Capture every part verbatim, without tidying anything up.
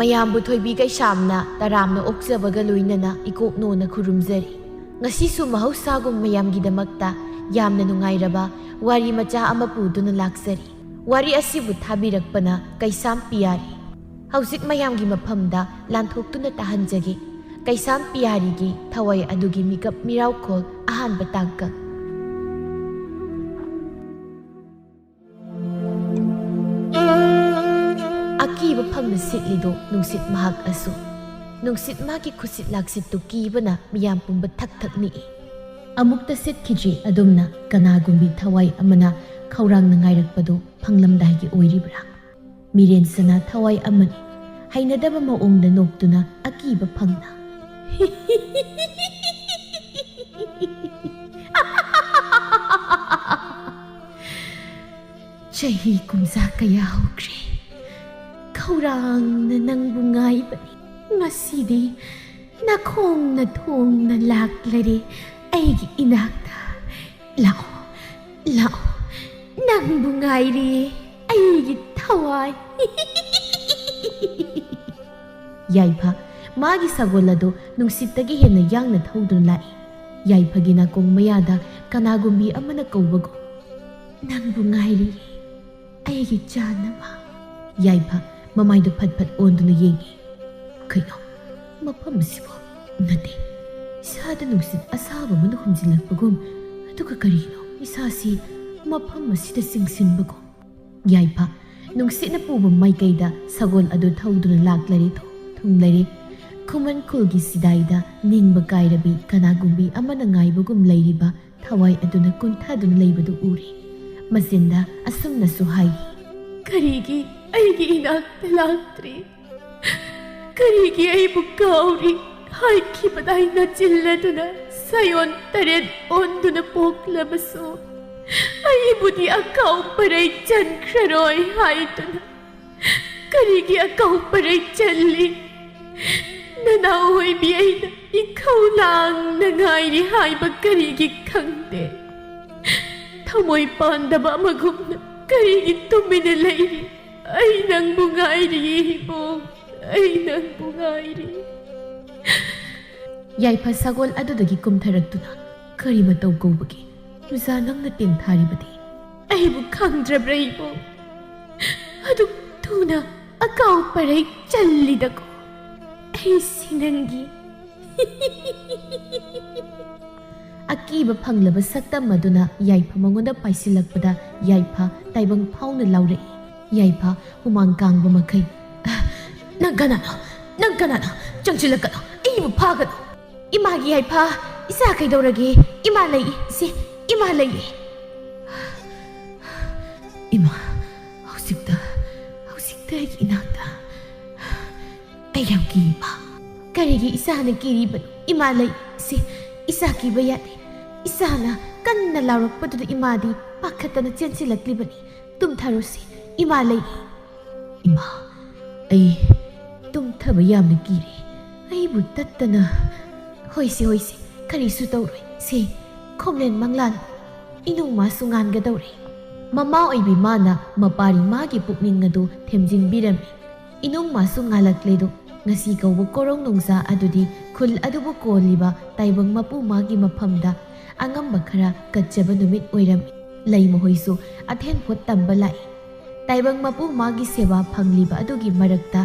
ꯃꯌꯥꯝꯕꯨ ꯊꯣꯏꯕꯤ ꯀꯩꯁꯥꯝꯅ ꯇꯔꯥꯝꯅ ꯑꯣꯛꯆꯕꯒ ꯂꯣꯏꯅꯅ ꯏꯀꯣꯛꯅꯣꯅ ꯈꯨꯔꯨꯝꯖꯔꯤ꯫ ꯉꯁꯤꯁꯨ ꯃꯍꯧꯁꯥꯒꯨꯝ ꯃꯌꯥꯝꯒꯤꯗꯃꯛꯇ ꯌꯥꯝꯅ ꯅꯨꯡꯉꯥꯏꯔꯕ ꯋꯥꯔꯤ ꯃꯆꯥ ꯑꯃ ꯄꯨꯗꯨꯅ ꯂꯥꯛꯆꯔꯤ꯫ ꯋꯥꯔꯤ ꯑꯁꯤꯕꯨ ꯊꯥꯕꯤꯔꯛꯄꯅ ꯀꯩꯁꯥꯝ ꯄꯤꯌꯥꯔꯤ꯫ ꯍꯧꯖꯤꯛ ꯃꯌꯥꯝꯒꯤ ꯃꯐꯝꯗ ꯂꯥꯟꯊꯣꯛꯇꯨꯅ ꯇꯥꯍꯟꯖꯒꯦ꯫ ꯀꯩꯁꯥꯝ ꯄꯤꯌꯥꯔꯤꯒꯤ ꯊꯋꯥꯏ ꯑꯗꯨꯒꯤ ꯃꯤꯀꯞ ꯃꯤꯔꯥꯎꯈꯣꯜ ꯑꯍꯥꯟꯕ ꯇꯥꯡꯀꯛ꯫ ꯑꯀꯤꯕ ꯐꯪꯅ ꯁꯤꯠꯂꯤꯗꯣ ꯅꯨꯡꯁꯤꯠ ꯃꯍꯥꯛ ꯑꯁꯨ꯫ ꯅꯨꯡꯁꯤꯠ ꯃꯥꯒꯤ ꯈꯨꯠꯁꯤꯠ ꯂꯥꯛꯁꯤꯠꯇꯨ ꯀꯤꯕꯅ ꯃꯤꯌꯥꯝ ꯄꯨꯝꯕ ꯊꯛ ꯊꯛ ꯅꯤꯛꯏ꯫ ꯑꯃꯨꯛꯇ ꯁꯤꯠꯈꯤꯗ꯭ꯔꯤ ꯑꯗꯨꯝꯅ ꯀꯅꯥꯒꯨꯝꯕꯤ ꯊꯋꯥꯏ ꯑꯃꯅ ꯈꯧꯔꯥꯡꯅ ꯉꯥꯏꯔꯛꯄꯗꯨ ꯐꯪꯂꯝꯗꯥꯏꯒꯤ ꯑꯣꯏꯔꯤꯕ꯭ꯔꯥ? ꯃꯤꯔꯦꯟ ꯁꯅꯥ ꯊꯋꯥꯏ ꯑꯃꯅꯤ꯫ ꯍꯩꯅꯗꯕ ꯃꯑꯣꯡꯗ ꯅꯣꯛꯇꯨꯅ ꯑꯀꯤꯕ ꯐꯪꯅ꯫ ꯆꯍꯤ ꯀꯨꯝꯖꯥ ꯀꯌꯥ ꯍꯧꯈ꯭ꯔꯦ꯫ ꯈꯧꯔꯥꯡꯅ ꯅꯪꯕꯨ ꯉꯥꯏꯕꯅꯤ꯫ ꯉꯁꯤꯗꯤ ꯅꯈꯣꯡꯅ ꯊꯣꯡꯅ ꯂꯥꯛꯂꯔꯦ ꯑꯩꯒꯤ ꯏꯅꯥꯛꯇ꯫ ꯂꯥꯛꯑꯣ, ꯂꯥꯛꯑꯣ, ꯅꯪꯕꯨ ꯉꯥꯏꯔꯤꯌꯦ ꯑꯩꯒꯤ ꯊꯋꯥꯏ꯫ ꯌꯥꯏꯐ, ꯃꯥꯒꯤ ꯁꯒꯣꯜ ꯑꯗꯨ ꯅꯨꯡꯁꯤꯠꯇꯒꯤ ꯍꯦꯟꯅ ꯌꯥꯡꯅ ꯊꯧꯗꯨꯅ ꯂꯥꯛꯏ꯫ ꯌꯥꯏꯐꯒꯤ ꯅꯥꯀꯣꯡ ꯃꯌꯥꯗ ꯀꯅꯥꯒꯨꯝꯕꯤ ꯑꯃꯅ ꯀꯧꯕꯒꯨꯝ, "ꯅꯪꯕꯨ ꯉꯥꯏꯔꯤꯌꯦ ꯑꯩꯒꯤ ꯆꯥꯅꯕ꯫" ꯌꯥꯏꯐ ꯃꯃꯥꯏꯗꯨ ꯐꯠ ꯐꯠ ꯑꯣꯟꯗꯨꯅ ꯌꯦꯡꯉꯤ꯫ ꯀꯩꯅꯣ, ꯃꯐꯝ ꯑꯁꯤꯕꯨ? ꯅꯠꯇꯦ, ꯏꯁꯥꯗ ꯅꯨꯡꯁꯤꯠ ꯑꯁꯥꯕ ꯑꯃꯅ ꯍꯨꯝꯖꯤꯜꯂꯛꯄꯒꯨꯝ, ꯑꯗꯨꯒ ꯀꯔꯤꯅꯣ ꯏꯁꯥꯁꯤ ꯃꯐꯝ ꯑꯁꯤꯗ ꯆꯤꯡꯁꯤꯟꯕꯒꯨꯝ? ꯌꯥꯏꯐ ꯅꯨꯡꯁꯤꯠꯅ ꯄꯨꯕ ꯃꯥꯏꯀꯩꯗ ꯁꯒꯣꯜ ꯑꯗꯨ ꯊꯧꯗꯨꯅ ꯂꯥꯛꯂꯔꯦ ꯊꯣ-, ꯊꯨꯡꯂꯔꯦ꯫ ꯈꯨꯃꯟ ꯈꯨꯜꯒꯤ ꯁꯤꯗꯥꯏꯗ ꯅꯤꯡꯕ ꯀꯥꯏꯔꯕꯤ ꯀꯅꯥꯒꯨꯝꯕꯤ ꯑꯃꯅ ꯉꯥꯏꯕꯒꯨꯝ ꯂꯩꯔꯤꯕ ꯊꯋꯥꯏ ꯑꯗꯨꯅ ꯀꯨꯟꯊꯗꯨꯅ ꯂꯩꯕꯗꯨ ꯎꯔꯦ꯫ ꯃꯆꯤꯟꯗ ꯑꯁꯨꯝꯅꯁꯨ ꯍꯥꯏꯔꯤ, "ꯀꯔꯤꯒꯤ ꯑꯩꯒꯤ ꯏꯅꯥꯛꯇ ꯂꯥꯛꯇ꯭ꯔꯤ? ꯀꯔꯤꯒꯤ ꯑꯩꯕꯨ ꯀꯥꯎꯔꯤ? ꯍꯥꯏꯈꯤꯕꯗꯥꯏ ꯅꯆꯤꯜ ꯑꯗꯨꯅ ꯁꯥꯌꯣꯟ ꯇꯔꯦꯠ ꯑꯣꯟꯗꯨꯅ ꯄꯣꯛꯂꯕꯁꯨ ꯑꯩꯕꯨꯗꯤ ꯑꯀꯥꯎ ꯄꯔꯩ ꯆꯟꯈ꯭ꯔꯔꯣꯏ ꯍꯥꯏꯗꯨꯅ꯫ ꯀꯔꯤꯒꯤ ꯑꯀꯥꯎ ꯄꯔꯩ ꯆꯜꯂꯤ? ꯅꯅꯥꯎ ꯑꯣꯏꯕꯤ ꯑꯩꯅ ꯏꯈꯧ ꯂꯥꯡꯅ ꯉꯥꯏꯔꯤ ꯍꯥꯏꯕ ꯀꯔꯤꯒꯤ ꯈꯪꯗꯦ? ꯊꯃꯣꯏ ꯄꯥꯟꯗꯕ ꯑꯃꯒꯨꯝꯅ ꯀꯔꯤꯒꯤ ꯇꯨꯃꯤꯟꯅ ꯂꯩꯔꯤ? ꯑꯩ ꯅꯪꯕꯨ ꯉꯥꯏꯔꯤꯌꯦ ꯏꯕꯣꯛ, ꯑꯩ ꯅꯪꯕꯨ ꯉꯥꯏꯔꯤ꯫ ꯌꯥꯏꯐ ꯁꯒꯣꯜ ꯑꯗꯨꯗꯒꯤ ꯀꯨꯝꯊꯔꯛꯇꯨꯅ, "ꯀꯔꯤ ꯃꯇꯧ ꯀꯧꯕꯒꯦ? ꯅꯨꯖꯥ, ꯅꯪꯅ ꯇꯦꯟꯊꯥꯔꯤꯕꯗꯤ?" "ꯑꯩꯕꯨ ꯈꯪꯗ꯭ꯔꯕ꯭ꯔꯥ ꯏꯕꯨꯡ? ꯑꯗꯨꯛ ꯊꯨꯅ ꯑꯀꯥꯎ ꯄꯔꯩ ꯆꯜꯂꯤꯗꯀꯣ꯫ ꯑꯩꯁꯤ ꯅꯪꯒꯤ" ꯑꯀꯤꯕ ꯐꯪꯂꯕ ꯁꯛꯇꯝ ꯑꯗꯨꯅ ꯌꯥꯏꯐ ꯃꯉꯣꯟꯗ ꯄꯥꯏꯁꯤꯜꯂꯛꯄꯗ ꯌꯥꯏꯐ ꯇꯥꯏꯕꯪ ꯐꯥꯎꯅ ꯂꯥꯎꯔꯛꯏ꯫ ꯌꯥꯏꯐ ꯍꯨꯃꯥꯡ ꯀꯥꯡꯕ ꯃꯈꯩ, "ꯑ, ꯅꯪ ꯀꯅꯥꯅꯣ? ꯅꯪ ꯀꯅꯥꯅꯣ? ꯆꯪꯁꯤꯜꯂꯛꯀꯅꯨ! ꯑꯩꯕꯨ ꯐꯥꯒꯅꯨ!" "ꯏꯃꯥꯒꯤ ꯌꯥꯏꯐ, ꯏꯆꯥ ꯀꯩꯗꯧꯔꯒꯦ? ꯏꯃꯥ ꯂꯩ, ꯁꯤ, ꯏꯃꯥ ꯂꯩ!" "ꯏꯃꯥ, ꯍꯧꯖꯤꯛꯇ, ꯍꯧꯖꯤꯛꯇ ꯑꯩꯒꯤ ꯏꯅꯥꯛꯇ꯫ ꯑꯩ ꯌꯥꯝ ꯀꯤ, ꯏꯃꯥ!" "ꯀꯔꯤꯒꯤ ꯏꯆꯥꯅ ꯀꯤꯔꯤꯕꯅꯣ? ꯏꯃꯥ ꯂꯩ, ꯁꯤ, ꯏꯆꯥ ꯀꯤꯕ ꯌꯥꯗꯦ!" ꯏꯆꯥꯅ ꯀꯟꯅ ꯂꯥꯎꯔꯛꯄꯗꯨꯗ ꯏꯃꯥꯗꯤ ꯄꯥꯈꯠꯇꯅ ꯆꯦꯟꯁꯤꯜꯂꯛꯂꯤꯕꯅꯤ꯫ "ꯇꯨꯝꯊꯔꯣꯁꯤ, ꯏꯃꯥ ꯂꯩ!" "ꯏꯃꯥ, ꯑꯩ ꯇꯨꯝꯊꯕ ꯌꯥꯝꯅ ꯀꯤꯔꯦ꯫ ꯑꯩꯕꯨ ꯇꯠꯇꯅ"꯫ "ꯍꯣꯏꯁꯦ, ꯍꯣꯏꯁꯦ, ꯀꯔꯤꯁꯨ ꯇꯧꯔꯣꯏ꯫ ꯁꯦ, ꯈꯣꯝꯂꯦꯟ ꯃꯪꯂꯥꯟ, ꯏꯅꯨꯡꯃꯥꯁꯨ ꯉꯥꯟꯒꯗꯧꯔꯦ"꯫ ꯃꯃꯥ ꯑꯣꯏꯕꯤ ꯃꯥꯅ ꯃꯄꯥꯔꯤ ꯃꯥꯒꯤ ꯄꯨꯛꯅꯤꯡ ꯑꯗꯨ ꯊꯦꯝꯖꯤꯟꯕꯤꯔꯝꯃꯤ꯫ ꯏꯅꯨꯡꯃꯥꯁꯨ ꯉꯥꯜꯂꯛꯂꯦꯗꯣ꯫ ꯉꯁꯤ ꯀꯧꯕ ꯀꯣꯔꯧ ꯅꯣꯡꯖꯥ ꯑꯗꯨꯗꯤ ꯈꯨꯜ ꯑꯗꯨꯕꯨ ꯀꯣꯜꯂꯤꯕ ꯇꯥꯏꯕꯪ ꯃꯄꯨ ꯃꯥꯒꯤ ꯃꯐꯝꯗ ꯑꯉꯝꯕ ꯈꯔ ꯀꯠꯆꯕ ꯅꯨꯃꯤꯠ ꯑꯣꯏꯔꯝꯃꯤ꯫ ꯂꯩꯃꯍꯣꯏꯁꯨ ꯑꯊꯦꯟ ꯄꯣꯠ ꯇꯝꯕ ꯂꯥꯛꯏ꯫ ꯇꯥꯏꯕꯪ ꯃꯄꯨ ꯃꯥꯒꯤ ꯁꯦꯕꯥ ꯐꯪꯂꯤꯕ ꯑꯗꯨꯒꯤ ꯃꯔꯛꯇ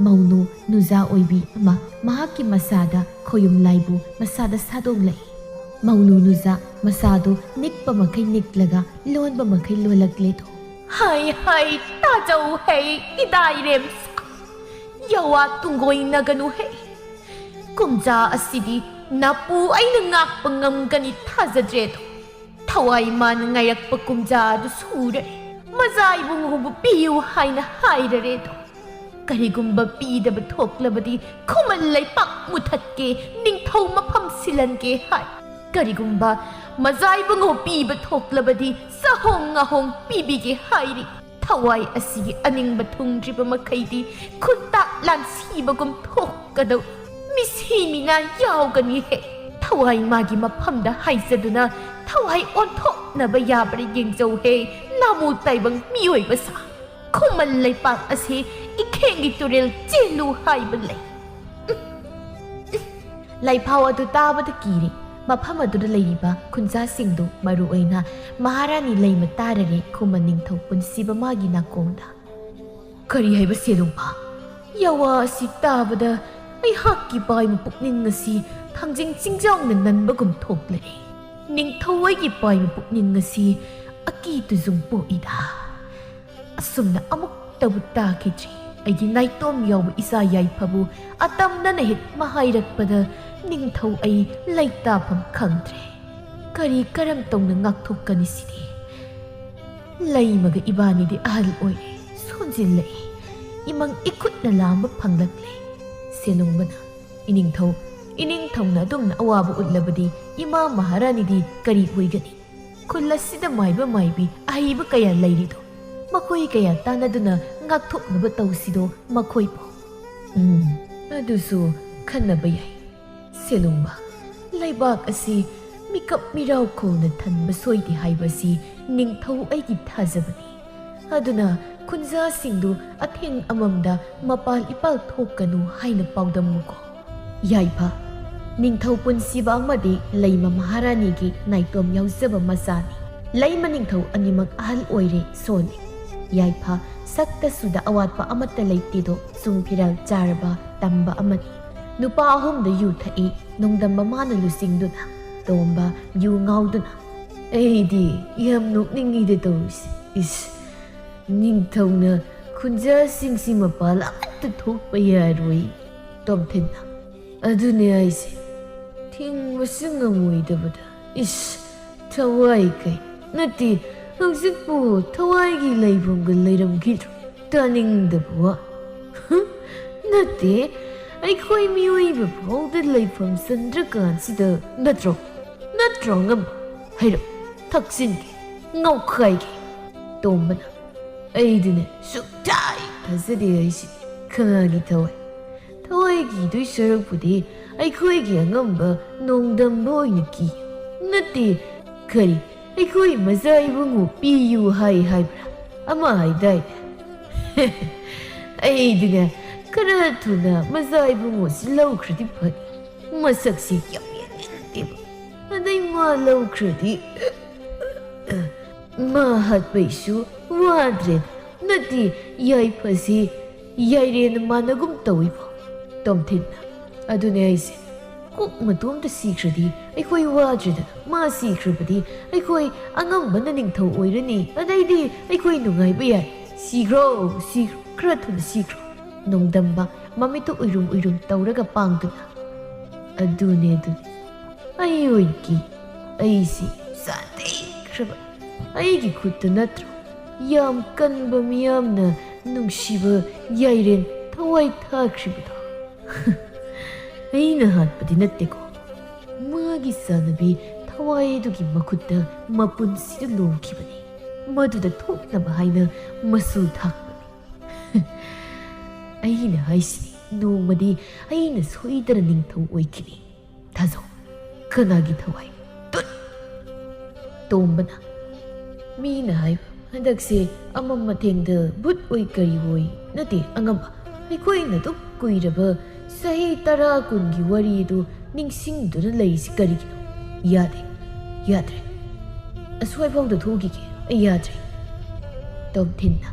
ꯃꯧꯅꯨ ꯅꯨꯖꯥ ꯑꯣꯏꯕꯤ ꯑꯃ ꯃꯍꯥꯛꯀꯤ ꯃꯁꯥꯗ ꯈꯣꯌꯨꯝ ꯂꯥꯏꯕꯨ ꯃꯁꯥꯗ ꯁꯥꯗꯣꯡꯂꯛꯏ꯫ ꯃꯧꯅꯨ ꯅꯨꯖꯥ ꯃꯁꯥꯗꯨ ꯅꯤꯛꯄ ꯃꯈꯩ ꯅꯤꯛꯂꯒ ꯂꯣꯟꯕ ꯃꯈꯩ ꯂꯣꯜꯂꯛꯂꯦꯗꯣ꯫ "ꯍꯥꯏ ꯍꯥꯏ, ꯇꯥꯖꯧ ꯍꯩ, ꯏꯗꯥꯏꯔꯦꯝ ꯁꯥ, ꯌꯥꯋꯥ ꯇꯨꯡꯒꯣꯏꯅꯒꯅꯨ ꯍꯩ꯫ ꯀꯨꯝꯖꯥ ꯑꯁꯤꯗꯤ ꯅꯄꯨ ꯑꯩꯅ ꯉꯥꯛꯄ ꯉꯝꯒꯅꯤ ꯊꯥꯖꯗ꯭ꯔꯦꯗꯣ꯫ ꯊꯋꯥꯏ ꯃꯥꯅ ꯉꯥꯏꯔꯛꯄ ꯀꯨꯝꯖꯥ ꯑꯗꯨ ꯁꯨꯔꯦ꯫ ꯃꯖꯥ ꯏꯕꯨꯡꯉꯣꯕꯨ ꯄꯤꯌꯨ ꯍꯥꯏꯅ ꯍꯥꯏꯔꯔꯦꯗꯣ꯫ ꯀꯔꯤꯒꯨꯝꯕ ꯄꯤꯗꯕ ꯊꯣꯛꯂꯕꯗꯤ ꯈꯨꯃꯟ ꯂꯩꯄꯥꯛ ꯃꯨꯊꯠꯀꯦ, ꯅꯤꯡꯊꯧ ꯃꯐꯝ ꯁꯤꯜꯍꯟꯒꯦ ꯍꯥꯏ꯫ ꯀꯔꯤꯒꯨꯝꯕ ꯃꯖꯥ ꯏꯕꯨꯡꯉꯣ ꯄꯤꯕ ꯊꯣꯛꯂꯕꯗꯤ ꯆꯍꯣꯡ ꯉꯍꯣꯡ ꯄꯤꯕꯤꯒꯦ ꯍꯥꯏꯔꯤ꯫ ꯊꯋꯥꯏ ꯑꯁꯤꯒꯤ ꯑꯅꯤꯡꯕ ꯊꯨꯡꯗ꯭ꯔꯤꯕ ꯃꯈꯩꯗꯤ ꯈꯨꯟꯇꯥꯛ ꯂꯥꯟꯁꯤꯕꯒꯨꯝ ꯊꯣꯛꯀꯗꯧ꯫ ꯃꯤꯁꯤ ꯃꯤꯅꯥ ꯌꯥꯎꯒꯅꯤ ꯍꯦ꯫ ꯊꯋꯥꯏ ꯃꯥꯒꯤ ꯃꯐꯝꯗ ꯍꯥꯏꯖꯗꯨꯅ ꯊꯋꯥꯏ ꯑꯣꯟꯊꯣꯛꯅꯕ ꯌꯥꯕ꯭ꯔꯥ ꯌꯦꯡꯖꯧ ꯍꯦ, ꯅꯥꯃꯨ ꯇꯥꯏꯕꯪ ꯃꯤꯑꯣꯏꯕ ꯁꯥ꯫ ꯈꯨꯃꯟ ꯂꯩꯄꯥꯛ ꯑꯁꯤ ꯏꯈꯦꯡꯒꯤ ꯇꯨꯔꯦꯜ ꯆꯦꯜꯂꯨ ꯍꯥꯏꯕ ꯂꯩ꯫ ꯂꯥꯏꯐꯥꯎ ꯑꯗꯨ ꯇꯥꯕꯗ ꯀꯤꯔꯦ꯫ ꯃꯐꯝ ꯑꯗꯨꯗ ꯂꯩꯔꯤꯕ ꯈꯨꯟꯖꯥꯁꯤꯡꯗꯨ, ꯃꯔꯨꯑꯣꯏꯅ ꯃꯍꯥꯔꯥꯅꯤ ꯂꯩꯃ, ꯇꯥꯔꯔꯦ ꯈꯨꯃꯟ ꯅꯤꯡꯊꯧ ꯄꯨꯟꯁꯤꯕ ꯃꯥꯒꯤ ꯅꯥꯀꯣꯡꯗ꯫ "ꯀꯔꯤ ꯍꯥꯏꯕ, ꯁꯦꯂꯨꯡꯕ? ꯌꯥꯋꯥ ꯑꯁꯤ ꯇꯥꯕꯗ ꯑꯩꯍꯥꯛꯀꯤ ꯄꯥꯏꯕ ꯄꯨꯛꯅꯤꯡ ꯑꯁꯤ ꯊꯥꯡꯖꯤꯡ ꯆꯤꯡꯖꯥꯎꯅ ꯅꯟꯕꯒꯨꯝ ꯊꯣꯛꯂꯔꯦ꯫ ꯅꯤꯡꯊꯧ ꯑꯩꯒꯤ ꯄꯥꯏꯕ ꯄꯨꯛꯅꯤꯡ ꯑꯁꯤ ꯑꯀꯤ ꯇꯨꯖꯨꯡ ꯄꯣꯛꯏꯗ꯫ ꯑꯁꯨꯝꯅ ꯑꯃꯨꯛꯇꯕꯨ ꯇꯥꯈꯤꯗ꯭ꯔꯤ꯫ ꯑꯩꯒꯤ ꯅꯥꯏꯇꯣꯝ ꯌꯥꯎꯕ ꯏꯆꯥ ꯌꯥꯏꯐꯕꯨ ꯑꯇꯝꯅꯅ ꯍꯦꯛ ꯃꯍꯥꯏꯔꯛꯄꯗ ꯅꯤꯡꯊꯧ ꯑꯩ ꯂꯩꯇꯥꯐꯝ ꯈꯪꯗ꯭ꯔꯦ꯫ ꯀꯔꯤ ꯀꯔꯝ ꯇꯧꯅ ꯉꯥꯛꯊꯣꯛꯀꯅꯤ ꯁꯤꯗꯤ? ꯂꯩꯃꯒ ꯏꯕꯥꯅꯤꯗꯤ ꯑꯍꯜ ꯑꯣꯏꯔꯦ, ꯁꯣꯟꯖꯤꯜꯂꯛꯏ꯫ ꯏꯃꯪ ꯏꯈꯨꯠꯅ ꯂꯥꯝꯕ ꯐꯪꯂꯛꯂꯦ꯫" ꯁꯦꯂꯨꯡꯕꯅ, "ꯏꯅꯤꯡꯊꯧ, ꯏꯅꯤꯡꯊꯧꯅ ꯑꯗꯨꯝꯅ ꯑꯋꯥꯕ ꯎꯠꯂꯕꯗꯤ ꯏꯃꯥ ꯃꯍꯥꯔꯥꯅꯤꯗꯤ ꯀꯔꯤ ꯑꯣꯏꯒꯅꯤ? ꯈꯨꯜ ꯑꯁꯤꯗ ꯃꯥꯏꯕ ꯃꯥꯏꯕꯤ ꯑꯍꯩꯕ ꯀꯌꯥ ꯂꯩꯔꯤꯗꯣ, ꯃꯈꯣꯏ ꯀꯌꯥ ꯇꯥꯟꯅꯗꯨꯅ ꯉꯥꯛꯊꯣꯛꯅꯕ ꯇꯧꯁꯤꯗꯣ ꯃꯈꯣꯏꯕꯨ꯫" "ꯎꯝ, ꯑꯗꯨꯁꯨ ꯈꯟꯅꯕ ꯌꯥꯏ꯫ ꯁꯦꯂꯨꯡꯕ, ꯂꯩꯕꯥꯛ ꯑꯁꯤ ꯃꯤꯀꯞ ꯃꯤꯔꯥꯎꯈꯣꯜꯅ ꯊꯟꯕ ꯁꯣꯏꯗꯦ ꯍꯥꯏꯕ ꯑꯁꯤ ꯅꯤꯡꯊꯧ ꯑꯩꯒꯤ ꯊꯥꯖꯕꯅꯤ꯫ ꯑꯗꯨꯅ ꯈꯨꯟꯖꯥꯁꯤꯡꯗꯨ ꯑꯊꯦꯡ ꯑꯃꯝꯗ ꯃꯄꯥꯜ ꯏꯄꯥꯜ ꯊꯣꯛꯀꯅꯨ ꯍꯥꯏꯅ ꯄꯥꯎꯗꯝꯃꯨꯀꯣ꯫ ꯌꯥꯏꯐ, ꯅꯤꯡꯊꯧ ꯄꯨꯟꯁꯤꯕ ꯑꯃꯗꯤ ꯂꯩꯃ ꯃꯍꯥꯔꯥꯅꯤꯒꯤ ꯅꯥꯏꯇꯣꯝ ꯌꯥꯎꯖꯕ ꯃꯆꯥꯅꯤ꯫ ꯂꯩꯃ ꯅꯤꯡꯊꯧ ꯑꯅꯤꯃꯛ ꯑꯍꯜ ꯑꯣꯏꯔꯦ, ꯁꯣꯜꯂꯦ꯫ ꯌꯥꯏꯐ, ꯁꯛꯇꯁꯨꯗ ꯑꯋꯥꯠꯄ ꯑꯃꯠꯇ ꯂꯩꯇꯦꯗꯣ, ꯆꯨꯡ ꯐꯤꯔꯥꯜ ꯆꯥꯔꯕ ꯇꯝꯕ ꯑꯃꯅꯤ꯫ ꯅꯨꯄꯥ ꯑꯍꯨꯝꯗ ꯌꯨ ꯊꯛꯏ, ꯅꯣꯡꯗꯝꯕ ꯃꯥꯅ ꯂꯨꯆꯤꯡꯗꯨꯅ, ꯇꯣꯝꯕ ꯌꯨ ꯉꯥꯎꯗꯨꯅ꯫ ꯑꯩꯗꯤ ꯌꯥꯝ ꯅꯣꯛꯅꯤꯡꯉꯤꯗ ꯇꯧꯔꯤꯁꯦ꯫ ꯏꯁ, ꯅꯤꯡꯊꯧꯅ ꯈꯨꯟꯖꯥꯁꯤꯡꯁꯤ ꯃꯄꯥꯜ ꯑꯃꯠꯇ ꯊꯣꯛꯄ ꯌꯥꯔꯣꯏ꯫ ꯇꯣꯝꯊꯤꯟꯅ, ꯑꯗꯨꯅꯦ ꯍꯥꯏꯁꯦ, ꯊꯤꯡꯕꯁꯨ ꯉꯝꯃꯣꯏꯗꯕꯗ꯫ ꯏꯁ, ꯊꯋꯥꯏ ꯀꯩ? ꯅꯠꯇꯦ, ꯍꯧꯖꯤꯛꯄꯨ ꯊꯋꯥꯏꯒꯤ ꯂꯩꯐꯝꯒ ꯂꯩꯔꯝꯈꯤꯗ꯭ꯔꯣ? ꯇꯥꯅꯤꯡꯗꯕ ꯋꯥ꯫ ꯍ? ꯅꯠꯇꯦ, ꯑꯩꯈꯣꯏ ꯃꯤꯑꯣꯏꯕ ꯐꯥꯎꯗ ꯂꯩꯐꯝ ꯆꯟꯗ꯭ꯔꯀꯥꯟꯁꯤꯗ ꯅꯠꯇ꯭ꯔꯣ? ꯅꯠꯇ꯭ꯔꯣ, ꯑꯉꯝꯕ? ꯍꯥꯏꯔꯣ, ꯊꯛꯆꯤꯟꯒꯦ, ꯉꯧꯈꯥꯏꯒꯦ꯫ ꯇꯣꯝꯕꯅ, ꯑꯩꯗꯤꯅꯦ, ꯁꯨꯛꯊꯥꯏ ꯊꯥꯖꯗꯦ ꯍꯥꯏꯁꯤꯅꯤ꯫ ꯀꯅꯥꯒꯤ ꯊꯋꯥꯏ? ꯊꯋꯥꯏꯒꯤꯗꯨꯏ ꯁꯔꯨꯛꯄꯨꯗꯤ ꯑꯩꯈꯣꯏꯒꯤ ꯑꯉꯝꯕ ꯅꯣꯡꯗꯝꯕ ꯑꯣꯏꯅ ꯀꯤ꯫ ꯅꯠꯇꯦ, ꯀꯔꯤ, ꯑꯩꯈꯣꯏ ꯃꯆꯥ ꯏꯕꯨꯡꯉꯣ ꯄꯤꯌꯨ ꯍꯥꯏ ꯍꯥꯏꯕ꯭ꯔꯥ? ꯑꯃ ꯍꯥꯏꯗꯥꯏꯅꯦ? ꯑꯩꯗꯤꯅꯦ, ꯈꯔ ꯊꯨꯅ ꯃꯆꯥ ꯏꯕꯨꯡꯉꯣꯁꯤ ꯂꯧꯈ꯭ꯔꯗꯤ ꯐꯅꯤ꯫ ꯃꯁꯛꯁꯤ ꯌꯥꯝ ꯌꯦꯡꯅꯤꯡꯗꯦꯕ꯫ ꯑꯗꯩ ꯃꯥ ꯂꯧꯈ꯭ꯔꯗꯤ ꯃꯥ ꯍꯥꯠꯄꯩꯁꯨ ꯋꯥꯗ꯭ꯔꯦ꯫ ꯅꯠꯇꯦ, ꯌꯥꯏꯐꯁꯤ ꯌꯥꯏꯔꯦꯟ ꯃꯥꯟꯅꯒꯨꯝ ꯇꯧꯏꯕꯣ, ꯇꯣꯝꯊꯤꯟꯅ꯫ ꯑꯗꯨꯅꯦ ꯑꯩꯁꯦ, ꯀꯣꯛ ꯃꯇꯣꯝꯇ ꯁꯤꯈ꯭ꯔꯗꯤ ꯑꯩꯈꯣꯏ ꯋꯥꯗ꯭ꯔꯦꯗꯅ꯫ ꯃꯥ ꯁꯤꯈ꯭ꯔꯕꯗꯤ ꯑꯩꯈꯣꯏ ꯑꯉꯝꯕꯅ ꯅꯤꯡꯊꯧ ꯑꯣꯏꯔꯅꯤ꯫ ꯑꯗꯩꯗꯤ ꯑꯩꯈꯣꯏ ꯅꯨꯡꯉꯥꯏꯕ ꯌꯥꯏ꯫ ꯁꯤꯈ꯭ꯔꯣ, ꯁꯤꯈ꯭ꯔꯣ, ꯈꯔ ꯊꯨꯅ ꯁꯤꯈ꯭ꯔꯣ꯫ ꯅꯣꯡꯗꯝꯕ ꯃꯃꯤꯠꯇꯨ ꯎꯏꯔꯨꯝ ꯎꯏꯔꯨꯝ ꯇꯧꯔꯒ ꯄꯥꯡꯗꯨꯅ꯫ ꯑꯗꯨꯅꯦ, ꯑꯗꯨꯅꯦ꯫ ꯑꯩ ꯑꯣꯏꯒꯤ, ꯑꯩꯁꯤ ꯆꯥꯟꯅꯈ꯭ꯔꯕ꯫ ꯑꯩꯒꯤ ꯈꯨꯠꯇ ꯅꯠꯇ꯭ꯔꯣ ꯌꯥꯝ ꯀꯟꯕ ꯃꯤꯌꯥꯝꯅ ꯅꯨꯡꯁꯤꯕ ꯌꯥꯏꯔꯦꯟ ꯊꯋꯥꯏ ꯊꯥꯈ꯭ꯔꯤꯕꯗꯣ? ꯑꯩꯅ ꯍꯥꯠꯄꯗꯤ ꯅꯠꯇꯦꯀꯣ꯫ ꯃꯥꯒꯤ ꯆꯥꯟꯅꯕꯤ ꯊꯋꯥꯏ ꯑꯗꯨꯒꯤ ꯃꯈꯨꯠꯇ ꯃꯄꯨꯟꯁꯤꯗ ꯂꯣꯡꯈꯤꯕꯅꯤ꯫ ꯃꯗꯨꯗ ꯊꯣꯛꯅꯕ ꯍꯥꯏꯅ ꯃꯁꯨ ꯊꯥꯛꯄꯅꯤ꯫ ꯑꯩꯅ ꯍꯥꯏꯁꯤꯅꯤ, ꯅꯣꯡꯃꯗꯤ ꯑꯩꯅ ꯁꯣꯏꯗꯅ ꯅꯤꯡꯊꯧ ꯑꯣꯏꯈꯤꯅꯤ꯫ ꯊꯥꯖꯧ꯫ ꯀꯅꯥꯒꯤ ꯊꯋꯥꯏ? ꯇꯨꯠ! ꯇꯣꯝꯕꯅ꯫ ꯃꯤꯅ ꯍꯥꯏꯕ, ꯍꯟꯗꯛꯁꯦ ꯑꯃꯝ ꯑꯊꯦꯡꯗ ꯚꯨꯠ ꯑꯣꯏ ꯀꯔꯤ ꯑꯣꯏ, ꯅꯠꯇꯦ, ꯑꯉꯝꯕ꯫ ꯑꯩꯈꯣꯏꯅ ꯑꯗꯨꯛ ꯀꯨꯏꯔꯕ ꯆꯍꯤ ꯇꯔꯥ ꯀꯨꯟꯒꯤ ꯋꯥꯔꯤꯗꯨ ꯅꯤꯡꯁꯤꯡꯗꯨꯅ ꯂꯩꯔꯤꯁꯤ ꯀꯔꯤꯒꯤꯅꯣ? ꯌꯥꯗꯦ, ꯌꯥꯗ꯭ꯔꯦ꯫ ꯑꯁ꯭ꯋꯥꯏꯐꯥꯎꯗ ꯊꯣꯛꯈꯤꯒꯦ, ꯑꯩ ꯌꯥꯗ꯭ꯔꯦ꯫ ꯇꯣꯝꯊꯤꯟꯅ꯫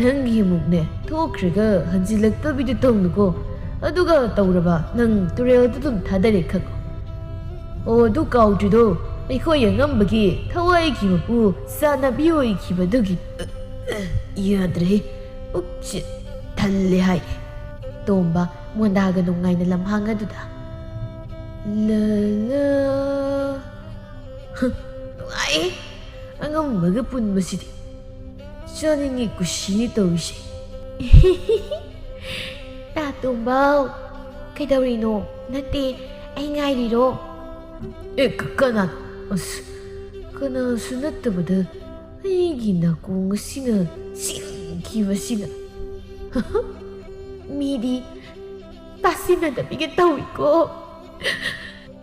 ꯅꯪꯒꯤ ꯑꯃꯨꯛꯅꯦ, ꯊꯣꯛꯈ꯭ꯔꯒ ꯍꯟꯖꯤꯜꯂꯛꯇꯕꯤꯗꯨ ꯇꯧꯅꯨꯀꯣ꯫ ꯑꯗꯨꯒ ꯇꯧꯔꯕ ꯅꯪ ꯇꯨꯔꯦꯜꯗ ꯑꯗꯨꯝ ꯊꯥꯗꯔꯦ ꯈꯪꯉꯣ꯫ ꯑꯣ, ꯑꯗꯨ ꯀꯥꯎꯗ꯭ꯔꯤꯗꯣ, ꯑꯩꯈꯣꯏ ꯑꯉꯝꯕꯒꯤ ꯊꯋꯥꯏꯒꯤ ꯃꯄꯨ ꯆꯥꯟꯅꯕꯤ ꯑꯣꯏꯈꯤꯕꯗꯨꯒꯤ꯫ ꯌꯥꯗ꯭ꯔꯦ, ꯎꯞꯁꯤꯠ ꯊꯜꯂꯦ ꯍꯥꯏ꯫ ꯇꯣꯝꯕ ꯃꯣꯟꯗꯥꯒ ꯅꯨꯡꯉꯥꯏꯅ ꯂꯝꯍꯥꯡ ꯑꯗꯨꯗ꯫ ꯂ ꯂ꯫ ꯍ, ꯅꯨꯡꯉꯥꯏ꯫ ꯑꯉꯝꯕꯒ ꯄꯨꯟꯕꯁꯤꯗꯤ꯫ ꯆꯥꯅꯤꯡꯉꯤ ꯀꯨꯁꯤꯅꯤ ꯇꯧꯔꯤꯁꯦ꯫ ꯇꯥ ꯇꯣꯝꯕ, ꯀꯩꯗꯧꯔꯤꯅꯣ? ꯅꯠꯇꯦ, ꯑꯩ ꯉꯥꯏꯔꯤꯔꯣ? ꯑꯦ, ꯀ-, ꯀꯅꯥ? ꯑꯁ, ꯀꯅꯥꯁꯨ ꯅꯠꯇꯕꯗ ꯑꯩꯒꯤ ꯅꯥꯀꯣꯡ ꯑꯁꯤꯅ ꯆꯤꯡꯈꯤꯕꯁꯤꯅ꯫ ꯃꯤꯗꯤ ꯇꯥꯁꯤꯟꯅꯗꯕꯤꯒ ꯇꯧꯏꯀꯣ꯫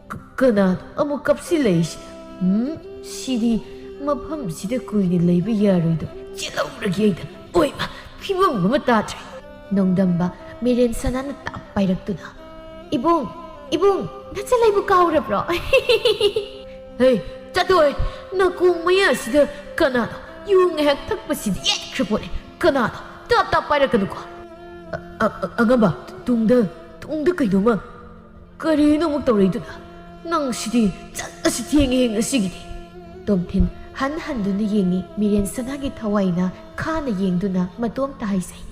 ꯀ-, ꯀꯅꯥꯅꯣ ꯑꯃꯨꯛ ꯀꯞꯁꯤꯜꯂꯛꯏꯁꯦ? ꯎꯝ, ꯁꯤꯗꯤ ꯃꯐꯝꯁꯤꯗ ꯀꯨꯏꯅ ꯂꯩꯕ ꯌꯥꯔꯣꯏꯗꯣ꯫ ꯆꯦꯜꯍꯧꯔꯒꯦ ꯑꯩꯗ꯫ ꯑꯣꯏꯃ, ꯐꯤꯕꯝ ꯑꯃ ꯇꯥꯗ꯭ꯔꯦ꯫ ꯅꯣꯡꯗꯝꯕ ꯃꯤꯔꯦꯟ ꯁꯅꯥꯅ ꯇꯥꯞ ꯄꯥꯏꯔꯛꯇꯨꯅ, "ꯏꯕꯨꯡ, ꯏꯕꯨꯡ, ꯅꯆꯦ ꯂꯩꯕꯨ ꯀꯥꯎꯔꯕ꯭ꯔꯣ?" "ꯍꯦ, ꯆꯠꯂꯣꯍꯦ, ꯅꯀꯣꯡ ꯃꯌꯥ ꯑꯁꯤꯗ ꯀꯅꯥꯅꯣ? ꯌꯨ ꯉꯥꯏꯍꯥꯛ ꯊꯛꯄꯁꯤꯗꯤ ꯌꯦꯠꯈ꯭ꯔ ꯄꯣꯠꯅꯤ꯫ ꯀꯅꯥꯅꯣ? ꯇꯥꯞ ꯇꯥꯞ ꯄꯥꯏꯔꯛꯀꯅꯨꯀꯣ꯫ ꯑ-, ꯑ-, ꯑ-, ꯑꯉꯝꯕ, ꯇꯨꯡꯗ, ꯇꯨꯡꯗ ꯀꯩꯅꯣꯝꯃ ꯀꯔꯤꯅꯣ ꯑꯃꯨꯛ ꯇꯧꯔꯛꯏꯗꯨꯅ? ꯅꯪ ꯁꯤꯗꯤ ꯆꯠꯂꯁꯤ ꯊꯦꯡꯉꯦ ꯉꯁꯤꯒꯤꯗꯤ꯫" ꯇꯣꯝꯊꯤꯟ ꯍꯟ ꯍꯟꯗꯨꯅ ꯌꯦꯡꯉꯤ꯫ ꯃꯤꯔꯦꯟ ꯁꯅꯥꯒꯤ ꯊꯋꯥꯏꯅ ꯈꯥꯅ ꯌꯦꯡꯗꯨꯅ ꯃꯇꯣꯝꯇ ꯍꯥꯏꯖꯩ,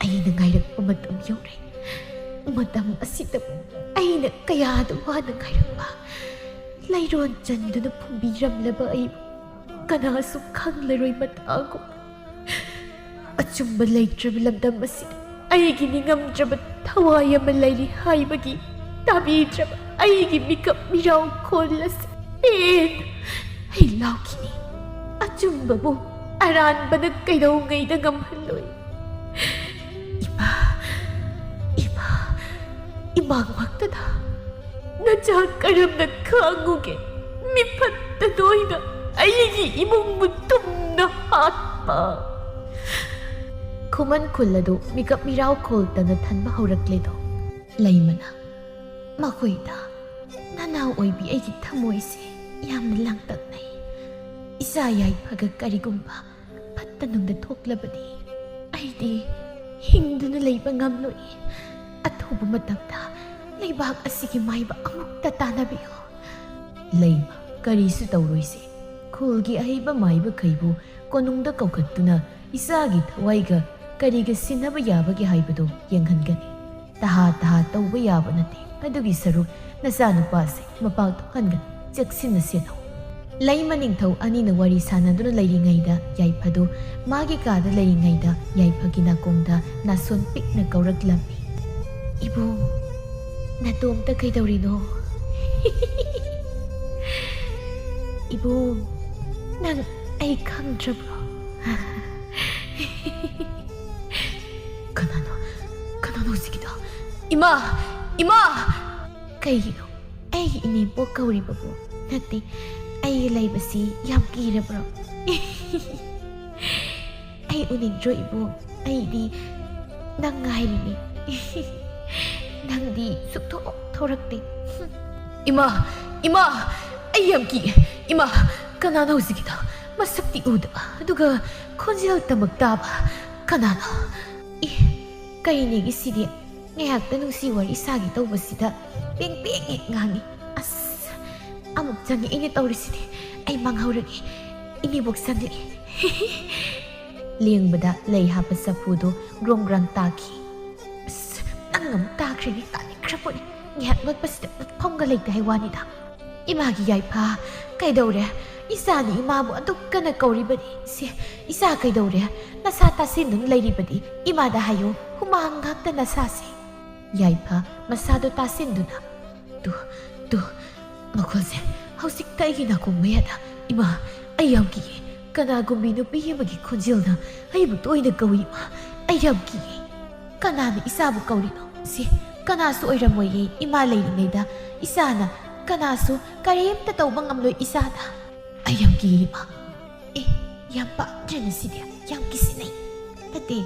"ꯑꯩꯅ ꯉꯥꯏꯔꯛꯄ ꯃꯇꯝ ꯌꯧꯔꯦ꯫ ꯃꯇꯝ ꯑꯁꯤꯗ ꯑꯩꯅ ꯀꯌꯥꯗ ꯋꯥꯅ ꯉꯥꯏꯔꯛꯄ꯫ ꯂꯩꯔꯣꯟ ꯆꯟꯗꯨꯅ ꯐꯨꯝꯕꯤꯔꯝꯂꯕ ꯑꯩꯕꯨ ꯀꯅꯥꯁꯨ ꯈꯪꯂꯔꯣꯏ ꯃꯇꯥꯒꯨꯝ꯫ ꯑꯆꯨꯝꯕ ꯂꯩꯇ꯭ꯔꯕ ꯂꯝꯗꯝ ꯑꯁꯤꯗ ꯑꯩꯒꯤ ꯅꯤꯡꯉꯝꯗ꯭ꯔꯕ ꯊꯋꯥꯏ ꯑꯃ ꯂꯩꯔꯤ ꯍꯥꯏꯕꯒꯤ ꯇꯥꯕꯤꯗ꯭ꯔꯕ ꯑꯩꯒꯤ ꯃꯤꯀꯞ ꯃꯤꯔꯥꯎ ꯈꯣꯜ ꯑꯁꯤ ꯄꯦꯟꯅ ꯑꯩ ꯂꯥꯎꯈꯤꯅꯤ꯫ ꯑꯆꯨꯝꯕꯕꯨ ꯑꯔꯥꯟꯕꯅ ꯀꯩꯗꯧꯉꯩꯗ ꯉꯝꯍꯜꯂꯣꯏ꯫" ꯏꯃꯥ, ꯏꯃꯥ, ꯏꯃꯥꯡꯃꯛꯇꯗ ꯅꯆꯥ ꯀꯔꯝꯅ ꯈꯥꯡꯉꯨꯒꯦ? ꯃꯤꯐꯠꯇ ꯅꯣꯏꯅ ꯑꯩꯒꯤ ꯏꯃꯨꯡꯕꯨ ꯇꯨꯝꯅ ꯍꯥꯠꯄ꯫ ꯈꯨꯃꯟ ꯈꯨꯜ ꯑꯗꯨ ꯃꯤꯀꯞ ꯃꯤꯔꯥꯎ ꯈꯣꯜꯇꯅ ꯊꯟꯕ ꯍꯧꯔꯛꯂꯦꯗꯣ꯫ ꯂꯩꯃꯅ, "ꯃꯈꯣꯏꯗ ꯅꯅꯥꯎ ꯑꯣꯏꯕꯤ ꯑꯩꯒꯤ ꯊꯃꯣꯏꯁꯦ ꯌꯥꯝꯅ ꯂꯥꯡꯇꯛꯅꯩ꯫ ꯏꯆꯥ ꯌꯥꯏꯐꯒ ꯀꯔꯤꯒꯨꯝꯕ ꯐꯠꯇ ꯅꯨꯡꯗ ꯊꯣꯛꯂꯕꯗꯤ ꯑꯩꯗꯤ ꯍꯤꯡꯗꯨꯅ ꯂꯩꯕ ꯉꯝꯂꯣꯏ꯫ ꯑꯊꯨꯕ ꯃꯇꯝꯗ ꯂꯩꯕꯥꯛ ꯑꯁꯤꯒꯤ ꯃꯥꯏꯕ ꯑꯃꯨꯛꯇ ꯇꯥꯟꯅꯕꯤꯌꯨ꯫" "ꯂꯩꯃ, ꯀꯔꯤꯁꯨ ꯇꯧꯔꯣꯏꯁꯦ꯫ ꯈꯨꯜꯒꯤ ꯑꯍꯩꯕ ꯃꯥꯏꯕꯈꯩꯕꯨ ꯀꯣꯅꯨꯡꯗ ꯀꯧꯈꯠꯇꯨꯅ ꯏꯆꯥꯒꯤ ꯊꯋꯥꯏꯒ ꯀꯔꯤꯒ ꯁꯤꯟꯅꯕ ꯌꯥꯕꯒꯦ ꯍꯥꯏꯕꯗꯨ ꯌꯦꯡꯍꯟꯒꯅꯤ꯫ ꯇꯍꯥ ꯇꯍꯥ ꯇꯧꯕ ꯌꯥꯕ ꯅꯠꯇꯦ꯫ ꯑꯗꯨꯒꯤ ꯁꯔꯨꯛ ꯅꯆꯥꯅꯨꯄꯥꯁꯦ ꯃꯄꯥꯜ ꯊꯣꯛꯍꯟꯒꯅꯤ꯫ ꯆꯦꯛꯁꯤꯟꯅ ꯁꯦꯟꯅꯧ꯫" ꯂꯩꯃ ꯅꯤꯡꯊꯧ ꯑꯅꯤꯅ ꯋꯥꯔꯤ ꯁꯥꯟꯅꯗꯨꯅ ꯂꯩꯔꯤꯉꯩꯗ ꯌꯥꯏꯐꯗꯨ ꯃꯥꯒꯤ ꯀꯥꯗ ꯂꯩꯔꯤꯉꯩꯗ ꯌꯥꯏꯐꯒꯤ ꯅꯥꯀꯣꯡꯗ ꯅꯥꯁꯣꯟ ꯄꯤꯛꯅ ꯀꯧꯔꯛꯂꯝꯃꯤ, "ꯏꯕꯨꯡ, ꯅꯇꯣꯝꯇ ꯀꯩꯗꯧꯔꯤꯅꯣ?" "ꯏꯕꯨꯡ, ꯅꯪ ꯑꯩ ꯈꯪꯗ꯭ꯔꯕ꯭ꯔꯣ?" "ꯀꯅꯥꯅꯣ? ꯀꯅꯥꯅꯣ ꯍꯧꯖꯤꯛꯀꯤꯗꯣ? ꯏꯃꯥ! ꯏꯃꯥ!" "ꯀꯩꯒꯤꯅꯣ ꯑꯩꯒꯤ ꯏꯅꯦꯝꯄꯣꯛ ꯀꯧꯔꯤꯕꯕꯨ? ꯅꯠꯇꯦ, ꯑꯩꯒꯤ ꯂꯩꯕꯁꯤ ꯌꯥꯝ ꯀꯤꯔꯕ꯭ꯔꯣ?" "ꯑꯩ ꯎꯅꯤꯡꯗ꯭ꯔꯣ ꯏꯕꯨꯡ? ꯑꯩꯗꯤ ꯅꯪ ꯉꯥꯏꯔꯤꯅꯦ꯫ ꯅꯪꯗꯤ ꯁꯨꯛꯊꯣꯛ ꯊꯣꯔꯛꯇꯦ꯫ ꯏꯃꯥ! ꯏꯃꯥ! ꯑꯩ ꯌꯥꯝ ꯀꯤꯌꯦ꯫ ꯏꯃꯥ! ꯀꯅꯥꯅꯣ ꯍꯧꯖꯤꯛꯀꯤꯗꯣ? ꯃꯁꯛꯇꯤ ꯎꯗꯕ, ꯑꯗꯨꯒ ꯈꯣꯟꯖꯦꯜ ꯇꯃꯛ ꯇꯥꯕ꯫ ꯀꯅꯥꯅꯣ? ꯏ, ꯀꯩꯅꯦꯒꯤ ꯁꯤꯗꯤ? ꯉꯥꯏꯍꯥꯛꯇ ꯅꯨꯡꯁꯤ ꯋꯥꯔꯤ ꯁꯥꯒꯦ ꯇꯧꯕꯁꯤꯗ ꯄꯦꯡ ꯄꯦꯡ ꯍꯦꯛ ꯉꯥꯡꯉꯤ꯫ ꯑꯁ, ꯑꯃꯨꯛ ꯆꯪꯉꯛꯏꯅꯦ ꯇꯧꯔꯤꯁꯤꯗꯤ꯫ ꯑꯩ ꯃꯥꯡꯍꯧꯔꯒꯦ꯫ ꯏꯅꯦꯕꯣꯛ ꯆꯪꯂꯛꯑꯦ꯫ ꯂꯦꯡꯕꯗ ꯂꯩ ꯍꯥꯞꯄ ꯆꯐꯨꯗꯣ ꯒ꯭ꯔꯣꯡ ꯒ꯭ꯔꯥꯡ ꯇꯥꯈꯤ꯫ ꯑꯁ, ꯅꯪ ꯑꯃꯨꯛ ꯇꯥꯈ꯭ꯔꯦꯅꯦ, ꯇꯥꯅꯤꯡꯈ꯭ꯔ ꯄꯣꯠꯅꯤ꯫ ꯉꯥꯏꯍꯥꯛ ꯂꯣꯠꯄꯁꯤꯗ ꯂꯣꯠꯐꯝꯒ ꯂꯩꯇꯦ ꯍꯥꯏ ꯋꯥꯅꯤꯗ꯫ ꯏꯃꯥꯒꯤ ꯌꯥꯏꯐ, ꯀꯩꯗꯧꯔꯦ? ꯏꯆꯥꯅꯤ ꯏꯃꯥꯕꯨ ꯑꯗꯨꯛ ꯀꯟꯅ ꯀꯧꯔꯤꯕꯅꯤ꯫ ꯁꯦ, ꯏꯆꯥ ꯀꯩꯗꯧꯔꯦ? ꯅꯁꯥ ꯇꯥꯁꯤꯟꯗꯨꯅ ꯂꯩꯔꯤꯕꯗꯤ ꯏꯃꯥꯗ ꯍꯥꯏꯌꯨ, ꯍꯨꯃꯥꯡ ꯉꯥꯛꯇ ꯅꯁꯥꯁꯦ꯫ ꯌꯥꯏꯐ, ꯃꯁꯥꯗꯣ ꯇꯥꯁꯤꯟꯗꯨꯅ, ꯇꯨ, ꯇꯨ, ꯃꯈꯣꯜꯁꯦ ꯍꯧꯖꯤꯛꯇ ꯑꯩꯒꯤ ꯅꯥꯀꯣꯡ ꯃꯌꯥꯗ꯫ ꯏꯃꯥ, ꯑꯩ ꯌꯥꯝ ꯀꯤꯌꯦ꯫ ꯀꯅꯥꯒꯨꯝꯕꯤ ꯅꯨꯄꯤ ꯑꯃꯒꯤ ꯈꯣꯟꯖꯦꯜꯅ ꯑꯩꯕꯨ ꯇꯣꯏꯅ ꯀꯧꯏ, ꯏꯃꯥ꯫ ꯑꯩ ꯌꯥꯝ ꯀꯤꯌꯦ꯫ ꯀꯅꯥꯅ ꯏꯆꯥꯕꯨ ꯀꯧꯔꯤꯅꯣ? ꯁꯤ ꯀꯅꯥꯁꯨ ꯑꯣꯏꯔꯝꯃꯣꯏꯌꯦ, ꯏꯃꯥ ꯂꯩꯔꯤꯉꯩꯗ ꯏꯆꯥꯅ ꯀꯅꯥꯁꯨ ꯀꯔꯤꯝꯇ ꯇꯧꯕ ꯉꯝꯂꯣꯏ ꯏꯆꯥꯗ꯫ ꯑꯩ ꯌꯥꯝ ꯀꯤꯌꯦ, ꯏꯃꯥ꯫ ꯑꯦ, ꯌꯥꯝ ꯄꯥꯝꯗ꯭ꯔꯦ ꯃꯁꯤꯗꯤ, ꯌꯥꯝ ꯀꯤꯁꯤꯟꯅꯩ꯫ ꯅꯠꯇꯦ,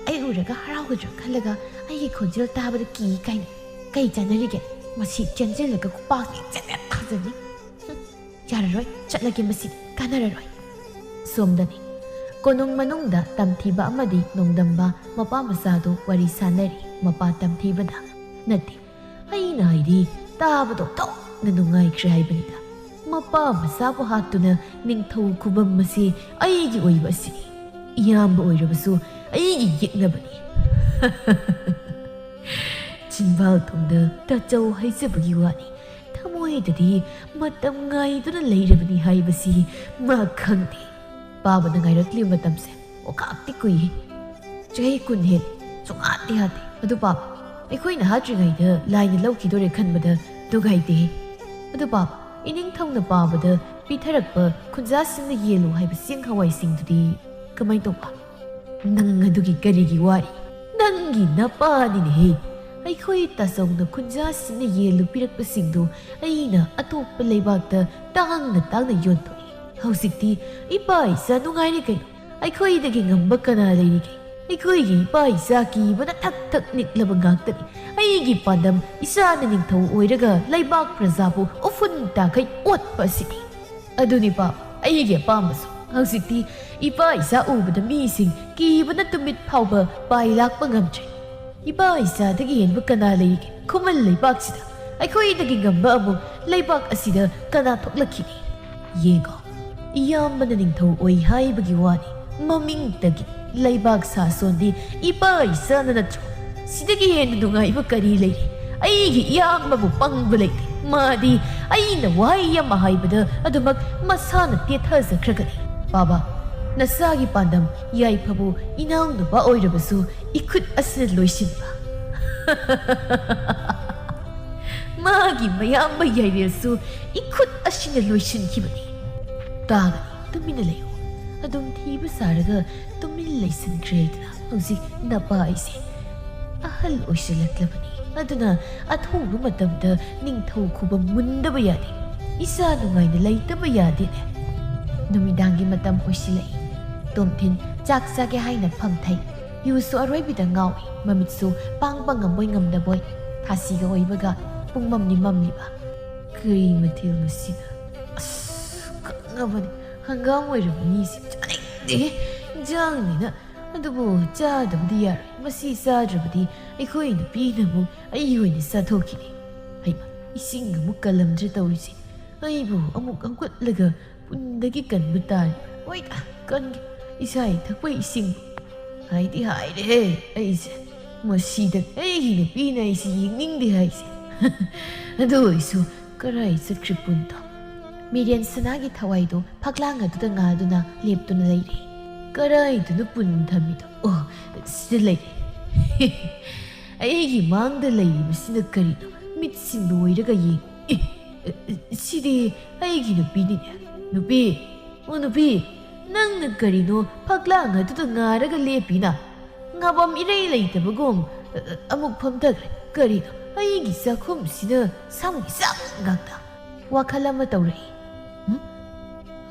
ꯑꯩ ꯎꯔꯒ ꯍꯔꯥꯎꯒꯗ꯭ꯔꯥ ꯈꯜꯂꯒ ꯑꯩꯒꯤ ꯈꯣꯟꯖꯦꯜ ꯇꯥꯕꯗ ꯀꯤ ꯀꯥꯏꯅ꯫ ꯀꯩ ꯆꯥꯟꯅꯔꯤꯒꯦ? ꯃꯁꯤ ꯆꯦꯟꯁꯤꯜꯂꯒ ꯈꯨꯄꯥꯛꯁꯤ ꯆꯦꯠ ꯆꯦꯠ ꯊꯥꯖꯅꯤ꯫ ꯍꯨꯝ, ꯌꯥꯔꯔꯣꯏ, ꯆꯠꯂꯒꯦ, ꯃꯁꯤꯗꯤ ꯀꯥꯟꯅꯔꯔꯣꯏ꯫ ꯁꯣꯝꯗꯅꯤ꯫ ꯀꯣꯅꯨꯡ ꯃꯅꯨꯡꯗ ꯇꯝꯊꯤꯕ ꯑꯃꯗꯤ ꯅꯣꯡꯗꯝꯕ ꯃꯄꯥ ꯃꯆꯥꯗꯨ ꯋꯥꯔꯤ ꯁꯥꯟꯅꯔꯤ꯫ ꯃꯄꯥ ꯇꯝꯊꯤꯕꯅ, ꯅꯠꯇꯦ, ꯑꯩꯅ ꯍꯥꯏꯗꯤ ꯇꯥꯕꯗ ꯑꯣꯟꯊꯣꯛꯅ ꯅꯨꯡꯉꯥꯏꯈ꯭ꯔꯦ ꯍꯥꯏꯕꯅꯤꯗ꯫ ꯃꯄꯥ ꯃꯆꯥꯕꯨ ꯍꯥꯠꯇꯨꯅ ꯅꯤꯡꯊꯧ ꯈꯨꯕꯝ ꯑꯁꯤ ꯑꯩꯒꯤ ꯑꯣꯏꯕ ꯑꯁꯤꯅꯤ꯫ ꯏꯌꯥꯝꯕ ꯑꯣꯏꯔꯕꯁꯨ ꯑꯩꯒꯤ ꯌꯦꯛꯅꯕꯅꯤ꯫ ꯆꯤꯟꯕꯥꯜ ꯊꯣꯡꯗ ꯇꯥꯆꯧ ꯍꯥꯏꯖꯕꯒꯤ ꯋꯥꯅꯤ, ꯊꯃꯣꯏꯗꯗꯤ ꯃꯇꯝ ꯉꯥꯏꯗꯨꯅ ꯂꯩꯔꯕꯅꯤ ꯍꯥꯏꯕꯁꯤ ꯃꯥ ꯈꯪꯗꯦ꯫ ꯄꯥꯕꯅ ꯉꯥꯏꯔꯛꯂꯤꯕ ꯃꯇꯝꯁꯦ ꯑꯣꯀꯥꯞꯇꯤ ꯀꯨꯏ꯫ ꯆꯍꯤ ꯀꯨꯟ ꯍꯦꯜꯂꯤ, ꯁꯨꯡꯍꯥꯠꯇꯤ ꯍꯥꯠꯇꯦ꯫ ꯑꯗꯨ ꯄꯥꯕ, ꯑꯩꯈꯣꯏꯅ ꯍꯥꯠꯇ꯭ꯔꯤꯉꯩꯗ ꯂꯥꯏꯅ ꯂꯧꯈꯤꯗꯣꯔꯦ ꯈꯟꯕꯗ ꯅꯨꯡꯉꯥꯏꯇꯦ꯫ ꯑꯗꯨ ꯄꯥꯕ, ꯏꯅꯤꯡꯊꯧꯅ ꯄꯥꯕꯗ ꯄꯤꯊꯔꯛꯄ ꯈꯨꯟꯖꯥꯁꯤꯡꯅ ꯌꯦꯜꯂꯨ ꯍꯥꯏꯕ ꯆꯦꯡ ꯍꯋꯥꯏꯁꯤꯡꯗꯨꯗꯤ ꯀꯃꯥꯏ ꯇꯧꯕ? ꯅꯪ ꯑꯗꯨꯒꯤ ꯀꯔꯤꯒꯤ ꯋꯥꯔꯤ? ꯅꯪꯒꯤ ꯅꯄꯥꯅꯤꯅꯦꯍꯦ꯫ ꯑꯩꯈꯣꯏ ꯇꯥꯆꯧꯅ ꯈꯨꯟꯖꯥꯁꯤꯡꯅ ꯌꯦꯜꯂꯨ ꯄꯤꯔꯛꯄꯁꯤꯡꯗꯨ ꯑꯩꯅ ꯑꯇꯣꯞꯄ ꯂꯩꯕꯥꯛꯇ ꯇꯥꯡꯅ ꯇꯥꯡꯅ ꯌꯣꯟꯊꯣꯛꯏ꯫ ꯍꯧꯖꯤꯛꯇꯤ ꯏꯄꯥ ꯏꯆꯥ ꯅꯨꯡꯉꯥꯏꯔꯦ ꯀꯩꯅꯣ꯫ ꯑꯩꯈꯣꯏꯗꯒꯤ ꯉꯝꯕ ꯀꯅꯥ ꯂꯩꯔꯤꯒꯦ? ꯑꯩꯈꯣꯏꯒꯤ ꯏꯄꯥ ꯏꯆꯥ ꯀꯤꯕꯅ ꯊꯛ ꯊꯛ ꯅꯤꯛꯂꯕ ꯉꯥꯛꯇꯅꯤ꯫ ꯑꯩꯒꯤ ꯄꯥꯟꯗꯝ ꯏꯆꯥꯅ ꯅꯤꯡꯊꯧ ꯑꯣꯏꯔꯒ ꯂꯩꯕꯥꯛ ꯄ꯭ꯔꯖꯥꯕꯨ ꯎꯐꯨꯟ ꯇꯥꯈꯩ ꯑꯣꯠꯄ ꯑꯁꯤꯅꯤ꯫ ꯑꯗꯨꯅꯤ ꯄꯥꯕ, ꯑꯩꯒꯤ ꯑꯄꯥꯝꯕꯁꯨ꯫ ꯍꯧꯖꯤꯛꯇꯤ ꯏꯄꯥ ꯏꯆꯥ ꯎꯕꯗ ꯃꯤꯁꯤꯡ ꯀꯤꯕꯅ ꯇꯨꯃꯤꯠ ꯐꯥꯎꯕ ꯄꯥꯏ ꯂꯥꯛꯄ ꯉꯝꯗ꯭ꯔꯦ꯫ ꯏꯄꯥ ꯏꯆꯥꯗꯒꯤ ꯍꯦꯟꯕ ꯀꯅꯥ ꯂꯩꯔꯤꯒꯦ? ꯈꯨꯃꯟ ꯂꯩꯕꯥꯛꯁꯤꯗ ꯑꯩꯈꯣꯏꯗꯒꯤ ꯉꯝꯕ ꯑꯃꯨꯛ ꯂꯩꯕꯥꯛ ꯑꯁꯤꯗ ꯀꯅꯥ ꯊꯣꯛꯂꯛꯈꯤꯅꯤ? ꯌꯦꯡꯉꯣ, ꯏꯌꯥꯝꯕꯅ ꯅꯤꯡꯊꯧ ꯑꯣꯏ ꯍꯥꯏꯕꯒꯤ ꯋꯥꯅꯤ, ꯃꯃꯤꯡꯇꯒꯤ ꯂꯩꯕꯥꯛ ꯁꯥꯁꯣꯟꯗꯤ ꯏꯄꯥ ꯏꯆꯥꯅ ꯅꯠꯇ꯭ꯔꯣ? ꯁꯤꯗꯒꯤ ꯍꯦꯟꯅ ꯅꯨꯡꯉꯥꯏꯕ ꯀꯔꯤ ꯂꯩꯔꯤ? ꯑꯩꯒꯤ ꯏꯌꯥꯝꯕꯕꯨ ꯄꯪꯕ ꯂꯩꯇꯦ꯫ ꯃꯥꯗꯤ ꯑꯩꯅ ꯋꯥꯍꯩ ꯑꯃ ꯍꯥꯏꯕꯗ ꯑꯗꯨꯃꯛ ꯃꯁꯥꯅ ꯇꯦꯊꯖꯈ꯭ꯔꯒꯅꯤ꯫ ꯄꯥꯕ, ꯅꯆꯥꯒꯤ ꯄꯥꯟꯗꯝ ꯌꯥꯏꯐꯕꯨ ꯏꯅꯥꯎꯅꯨꯄꯥ ꯑꯣꯏꯔꯕꯁꯨ ꯏꯈꯨꯠ ꯑꯁꯤꯅ ꯂꯣꯏꯁꯤꯟꯕ꯫ ꯃꯥꯒꯤ ꯃꯌꯥꯝꯕ ꯌꯥꯏꯔꯦꯜꯁꯨ ꯏꯈꯨꯠ ꯑꯁꯤꯅ ꯂꯣꯏꯁꯤꯟꯈꯤꯕꯅꯤ꯫ ꯇꯥꯒꯅꯤ, ꯇꯨꯃꯤꯟꯅ ꯂꯩꯌꯨ꯫ ꯑꯗꯨꯝ ꯊꯤꯕ ꯁꯥꯔꯒ ꯇꯨꯃꯤꯟ ꯂꯩꯁꯤꯟꯈ꯭ꯔꯦꯗꯅ꯫ ꯍꯧꯖꯤꯛ ꯅꯄꯥ ꯑꯩꯁꯦ ꯑꯍꯜ ꯑꯣꯏꯁꯤꯜꯂꯛꯂꯕꯅꯤ꯫ ꯑꯗꯨꯅ ꯑꯊꯨꯕ ꯃꯇꯝꯗ ꯅꯤꯡꯊꯧ ꯈꯨꯕꯝ ꯃꯨꯟꯗꯕ ꯌꯥꯗꯦ꯫ ꯏꯆꯥ ꯅꯨꯡꯉꯥꯏꯅ ꯂꯩꯇꯕ ꯌꯥꯗꯦꯅꯦ꯫ ꯅꯨꯃꯤꯗꯥꯡꯒꯤ ꯃꯇꯝ ꯑꯣꯏꯁꯤꯜꯂꯛꯏ꯫ ꯇꯣꯝꯊꯤꯟ ꯆꯥꯛ ꯆꯥꯒꯦ ꯍꯥꯏꯅ ꯐꯝꯊꯩ꯫ ꯌꯨꯁꯨ ꯑꯔꯣꯏꯕꯤꯗ ꯉꯥꯎꯏ꯫ ꯃꯃꯤꯠꯁꯨ ꯄꯥꯡꯕ ꯉꯝꯕꯣꯏ ꯉꯝꯗꯕꯣꯏ ꯊꯥꯁꯤꯒ ꯑꯣꯏꯕꯒ ꯄꯨꯡꯃꯝꯅꯤ ꯃꯝꯂꯤꯕ꯫ ꯀꯔꯤ ꯃꯊꯦꯜꯅꯣ ꯁꯤꯅ? ꯑꯁ, ꯈꯪꯉꯕꯅꯤ꯫ ꯍꯪꯒꯥꯝ ꯑꯣꯏꯔꯝꯃꯅꯤ ꯁꯤ꯫ ꯆꯥꯅꯤꯡꯗꯦ꯫ ꯏꯟꯖꯥꯡꯅꯤꯅ꯫ ꯑꯗꯨꯕꯨ ꯆꯥꯗꯕꯗꯤ ꯌꯥꯔꯣꯏ꯫ ꯃꯁꯤ ꯆꯥꯗ꯭ꯔꯕꯗꯤ ꯑꯩꯈꯣꯏ ꯅꯨꯄꯤꯅ ꯑꯃꯨꯛ ꯑꯩ ꯑꯣꯏꯅ ꯆꯥꯊꯣꯛꯈꯤꯅꯤ꯫ ꯍꯩꯃꯥ, ꯏꯁꯤꯡ ꯑꯃꯨꯛ ꯀꯜꯂꯝꯗ꯭ꯔꯦ ꯇꯧꯔꯤꯁꯦ꯫ ꯑꯩꯕꯨ ꯑꯃꯨꯛ ꯍꯧꯒꯠꯂꯒ ꯄꯨꯟꯗꯒꯤ ꯀꯟꯕ ꯇꯥꯔꯦ꯫ ꯍꯣꯏꯗ, ꯀꯟꯒꯦ꯫ ꯏꯁꯥ ꯏꯊꯛꯄ ꯏꯁꯤꯡ꯫ ꯍꯥꯏꯗꯤ ꯍꯥꯏꯔꯦꯍꯦ ꯑꯩꯁꯦ꯫ ꯃꯁꯤꯗ ꯑꯩꯒꯤ ꯅꯨꯄꯤꯅ ꯑꯩꯁꯦ ꯌꯦꯡꯅꯤꯡꯗꯦ ꯍꯥꯏꯁꯦ꯫ ꯑꯗꯨ ꯑꯣꯏꯁꯨ ꯀꯔꯥꯏ ꯆꯠꯈ꯭ꯔꯤ ꯄꯨꯟꯗꯣ? ꯃꯤꯔꯦꯟ ꯁꯅꯥꯒꯤ ꯊꯋꯥꯏꯗꯣ ꯐꯛꯂꯥꯡ ꯑꯗꯨꯗ ꯉꯥꯗꯨꯅ ꯂꯦꯞꯇꯨꯅ ꯂꯩꯔꯦ꯫ ꯀꯔꯥꯏꯗꯅꯣ ꯄꯨꯟ ꯊꯝꯃꯤꯗꯣ? ꯑꯣ, ꯁꯤꯗ ꯂꯩꯔꯦ꯫ ꯑꯩꯒꯤ ꯃꯥꯡꯗ ꯂꯩꯔꯤꯕꯁꯤꯅ ꯀꯔꯤꯅꯣ? ꯃꯤꯠꯁꯤ ꯅꯣꯏꯔꯒ ꯌꯦꯡ-, ꯑꯦ, ꯑꯦ, ꯁꯤꯗꯤ ꯑꯩꯒꯤ ꯅꯨꯄꯤꯅꯤꯅꯦ꯫ ꯅꯨꯄꯤ, ꯑꯣ ꯅꯨꯄꯤ, ꯅꯪꯅ ꯀꯔꯤꯅꯣ ꯐꯛꯂꯥꯡ ꯑꯗꯨꯗ ꯉꯥꯔꯒ ꯂꯦꯞꯄꯤꯅ? ꯉꯥꯕꯝ ꯏꯔꯩ ꯂꯩꯇꯕꯒꯨꯝ, ꯑ, ꯑ, ꯑꯃꯨꯛ ꯐꯝꯊꯈ꯭ꯔꯦ꯫ ꯀꯔꯤꯅꯣ? ꯑꯩꯒꯤ ꯆꯥꯛꯈꯨꯝꯁꯤꯗ ꯁꯝꯒꯤ ꯆꯥꯛ ꯉꯥꯛꯇ꯫ ꯋꯥꯈꯜ ꯑꯃ ꯇꯧꯔꯛꯏ꯫ ꯍꯨꯝ?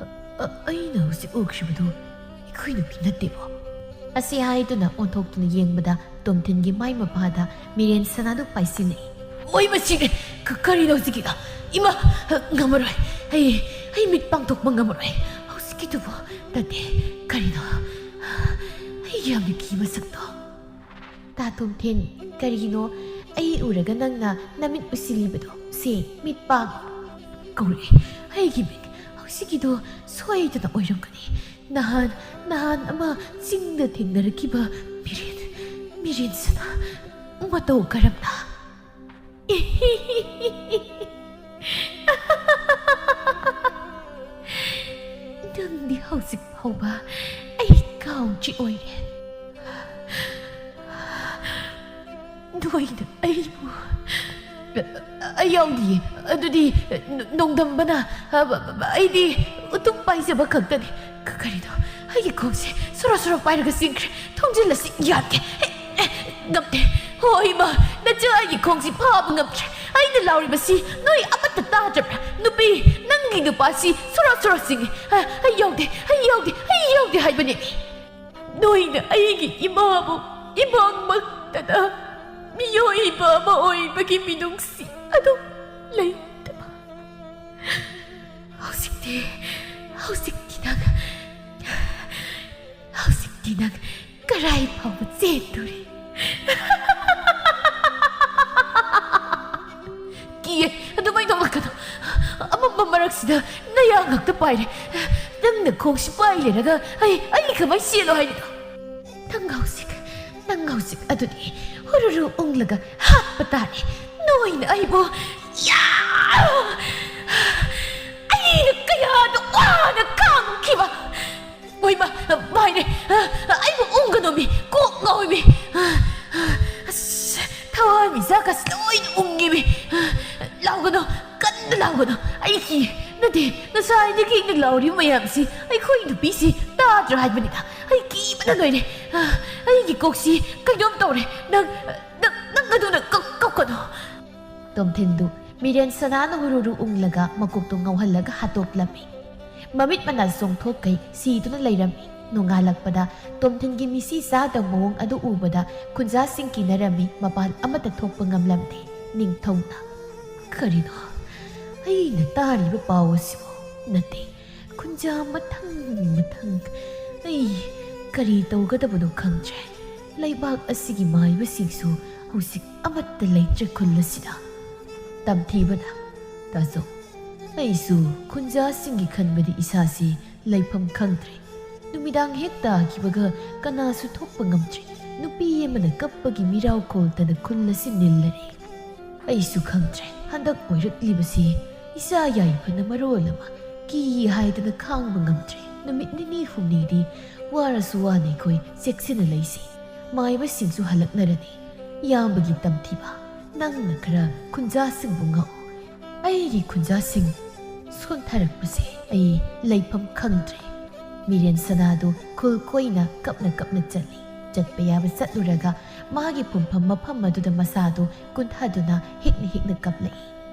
ꯑ, ꯑ, ꯑꯩꯅ ꯍꯧꯖꯤꯛ ꯎꯈ꯭ꯔꯤꯕꯗꯨ ꯑꯩꯈꯣꯏ ꯅꯨꯄꯤ ꯅꯠꯇꯦꯕꯣ? ꯑꯁꯤ ꯍꯥꯏꯗꯨꯅ ꯑꯣꯟꯊꯣꯛꯇꯨꯅ ꯌꯦꯡꯕꯗ ꯇꯣꯝꯊꯤꯟꯒꯤ ꯃꯥꯏ ꯃꯄꯥꯗ ꯃꯤꯔꯦꯟ ꯁꯅꯥꯗꯨ ꯄꯥꯏꯁꯤꯜꯂꯛꯏ꯫ ꯑꯣꯏ ꯃꯁꯤꯅꯦ꯫ ꯀ-, ꯀꯔꯤꯅꯣ ꯍꯧꯖꯤꯛꯀꯤꯗꯣ? ꯏꯃꯥ, ꯉꯝꯃꯔꯣꯏ꯫ ꯑꯩ, ꯑꯩ ꯃꯤꯠ ꯄꯥꯡꯊꯣꯛꯄ ꯉꯝꯃꯔꯣꯏ꯫ ꯍꯧꯖꯤꯛꯀꯤꯗꯨꯕꯨ ꯅꯠꯇꯦ꯫ ꯀꯔꯤꯅꯣ? ꯑꯩ ꯌꯥꯝꯅ ꯀꯤꯕ ꯁꯛꯇꯣ꯫ ꯇꯥ ꯇꯣꯝꯊꯤꯟ, ꯀꯔꯤꯅꯣ? ꯑꯩ ꯎꯔꯒ ꯅꯪꯅ ꯅꯃꯤꯠ ꯎꯁꯤꯜꯂꯤꯕꯗꯣ? ꯁꯦ, ꯃꯤꯠ ꯄꯥꯡꯉꯨ꯫ ꯀꯧꯔꯛꯑꯦ꯫ ꯑꯩꯒꯤ ꯃꯤꯠ, ꯍꯧꯖꯤꯛꯀꯤꯗꯣ ꯁꯣꯏꯗꯅ ꯑꯣꯏꯔꯝꯒꯅꯤ꯫ ꯅꯍꯥꯟ, ꯅꯍꯥꯟ ꯑꯃ ꯆꯤꯡꯗ ꯊꯦꯡꯅꯔꯛꯈꯤꯕ ꯃꯤꯔꯦꯟ, ꯃꯤꯔꯦꯟ ꯁꯅꯥ꯫ ꯃꯇꯧ ꯀꯔꯝꯅ? ꯅꯪꯗꯤ ꯍꯧꯖꯤꯛ ꯐꯥꯎꯕ ꯑꯩ ꯀꯥꯎꯗ꯭ꯔꯤ ꯑꯣꯏꯔꯦ꯫ ꯅꯣꯏꯅ ꯑꯩꯕꯨ, ꯑꯩ ꯌꯥꯎꯗꯤꯌꯦ꯫ ꯑꯗꯨꯗꯤ ꯅꯣꯡꯗꯝꯕꯅ, ꯑꯩꯗꯤ ꯎꯇꯨꯞ ꯄꯥꯏꯖꯕ ꯈꯛꯇꯅꯤ꯫ ꯀ-, ꯀꯔꯤꯅꯣ? ꯑꯩꯒꯤ ꯈꯣꯡꯁꯦ ꯁꯣꯔꯣ ꯁꯣꯔꯣ ꯄꯥꯏꯔꯒ ꯆꯦꯟꯈ꯭ꯔꯦ꯫ ꯊꯣꯡꯖꯤꯜ ꯑꯁꯤ ꯌꯥꯗꯦ꯫ ꯑꯦ, ꯑꯦ, ꯉꯝꯗꯦ꯫ ꯍꯣ, ꯏꯃꯥ, ꯅꯆꯥ ꯑꯩꯒꯤ ꯈꯣꯡꯁꯤ ꯐꯥꯕ ꯉꯝꯗ꯭ꯔꯦ꯫ ꯑꯩꯅ ꯂꯥꯎꯔꯤꯕꯁꯤ ꯅꯣꯏ ꯑꯃꯠꯇ ꯇꯥꯗ꯭ꯔꯕ꯭ꯔꯥ? ꯅꯨꯄꯤ, ꯅꯪꯒꯤ ꯅꯨꯄꯥꯁꯤ ꯁꯣꯔꯣ ꯁꯣꯔꯣ ꯆꯤꯡꯏ꯫ ꯑ, ꯑꯩ ꯌꯥꯎꯗꯦ, ꯑꯩ ꯌꯥꯎꯗꯦ, ꯑꯩ ꯌꯥꯎꯗꯦ ꯍꯥꯏꯕꯅꯤ꯫ ꯅꯣꯏꯅ ꯑꯩꯒꯤ ꯏꯃꯥꯕꯨ ꯏꯃꯥꯃꯛꯇꯗ ꯃꯤꯑꯣꯏꯕ ꯑꯃ ꯑꯣꯏꯕꯒꯤ ꯃꯤꯅꯨꯡꯁꯤ ꯑꯗꯨ ꯂꯩꯇꯕ꯫ ꯍꯧꯖꯤꯛꯇꯤ, ꯍꯧꯖꯤꯛꯇꯤ ꯅꯪ, ꯍꯧꯖꯤꯛꯇꯤ ꯅꯪ ꯀꯔꯥꯏ ꯐꯥꯎꯕ ꯆꯦꯟꯗꯣꯔꯤ? ꯀꯤꯌꯦ, ꯑꯗꯨꯃꯥꯏꯅ ꯇꯧꯔꯛꯀꯅꯨ꯫ ꯑꯃꯝꯕ ꯃꯔꯛꯁꯤꯗ ꯅꯌꯥ ꯉꯥꯛꯇ ꯄꯥꯏꯔꯦ꯫ ꯅꯪꯅ ꯈꯣꯡꯁꯤ ꯄꯥꯏ ꯂꯩꯔꯒ ꯑꯩ, ꯑꯩ ꯀꯃꯥꯏ ꯆꯦꯜꯂꯣ ꯍꯥꯏꯔꯤꯅꯣ? ꯅꯪ ꯍꯧꯖꯤꯛ, ꯅꯪ ꯍꯧꯖꯤꯛ ꯑꯗꯨꯗꯤ ꯍꯨꯔꯨꯔꯨ ꯎꯪꯂꯒ ꯍꯥꯠꯄ ꯇꯥꯔꯦ꯫ ꯅꯣꯏꯅ ꯑꯩꯕꯨ, ꯌꯥ! ꯑꯩꯅ ꯀꯌꯥꯗ ꯋꯥꯅ ꯈꯥꯡꯈꯤꯕ꯫ ꯍꯣꯏꯃ, ꯃꯥꯏꯅꯦ, ꯑꯩꯕꯨ ꯎꯪꯒꯅꯨꯃꯤ, ꯀꯣꯛ ꯉꯥꯎꯏꯃꯤ꯫ ꯑꯁ, ꯊꯋꯥꯟꯃꯤꯆꯥꯛꯀꯁꯤ ꯂꯣꯏꯅ ꯎꯪꯉꯤꯃꯤ꯫ ꯂꯥꯎꯒꯅꯨ, ꯀꯟꯅ ꯂꯥꯎꯒꯅꯨ꯫ ꯑꯩ ꯀꯤ, ꯅꯠꯇꯦ, ꯉꯁꯥꯏꯗꯒꯤ ꯑꯩꯅ ꯂꯥꯎꯔꯤꯕ ꯃꯌꯥꯝꯁꯤ ꯑꯩꯈꯣꯏ ꯅꯨꯄꯤꯁꯤ ꯇꯥꯗ꯭ꯔꯣ ꯍꯥꯏꯕꯅꯤꯗ꯫ ꯑꯩ ꯀꯤꯕꯅ ꯂꯣꯏꯔꯦ꯫ ꯑꯩꯒꯤ ꯀꯣꯛꯁꯤ ꯀꯩꯅꯣꯝ ꯇꯧꯔꯦ꯫ ꯅꯪ, ꯅꯪ, ꯅꯪ ꯑꯗꯨꯅ ꯀꯞ-, ꯀꯞꯀꯅꯨ꯫ ꯇꯣꯝꯊꯤꯟꯗꯨ ꯃꯤꯔꯦꯟ ꯁꯅꯥꯅ ꯍꯨꯔꯨꯔꯨ ꯎꯪꯂꯒ ꯃꯀꯣꯛꯇꯨ ꯉꯥꯎꯍꯜꯂꯒ ꯍꯥꯠꯇꯣꯛꯂꯝꯃꯤ꯫ ꯃꯃꯤꯠ ꯃꯅꯥ ꯆꯣꯡꯊꯣꯛꯈꯩ ꯁꯤꯗꯨꯅ ꯂꯩꯔꯝꯃꯤ꯫ ꯅꯣꯡꯉꯥꯜꯂꯛꯄꯗ ꯇꯣꯝꯊꯤꯟꯒꯤ ꯃꯤꯁꯤ ꯆꯥꯗꯕ ꯃꯑꯣꯡ ꯑꯗꯨ ꯎꯕꯗ ꯈꯨꯟꯖꯥꯁꯤꯡ ꯀꯤꯅꯔꯝꯃꯤ, ꯃꯄꯥꯟ ꯑꯃꯠꯇ ꯊꯣꯛꯄ ꯉꯝꯂꯝꯗꯦ꯫ ꯅꯤꯡꯊꯧꯅ, "ꯀꯔꯤꯅꯣ ꯑꯩꯅ ꯇꯥꯔꯤꯕ ꯄꯥꯎ ꯑꯁꯤꯕꯨ? ꯅꯠꯇꯦ, ꯈꯨꯟꯖꯥ ꯃꯊꯪ ꯃꯊꯪ꯫ ꯑꯩ ꯀꯔꯤ ꯇꯧꯒꯗꯕꯅꯣ ꯈꯪꯗ꯭ꯔꯦ꯫ ꯂꯩꯕꯥꯛ ꯑꯁꯤꯒꯤ ꯃꯥꯏꯕꯁꯤꯡꯁꯨ ꯍꯧꯖꯤꯛ ꯑꯃꯠꯇ ꯂꯩꯇ꯭ꯔꯦ ꯈꯨꯜ ꯑꯁꯤꯗ꯫" ꯇꯝꯊꯤꯕꯅ, "ꯇꯥꯖꯧ, ꯑꯩꯁꯨ ꯈꯨꯟꯖꯥꯁꯤꯡꯒꯤ ꯈꯟꯕꯗꯤ ꯏꯁꯥꯁꯤ ꯂꯩꯐꯝ ꯈꯪꯗ꯭ꯔꯦ꯫ ꯅꯨꯃꯤꯗꯥꯡ ꯍꯦꯛ ꯇꯥꯈꯤꯕꯒ ꯀꯅꯥꯁꯨ ꯊꯣꯛꯄ ꯉꯝꯗ꯭ꯔꯦ꯫ ꯅꯨꯄꯤ ꯑꯃꯅ ꯀꯞꯄꯒꯤ ꯃꯤꯔꯥꯎ ꯈꯣꯜꯇꯅ ꯈꯨꯜ ꯑꯁꯤ ꯅꯤꯜꯂꯔꯦ꯫ ꯑꯩꯁꯨ ꯈꯪꯗ꯭ꯔꯦ, ꯍꯟꯗꯛ ꯑꯣꯏꯔꯛꯂꯤꯕꯁꯤ ꯏꯆꯥ ꯌꯥꯏꯐꯅ ꯃꯔꯣꯜ ꯑꯃ ꯀꯤ ꯍꯥꯏꯗꯅ ꯈꯥꯡꯕ ꯉꯝꯗ꯭ꯔꯦ꯫ ꯅꯨꯃꯤꯠ ꯅꯤꯅꯤ ꯍꯨꯝꯅꯤꯗꯤ ꯋꯥꯔꯁꯨ ꯋꯥꯅ ꯑꯩꯈꯣꯏ ꯆꯦꯛꯁꯤꯟꯅ ꯂꯩꯁꯤ꯫ ꯃꯥꯏꯕꯁꯤꯡꯁꯨ ꯍꯜꯂꯛꯅꯔꯅꯤ꯫ ꯏꯌꯥꯝꯕꯒꯤ ꯇꯝꯊꯤꯕ, ꯅꯪꯅ ꯈꯔ ꯈꯨꯟꯖꯥꯁꯤꯡꯕꯨ ꯉꯥꯛꯎ꯫ ꯑꯩꯒꯤ ꯈꯨꯟꯖꯥꯁꯤꯡ ꯁꯣꯟꯊꯔꯛꯄꯁꯦ ꯑꯩ ꯂꯩꯐꯝ ꯈꯪꯗ꯭ꯔꯦ꯫" ꯃꯤꯔꯦꯟ ꯁꯅꯥꯗꯨ ꯈꯨꯜ ꯀꯣꯏꯅ ꯀꯞꯅ ꯀꯞꯅ ꯆꯠꯂꯤ꯫ ꯆꯠꯄ ꯌꯥꯕ ꯆꯠꯂꯨꯔꯒ ꯃꯥꯒꯤ ꯐꯨꯝꯐꯝ ꯃꯐꯝ ꯑꯗꯨꯗ ꯃꯁꯥꯗꯨ ꯀꯨꯟꯊꯗꯨꯅ ꯍꯤꯛꯅ ꯍꯤꯛꯅ ꯀꯞꯂꯛꯏ꯫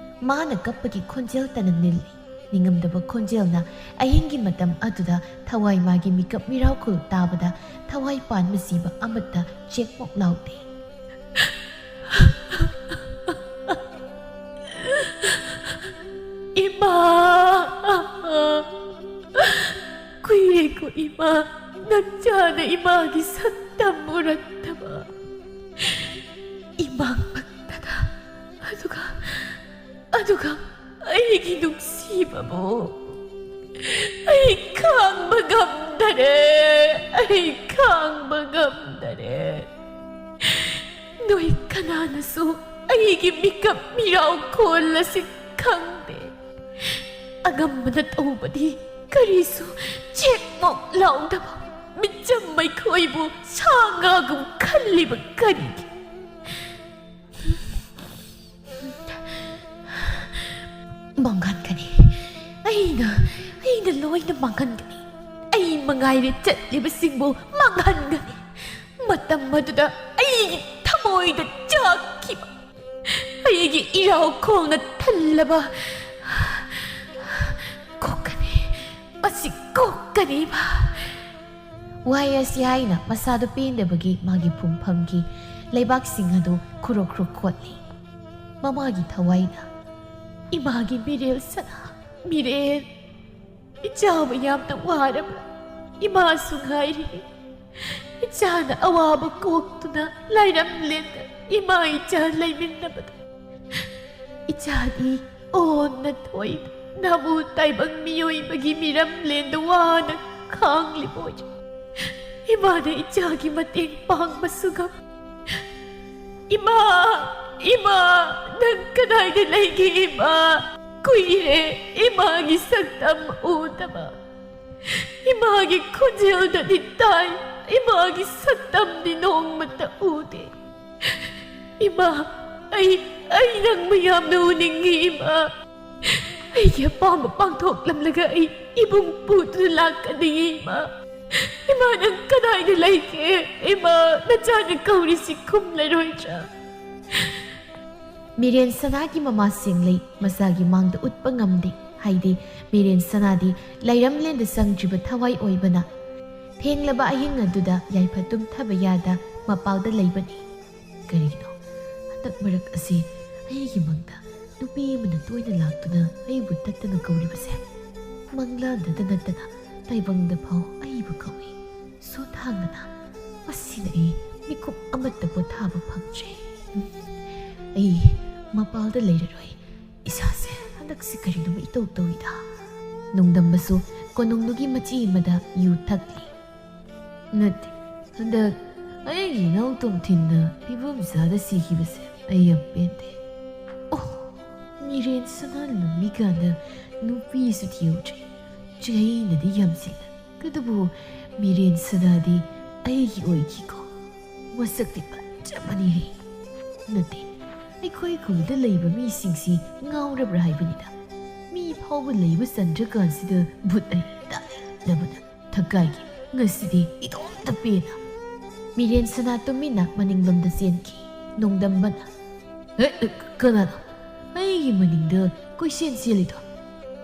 ꯃꯥꯅ ꯀꯞꯄꯒꯤ ꯈꯣꯟꯖꯦꯜꯇꯅ ꯅꯤꯜꯂꯤ꯫ ꯅꯤꯡꯉꯝꯗꯕ ꯈꯣꯟꯖꯦꯜꯅ ꯑꯍꯤꯡꯒꯤ ꯃꯇꯝ ꯑꯗꯨꯗ ꯊꯋꯥꯏ ꯃꯥꯒꯤ ꯃꯤꯀꯞ ꯃꯤꯔꯥꯎꯈꯣꯜ ꯇꯥꯕꯗ ꯊꯋꯥꯏ ꯄꯥꯟꯕ ꯖꯤꯕ ꯑꯃꯠꯇ ꯆꯦꯛꯃꯣꯛ ꯂꯥꯎꯗꯦ꯫ "ꯏꯃꯥ! ꯀꯨꯏꯔꯦꯀꯣ ꯏꯃꯥ, ꯅꯆꯥꯅ ꯏꯃꯥꯒꯤ ꯁꯛꯇꯝ ꯎꯔꯛꯇꯕ꯫ ꯏꯃꯥ ꯐꯛꯇꯗ, ꯑꯗꯨꯒ, ꯑꯗꯨꯒ ꯑꯩꯒꯤ ꯅꯨꯡꯁꯤꯕꯕꯨ꯫ ꯑꯩ ꯈꯥꯡꯕ ꯉꯝꯗꯔꯦ, ꯑꯩ ꯈꯥꯡꯕ ꯉꯝꯗꯔꯦ꯫ ꯅꯣꯏ ꯀꯅꯥꯅꯁꯨ ꯑꯩꯒꯤ ꯃꯤꯀꯞ ꯃꯤꯔꯥꯎ ꯈꯣꯜ ꯑꯁꯤ ꯈꯪꯗꯦ꯫ ꯑꯉꯝꯕꯅ ꯇꯧꯕꯗꯤ ꯀꯔꯤꯁꯨ ꯆꯦꯛꯃꯣꯛ ꯂꯥꯎꯗꯕ ꯃꯤꯆꯝ ꯃꯩꯈꯣꯏꯕꯨ ꯁꯥ ꯉꯥꯒꯨꯝ ꯈꯜꯂꯤꯕ ꯀꯔꯤꯒꯤ?" "ꯃꯥꯡꯍꯟꯒꯅꯤ꯫ ꯑꯩꯅ, ꯑꯩꯅ ꯂꯣꯏꯅ ꯃꯥꯡꯍꯟꯒꯅꯤ꯫ ꯑꯩ ꯃꯉꯥꯏꯔꯦ ꯆꯠꯂꯤꯕꯁꯤꯡꯕꯨ ꯃꯥꯡꯍꯟꯒꯅꯤ꯫ ꯃꯇꯝ ꯑꯗꯨꯗ ꯑꯩꯒꯤ ꯊꯃꯣꯏꯗ ꯆꯥꯛꯈꯤꯕ, ꯑꯩꯒꯤ ꯏꯔꯥꯎ ꯈꯣꯡꯅ ꯊꯜꯂꯕ ꯀꯣꯛꯀꯅꯤ꯫ ꯃꯁꯤ ꯀꯣꯛꯀꯅꯤꯕ꯫ ꯋꯥꯍꯩ ꯑꯁꯤ ꯍꯥꯏꯅ ꯃꯁꯥꯗꯨ ꯄꯦꯟꯗꯕꯒꯤ ꯃꯥꯒꯤ ꯐꯨꯝꯐꯝꯒꯤ ꯂꯩꯕꯥꯛꯁꯤꯡ ꯑꯗꯨ ꯈꯨꯔꯨꯛ ꯈꯨꯔꯨꯛ ꯈꯣꯠꯂꯤ꯫ ꯃꯃꯥꯒꯤ ꯊꯋꯥꯏꯅ, "ꯏꯃꯥꯒꯤ ꯃꯤꯔꯦꯜ ꯁꯅꯥ, ꯃꯤꯔꯦꯜ, ꯏꯆꯥꯕꯨ ꯌꯥꯝꯅ ꯋꯥꯔꯕ꯭ꯔꯥ? ꯏꯃꯥꯁꯨ ꯉꯥꯏꯔꯤ꯫ ꯏꯆꯥꯅ ꯑꯋꯥꯕ ꯀꯣꯛꯇꯨꯅ ꯂꯥꯏꯔꯝꯂꯦꯟꯗ ꯏꯃꯥ ꯏꯆꯥ ꯂꯩꯃꯤꯟꯅꯕꯗ ꯏꯆꯥꯗꯤ ꯑꯣꯟꯅ ꯊꯣꯏꯅ ꯅꯥꯃꯨ ꯇꯥꯏꯕꯪ ꯃꯤꯑꯣꯏꯕꯒꯤ ꯃꯤꯔꯝꯂꯦꯟꯗ ꯋꯥꯅ ꯈꯥꯡꯂꯤꯕ ꯑꯣꯏꯔꯦ꯫ ꯏꯃꯥꯅ ꯏꯆꯥꯒꯤ ꯃꯇꯦꯡ ꯄꯥꯡꯕꯁꯨ ꯉꯝ-" "ꯏꯃꯥ, ꯏꯃꯥ, ꯅꯪ ꯀꯗꯥꯏꯗ ꯂꯩꯒꯦ ꯏꯃꯥ? ꯀꯨꯏꯔꯦ ꯏꯃꯥꯒꯤ ꯁꯛꯇꯝ ꯎꯗꯕ꯫ ꯏꯃꯥꯒꯤ ꯈꯣꯟꯖꯦꯜꯗꯗꯤ ꯇꯥꯏ, ꯏꯃꯥꯒꯤ ꯁꯛꯇꯝꯗꯤ ꯅꯣꯡꯃꯇ ꯎꯗꯦ꯫ ꯏꯃꯥ, ꯑꯩ, ꯑꯩ ꯅꯪꯕꯨ ꯌꯥꯝꯅ ꯎꯅꯤꯡꯉꯤ ꯏꯃꯥ꯫ ꯑꯩꯒꯤ ꯑꯄꯥꯝꯕ ꯄꯥꯡꯊꯣꯛꯂꯝꯂꯒ ꯑꯩ ꯏꯕꯨꯡ ꯄꯨꯗꯨꯅ ꯂꯥꯛꯀꯅꯤ ꯏꯃꯥ꯫ ꯏꯃꯥ, ꯅꯪ ꯀꯗꯥꯏꯗ ꯂꯩꯒꯦ? ꯏꯃꯥ, ꯅꯆꯥꯅ ꯀꯧꯔꯤꯁꯤ ꯈꯨꯝꯂꯔꯣꯏꯗ꯭ꯔꯥ?" ꯃꯤꯔꯦꯟ ꯁꯅꯥꯒꯤ ꯃꯃꯥ ꯁꯦꯡꯂꯩ ꯃꯆꯥꯒꯤ ꯃꯥꯡꯗ ꯎꯠꯄ ꯉꯝꯗꯦ꯫ ꯍꯥꯏꯗꯤ, ꯃꯤꯔꯦꯟ ꯁꯅꯥꯗꯤ ꯂꯩꯔꯝꯂꯦꯟꯗ ꯆꯪꯗ꯭ꯔꯤꯕ ꯊꯋꯥꯏ ꯑꯣꯏꯕꯅ ꯊꯦꯡꯂꯕ ꯑꯍꯤꯡ ꯑꯗꯨꯗ ꯌꯥꯏꯐ ꯇꯨꯝꯊꯕ ꯌꯥꯗ ꯃꯄꯥꯜꯗ ꯂꯩꯕꯅꯤ꯫ ꯀꯔꯤꯒꯤꯅꯣ ꯍꯟꯗꯛ ꯃꯔꯛ ꯑꯁꯤ ꯑꯩꯒꯤ ꯃꯪꯗ ꯅꯨꯄꯤ ꯑꯃꯅ ꯇꯣꯏꯅ ꯂꯥꯛꯇꯨꯅ ꯑꯩꯕꯨ ꯇꯠꯇꯅ ꯀꯧꯔꯤꯕꯁꯦ? ꯃꯪꯂꯥꯟꯗꯇ ꯅꯠꯇꯅ ꯇꯥꯏꯕꯪꯗ ꯐꯥꯎ ꯑꯩꯕꯨ ꯀꯧꯏ꯫ ꯁꯣꯊꯥꯡꯗꯅ ꯃꯁꯤꯅ ꯑꯩ ꯃꯤꯀꯨꯞ ꯑꯃꯠꯇ ꯄꯣꯊꯥꯕ ꯐꯪꯗ꯭ꯔꯦ꯫ ꯎꯝ, ꯑꯩ ꯃꯄꯥꯜꯗ ꯂꯩꯔꯔꯣꯏ꯫ ꯏꯁꯥꯁꯦ ꯍꯟꯗꯛꯁꯤ ꯀꯔꯤꯅꯣꯃ ꯏꯇꯧ ꯇꯧꯏꯗ꯫ ꯅꯣꯡꯗꯝꯕꯁꯨ ꯀꯣꯅꯨꯡꯗꯨꯒꯤ ꯃꯆꯤ ꯑꯃꯗ ꯌꯨ ꯊꯛꯂꯤ꯫ ꯅꯠꯇꯦ, ꯍꯟꯗꯛ ꯑꯩꯒꯤ ꯏꯅꯥꯎ ꯇꯣꯝꯊꯤꯟꯅ ꯐꯤꯕꯝ ꯆꯥꯗ ꯁꯤꯈꯤꯕꯁꯦ ꯑꯩ ꯌꯥꯝ ꯄꯦꯟꯗꯦ꯫ ꯑꯣ, ꯃꯤꯔꯦꯟ ꯁꯅꯥ ꯂꯨꯝꯃꯤ ꯀꯥꯟꯗ ꯅꯨꯄꯤꯁꯨ ꯊꯤꯍꯧꯗ꯭ꯔꯦ꯫ ꯆꯍꯤꯅꯗꯤ ꯌꯥꯝꯁꯤꯜꯂꯦ꯫ ꯑꯗꯨꯕꯨ ꯃꯤꯔꯦꯟ ꯁꯅꯥꯗꯤ ꯑꯩꯒꯤ ꯑꯣꯏꯈꯤꯀꯣ꯫ ꯃꯁꯛꯇꯤ ꯐꯖꯕꯅꯤꯍꯦ꯫ ꯅꯠꯇꯦ, ꯑꯩꯈꯣꯏ ꯈꯨꯜꯗ ꯂꯩꯕ ꯃꯤꯁꯤꯡꯁꯤ ꯉꯥꯎꯔꯕ꯭ꯔꯥ ꯍꯥꯏꯕꯅꯤꯗ꯫ ꯃꯤ ꯐꯥꯎꯕ ꯂꯩꯕ ꯆꯟꯗ꯭ꯔꯀꯥꯟꯁꯤꯗ ꯚꯨꯠ ꯑꯩ ꯇꯥꯅꯤꯡꯗꯕꯅ ꯊꯛꯀꯥꯏꯒꯦ꯫ ꯉꯁꯤꯗꯤ ꯏꯇꯣꯝꯇ ꯄꯦꯟꯅ꯫ ꯃꯤꯔꯦꯟ ꯁꯅꯥ ꯇꯨꯃꯤꯟꯅ ꯃꯅꯤꯡꯂꯣꯝꯗ ꯆꯦꯟꯈꯤ꯫ ꯅꯣꯡꯗꯝꯕꯅ, "ꯍꯦ, ꯀꯅꯥꯅꯣ ꯑꯩꯒꯤ ꯃꯅꯤꯡꯗ ꯀꯣꯏꯆꯦꯟ ꯆꯦꯜꯂꯤꯗꯣ?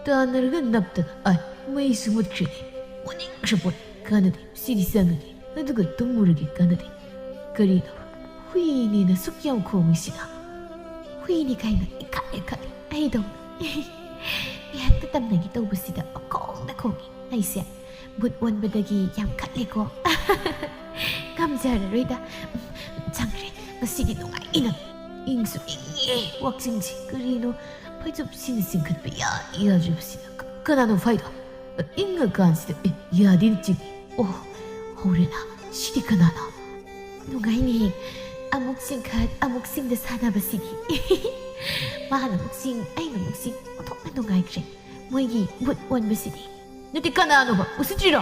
ꯇꯥꯟꯅꯔꯒ ꯅꯞꯇꯅ, ꯑꯥꯏ, ꯃꯩꯁꯨ ꯃꯨꯠꯈ꯭ꯔꯦꯅꯦ꯫ ꯑꯣꯅꯤꯡꯈ꯭ꯔ ꯄꯣꯠꯅꯤ꯫ ꯀꯥꯟꯅꯗꯦ, ꯁꯤꯗꯤ ꯆꯪꯉꯒꯦ, ꯑꯗꯨꯒ ꯇꯨꯝꯃꯨꯔꯒꯦ꯫ ꯀꯥꯟꯅꯗꯦ꯫ ꯀꯔꯤꯅꯣ? ꯍꯨꯏꯅꯦꯅ ꯁꯨꯛ ꯌꯥꯝ ꯈꯣꯡꯉꯤꯁꯤꯅ? ꯍꯨꯏꯅꯤ ꯀꯥꯏꯅ ꯏꯈꯠꯂꯦ ꯈꯠꯂꯦ꯫ ꯑꯩꯗꯧꯅ ꯉꯥꯏꯍꯥꯛꯇ ꯇꯝꯅꯒꯦ ꯇꯧꯕꯁꯤꯗ ꯄꯪꯈꯣꯡꯗ ꯈꯣꯡꯉꯤ꯫ ꯑꯩꯁꯦ ꯕꯨꯠ ꯑꯣꯟꯕꯗꯒꯤ ꯌꯥꯝ ꯈꯠꯂꯦꯀꯣ꯫ ꯉꯝꯖꯔꯔꯣꯏꯗ꯫ ꯎꯝ, ꯆꯪꯈ꯭ꯔꯦ꯫ ꯉꯁꯤꯗꯤ ꯅꯨꯡꯉꯥꯏꯅ ꯏꯪꯁꯨ ꯏꯪꯉꯦ ꯋꯥꯛꯆꯤꯡꯁꯤ꯫ ꯀꯔꯤꯅꯣ ꯐꯩꯖꯨꯞꯁꯤꯅ ꯆꯤꯡꯈꯠꯄ ꯌꯥ-, ꯌꯥꯗ꯭ꯔꯤꯕꯁꯤꯅ? ꯀ-, ꯀꯅꯥꯅꯣ ꯐꯥꯏꯗꯣ? ꯏꯪꯉꯀꯥꯟꯁꯤꯗ, ꯑꯦ, ꯌꯥꯗꯦꯅꯦ ꯆꯤꯡꯉꯤ꯫ ꯑꯣ, ꯍꯧꯔꯦꯅ꯫ ꯁꯤꯗꯤ ꯀꯅꯥꯅꯣ? ꯅꯨꯡꯉꯥꯏꯅꯦ꯫ ꯑꯃꯨꯛ ꯆꯤꯡꯈꯠ, ꯑꯃꯨꯛ ꯆꯤꯡꯗ ꯁꯥꯟꯅꯕꯁꯤꯗꯤ꯫ ꯃꯥꯅ ꯑꯃꯨꯛ ꯆꯤꯡ, ꯑꯩꯅ ꯑꯃꯨꯛ ꯆꯤꯡ, ꯑꯣꯟꯊꯣꯛꯅ ꯅꯨꯡꯉꯥꯏꯈ꯭ꯔꯦ ꯃꯣꯏꯒꯤ ꯕꯨꯠ ꯑꯣꯟꯕꯁꯤꯗꯤ꯫ ꯅꯠꯇꯦ, ꯀꯅꯥꯅꯣꯕ? ꯎꯁꯤꯠꯇ꯭ꯔꯤꯔꯣ?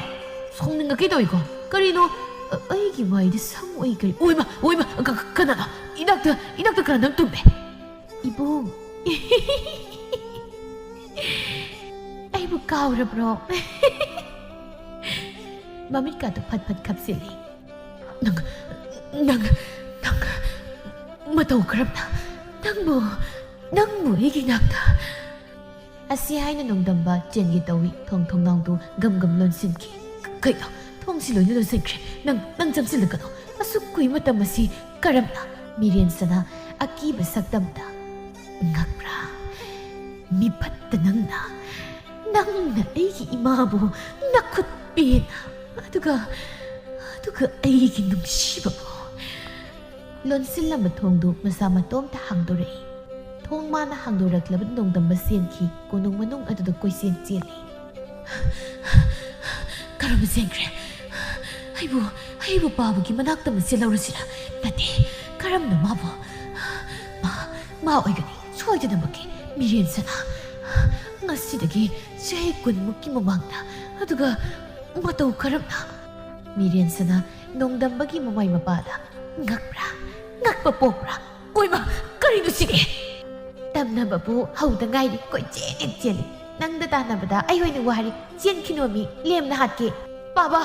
ꯁꯥꯎꯅꯤꯡꯉꯛꯀꯦ ꯇꯧꯏꯀꯣ꯫ ꯀꯔꯤꯅꯣ? ꯑ, ꯑꯩꯒꯤ ꯃꯥꯏꯗ ꯁꯝ ꯑꯣꯏ ꯀꯔꯤ? ꯑꯣꯏꯃ, ꯑꯣꯏꯃ, ꯀ-, ꯀ-, ꯀꯅꯥꯅꯣ? ꯏꯅꯥꯛꯇ, ꯏꯅꯥꯛꯇ ꯀꯅꯥꯅꯣꯝ ꯇꯨꯝꯃꯦ꯫ ꯏꯕꯨꯡ꯫ ꯑꯩꯕꯨ ꯀꯥꯎꯔꯕ꯭ꯔꯣ? ꯃꯃꯤꯠꯀꯥꯗꯣ ꯐꯠ ꯐꯠ ꯈꯞꯆꯤꯜꯂꯤ꯫ ꯅꯪ, ꯅꯪ, ꯅꯪ, ꯃꯇꯧ ꯀꯔꯝꯅ? ꯅꯪꯕꯨ, ꯅꯪꯕꯨ ꯑꯩꯒꯤ ꯅꯥꯛꯇ? ꯑꯁꯤ ꯍꯥꯏꯅ ꯅꯣꯡꯗꯝꯕ ꯆꯦꯟꯒꯦ ꯇꯧꯏ꯫ ꯊꯣꯡ ꯊꯣꯡꯅꯥꯎꯗꯨ ꯒꯝ ꯒꯝ ꯂꯣꯟꯁꯤꯟꯈꯤ꯫ ꯀꯩꯅꯣ? ꯊꯣꯡꯁꯤ ꯂꯣꯏꯅ ꯂꯣꯟꯁꯤꯟꯈ꯭ꯔꯦ꯫ ꯅꯪ, ꯅꯪ ꯆꯪꯁꯤꯜꯂꯒꯅꯣ꯫ ꯑꯁꯨꯛ ꯀꯨꯏ ꯃꯇꯝ ꯑꯁꯤ ꯀꯔꯝꯅ? ꯃꯤꯔꯦꯟ ꯁꯅꯥ ꯑꯀꯤꯕ ꯁꯛꯇꯝꯗ, ꯉꯛꯄ꯭ꯔꯥ? ꯃꯤꯐꯠꯇ ꯅꯪꯅ, ꯅꯪꯅ ꯑꯩꯒꯤ ꯏꯃꯥꯕꯨ ꯅꯈꯨꯠ ꯄꯦꯟꯅ, ꯑꯗꯨꯒ, ꯑꯗꯨꯒ ꯑꯩꯒꯤ ꯅꯨꯡꯁꯤꯕꯕꯨ꯫ ꯂꯣꯟꯁꯤꯜꯂꯝꯕ ꯊꯣꯡꯗꯨ ꯃꯁꯥ ꯃꯇꯣꯝꯇ ꯍꯥꯡꯗꯣꯔꯛꯏ꯫ ꯊꯣꯡ ꯃꯥꯅ ꯍꯥꯡꯗꯣꯔꯛꯂꯕ ꯅꯣꯡꯗꯝꯕ ꯆꯦꯟꯈꯤ꯫ ꯀꯣꯅꯨꯡ ꯃꯅꯨꯡ ꯑꯗꯨꯗ ꯀꯣꯏꯆꯦꯟ ꯆꯦꯜꯂꯤ꯫ ꯀꯔꯝꯅ ꯆꯦꯟꯈ꯭ꯔꯦ? ꯑꯩꯕꯨ, ꯑꯩꯕꯨ ꯄꯥꯕꯒꯤ ꯃꯅꯥꯛꯇ ꯑꯃ ꯆꯦꯜꯍꯧꯔꯁꯤꯔ? ꯅꯠꯇꯦ, ꯀꯔꯝꯅ ꯃꯥꯕꯨ? ꯃꯥ, ꯃꯥ ꯑꯣꯏꯒꯅꯤ, ꯁꯣꯏꯗꯅꯃꯛꯀꯤ꯫ ꯃꯤꯔꯦꯟ ꯁꯅꯥ, ꯉꯁꯤꯗꯒꯤ ꯆꯍꯤ ꯀꯨꯟꯃꯨꯛꯀꯤ ꯃꯃꯥꯡꯗ, ꯑꯗꯨꯒ ꯃꯇꯧ ꯀꯔꯝꯅ? ꯃꯤꯔꯦꯟ ꯁꯅꯥ ꯅꯣꯡꯗꯝꯕꯒꯤ ꯃꯃꯥꯏ ꯃꯄꯥꯗ ꯉꯛꯄ꯭ꯔꯥ? ꯉꯛꯄ ꯄꯣꯛꯄ꯭ꯔꯥ? ꯑꯣꯏꯃ, ꯀꯔꯤꯅꯣ ꯁꯤꯗꯤ? ꯇꯝꯅꯕꯕꯨ ꯍꯧꯗ ꯉꯥꯏꯔꯤ, ꯀꯣꯏꯆꯦꯟ ꯍꯦꯛ ꯆꯦꯜꯂꯤ꯫ ꯅꯪꯗ ꯇꯥꯟꯅꯕꯗ ꯑꯩ ꯑꯣꯏꯅ ꯋꯥꯔꯤ, ꯆꯦꯟꯈꯤꯅꯣꯃꯤ, ꯂꯦꯝꯅ ꯍꯥꯠꯀꯦ꯫ ꯄꯥꯕ,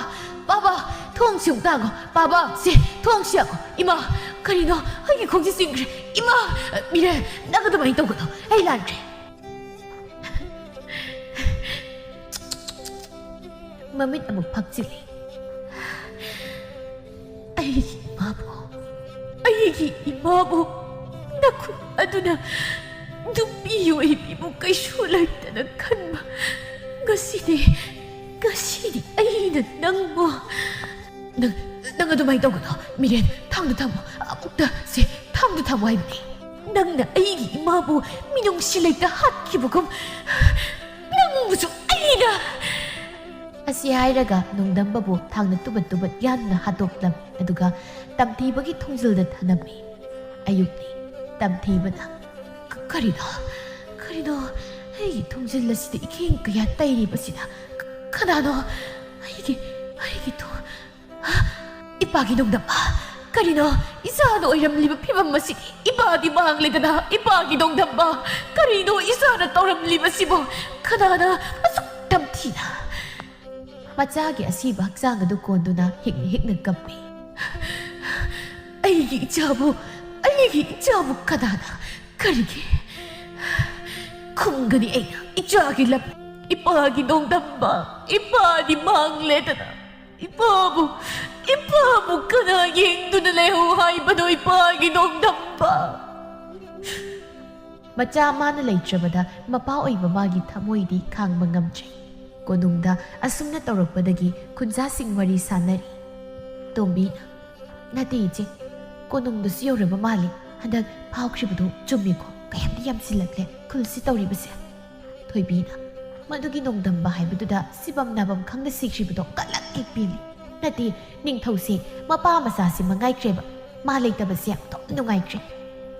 ꯄꯥꯕ, ꯊꯣꯡꯁꯤ ꯑꯃꯨꯛꯇ ꯍꯥꯡꯉꯣ, ꯄꯥꯕ, ꯁꯦ, ꯊꯣꯡꯁꯤ ꯍꯥꯡꯉꯣ꯫ ꯏꯃꯥ, ꯀꯔꯤꯅꯣ? ꯑꯩꯒꯤ ꯈꯣꯡꯁꯤ ꯆꯤꯡꯈ꯭ꯔꯦ꯫ ꯏꯃꯥ! ꯃꯤꯔꯦ, ꯅꯪ ꯑꯗꯨꯃꯥꯏꯅ ꯇꯧꯒꯅꯣ, ꯑꯩ ꯂꯥꯟꯈ꯭ꯔꯦ꯫ ꯃꯃꯤꯠ ꯑꯃꯨꯛ ꯐꯛꯆꯤꯜꯂꯤ꯫ ꯏꯃꯥꯕꯨ, ꯑꯩꯒꯤ ꯏꯃꯥꯕꯨ ꯅꯈꯨꯠ ꯑꯗꯨꯅ ꯅꯨꯄꯤ ꯑꯣꯏꯕꯤꯕꯨ ꯀꯩꯁꯨ ꯂꯩꯇꯅ ꯈꯟꯕ꯫ ꯉꯁꯤꯗꯤ, ꯉꯁꯤꯗꯤ ꯑꯩꯅ ꯅꯪꯕꯨ꯫ ꯅꯪ, ꯅꯪ ꯑꯗꯨꯃꯥꯏꯅ ꯇꯧꯒꯅꯣ꯫ ꯃꯤꯔꯦꯟ, ꯊꯥꯡꯗ ꯊꯝꯃꯣ꯫ ꯑꯃꯨꯛꯇ ꯁꯦ, ꯊꯥꯡꯗ ꯊꯝꯃꯣ ꯍꯥꯏꯕꯅꯤ꯫ ꯅꯪꯅ ꯑꯩꯒꯤ ꯏꯃꯥꯕꯨ ꯃꯤꯅꯨꯡꯁꯤ ꯂꯩꯇ ꯍꯥꯠꯈꯤꯕꯒꯨꯝ, ꯅꯪꯕꯨꯁꯨ ꯑꯩꯅ꯫ ꯑꯁꯤ ꯍꯥꯏꯔꯒ ꯅꯣꯡꯗꯝꯕꯕꯨ ꯊꯥꯡꯅ ꯇꯨꯕꯠ ꯇꯨꯕꯠ ꯌꯥꯟꯅ ꯍꯥꯠꯇꯣꯛꯂꯝꯃꯤ꯫ ꯑꯗꯨꯒ ꯇꯝꯊꯤꯕꯒꯤ ꯊꯣꯡꯖꯤꯜꯗ ꯊꯅꯝꯃꯤ꯫ ꯑꯌꯨꯛꯅꯤ꯫ ꯇꯝꯊꯤꯕꯅ, "ꯀ-, ꯀꯔꯤꯅꯣ? ꯀꯔꯤꯅꯣ? ꯑꯩꯒꯤ ꯊꯣꯡꯖꯤꯜ ꯑꯁꯤꯗ ꯏꯈꯦꯡ ꯀꯌꯥ ꯇꯩꯔꯤꯕꯁꯤꯅ? ꯀ-, ꯀꯅꯥꯅꯣ? ꯑꯩꯒꯤ, ꯑꯩꯒꯤ ꯊꯣ-, ꯍ? ꯏꯄꯥꯒꯤ ꯅꯣꯡꯗꯝꯕ! ꯀꯔꯤꯅꯣ? ꯏꯆꯥꯗ ꯑꯣꯏꯔꯝꯂꯤꯕ ꯐꯤꯕꯝ ꯑꯁꯤꯗꯤ? ꯏꯄꯥꯗꯤ ꯃꯥꯡꯂꯦꯗꯅ, ꯏꯄꯥꯒꯤ ꯅꯣꯡꯗꯝꯕ! ꯀꯔꯤꯅꯣ ꯏꯆꯥꯅ ꯇꯧꯔꯝꯂꯤꯕꯁꯤꯕꯨ? ꯀꯅꯥꯅ ꯑꯁꯨꯛ ꯇꯝꯊꯤꯅ?" ꯃꯆꯥꯒꯤ ꯑꯁꯤꯕ ꯍꯛꯆꯥꯡ ꯑꯗꯨ ꯀꯣꯟꯗꯨꯅ ꯍꯤꯛꯅ ꯍꯤꯛꯅ ꯀꯞꯄꯤ꯫ "ꯑꯩꯒꯤ ꯏꯆꯥꯕꯨ, ꯑꯩꯒꯤ ꯏꯆꯥꯕꯨ ꯀꯅꯥꯅ, ꯀꯔꯤꯒꯤ ꯈꯨꯝꯒꯅꯤ ꯑꯩꯅ ꯏꯆꯥꯒꯤ ꯂꯝ? ꯏꯄꯥꯒꯤ ꯅꯣꯡꯗꯝꯕ, ꯏꯄꯥꯗꯤ ꯃꯥꯡꯂꯦꯗꯅ꯫ ꯏꯄꯥꯕꯨ, ꯏꯄꯥꯕꯨ ꯀꯅꯥ ꯌꯦꯡꯗꯨꯅ ꯂꯩꯍꯧ ꯍꯥꯏꯕꯅꯣ, ꯏꯄꯥꯒꯤ ꯅꯣꯡꯗꯝꯕ?" ꯃꯆꯥ ꯃꯥꯅ ꯂꯩꯇ꯭ꯔꯕꯗ ꯃꯄꯥ ꯑꯣꯏꯕ ꯃꯥꯒꯤ ꯊꯃꯣꯏꯗꯤ ꯈꯥꯡꯕ ꯉꯝꯗ꯭ꯔꯦ꯫ ꯀꯣꯅꯨꯡꯗ ꯑꯁꯨꯝꯅ ꯇꯧꯔꯛꯄꯗꯒꯤ ꯈꯨꯟꯖꯥꯁꯤꯡ ꯋꯥꯔꯤ ꯁꯥꯟꯅꯔꯤ꯫ ꯇꯣꯝꯕꯤꯅ, "ꯅꯠꯇꯦ ꯏꯆꯦ, ꯀꯣꯅꯨꯡꯗꯁꯨ ꯌꯧꯔꯕ ꯃꯥꯜꯂꯤ꯫ ꯍꯟꯗꯛ ꯐꯥꯎꯈ꯭ꯔꯤꯕꯗꯣ ꯆꯨꯝꯃꯤꯀꯣ? ꯀꯌꯥꯝꯗꯤ ꯌꯥꯝꯁꯤꯜꯂꯛꯂꯦ ꯈꯨꯜꯁꯤ ꯇꯧꯔꯤꯕꯁꯦ?" ꯊꯣꯏꯕꯤꯅ, "ꯃꯗꯨꯒꯤ ꯅꯣꯡꯗꯝꯕ ꯍꯥꯏꯕꯗꯨꯗ ꯁꯤꯐꯝ ꯅꯥꯐꯝ ꯈꯪꯗ ꯁꯤꯈ꯭ꯔꯤꯕꯗꯣ ꯀꯂꯛ ꯍꯦꯛ ꯄꯦꯜꯂꯤ꯫ ꯅꯠꯇꯦ, ꯅꯤꯡꯊꯧꯁꯦ ꯃꯄꯥ ꯃꯆꯥꯁꯤ ꯃꯉꯥꯏꯈ꯭ꯔꯦꯕ꯫ ꯃꯥ ꯂꯩꯇꯕꯁꯦ ꯌꯥꯝ ꯅꯨꯡꯉꯥꯏꯇ꯭ꯔꯦ꯫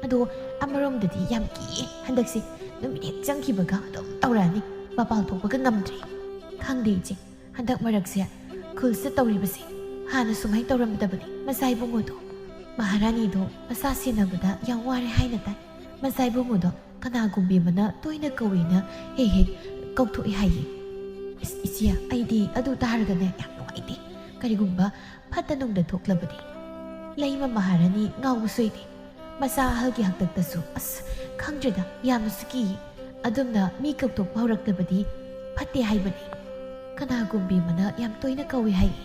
ꯑꯗꯣ ꯑꯃꯔꯣꯝꯗꯗꯤ ꯌꯥꯝ ꯀꯤꯌꯦ꯫ ꯍꯟꯗꯛꯁꯦ ꯅꯨꯃꯤꯠ ꯍꯦꯛ ꯆꯪꯈꯤꯕꯒ ꯑꯗꯨꯝ ꯇꯧꯔꯛꯑꯅꯤ꯫ ꯃꯄꯥꯟ ꯊꯣꯛꯄꯒ ꯉꯝꯗ꯭ꯔꯦ꯫ ꯈꯪꯗꯦ ꯏꯆꯦ, ꯍꯟꯗꯛ ꯃꯔꯛꯁꯦ ꯈꯨꯜꯁꯤꯗ ꯇꯧꯔꯤꯕꯁꯦ ꯍꯥꯟꯅ ꯁꯨꯃꯥꯏꯅ ꯇꯧꯔꯝꯗꯕꯅꯤ ꯃꯆꯥ ꯏꯕꯨꯡꯉꯣꯗꯣ꯫ ꯃꯍꯥꯔꯥꯅꯤꯗꯣ ꯃꯆꯥ ꯁꯦꯟꯅꯕꯗ ꯌꯥꯝ ꯋꯥꯔꯦ ꯍꯥꯏꯅ ꯇꯥꯏ꯫ ꯃꯆꯥ ꯏꯕꯨꯡꯉꯣꯗꯣ ꯀꯅꯥꯒꯨꯝꯕꯤ ꯑꯃꯅ ꯇꯣꯏꯅ ꯀꯧꯏꯅ ꯍꯦꯛ ꯍꯦꯛ ꯀꯧꯊꯣꯛꯏ ꯍꯥꯏꯌꯦ꯫ ꯏꯁ, ꯏꯆꯦ, ꯑꯩꯗꯤ ꯑꯗꯨ ꯇꯥꯔꯒꯅꯦ ꯌꯥꯝ ꯅꯨꯡꯉꯥꯏꯇꯦ꯫ ꯀꯔꯤꯒꯨꯝꯕ ꯐꯠꯇ ꯅꯨꯡꯗ ꯊꯣꯛꯂꯕꯗꯤ ꯂꯩꯃ ꯃꯍꯥꯔꯥꯅꯤ ꯉꯥꯎꯕ ꯁꯣꯏꯗꯦ꯫ ꯃꯆꯥ ꯑꯍꯜꯒꯤ ꯍꯥꯛꯇꯛꯇꯁꯨ, ꯑꯁ, ꯈꯪꯗ꯭ꯔꯦꯗ, ꯌꯥꯝꯅꯁꯨ ꯀꯤ꯫ ꯑꯗꯨꯝꯅ ꯃꯤ ꯀꯧꯊꯣꯛꯄ ꯍꯧꯔꯛꯂꯕꯗꯤ ꯐꯠꯇꯦ ꯍꯥꯏꯕꯅꯤ꯫ ꯀꯅꯥꯒꯨꯝꯕꯤ ꯑꯃꯅ ꯌꯥꯝ ꯇꯣꯏꯅ ꯀꯧꯏ ꯍꯥꯏꯌꯦ꯫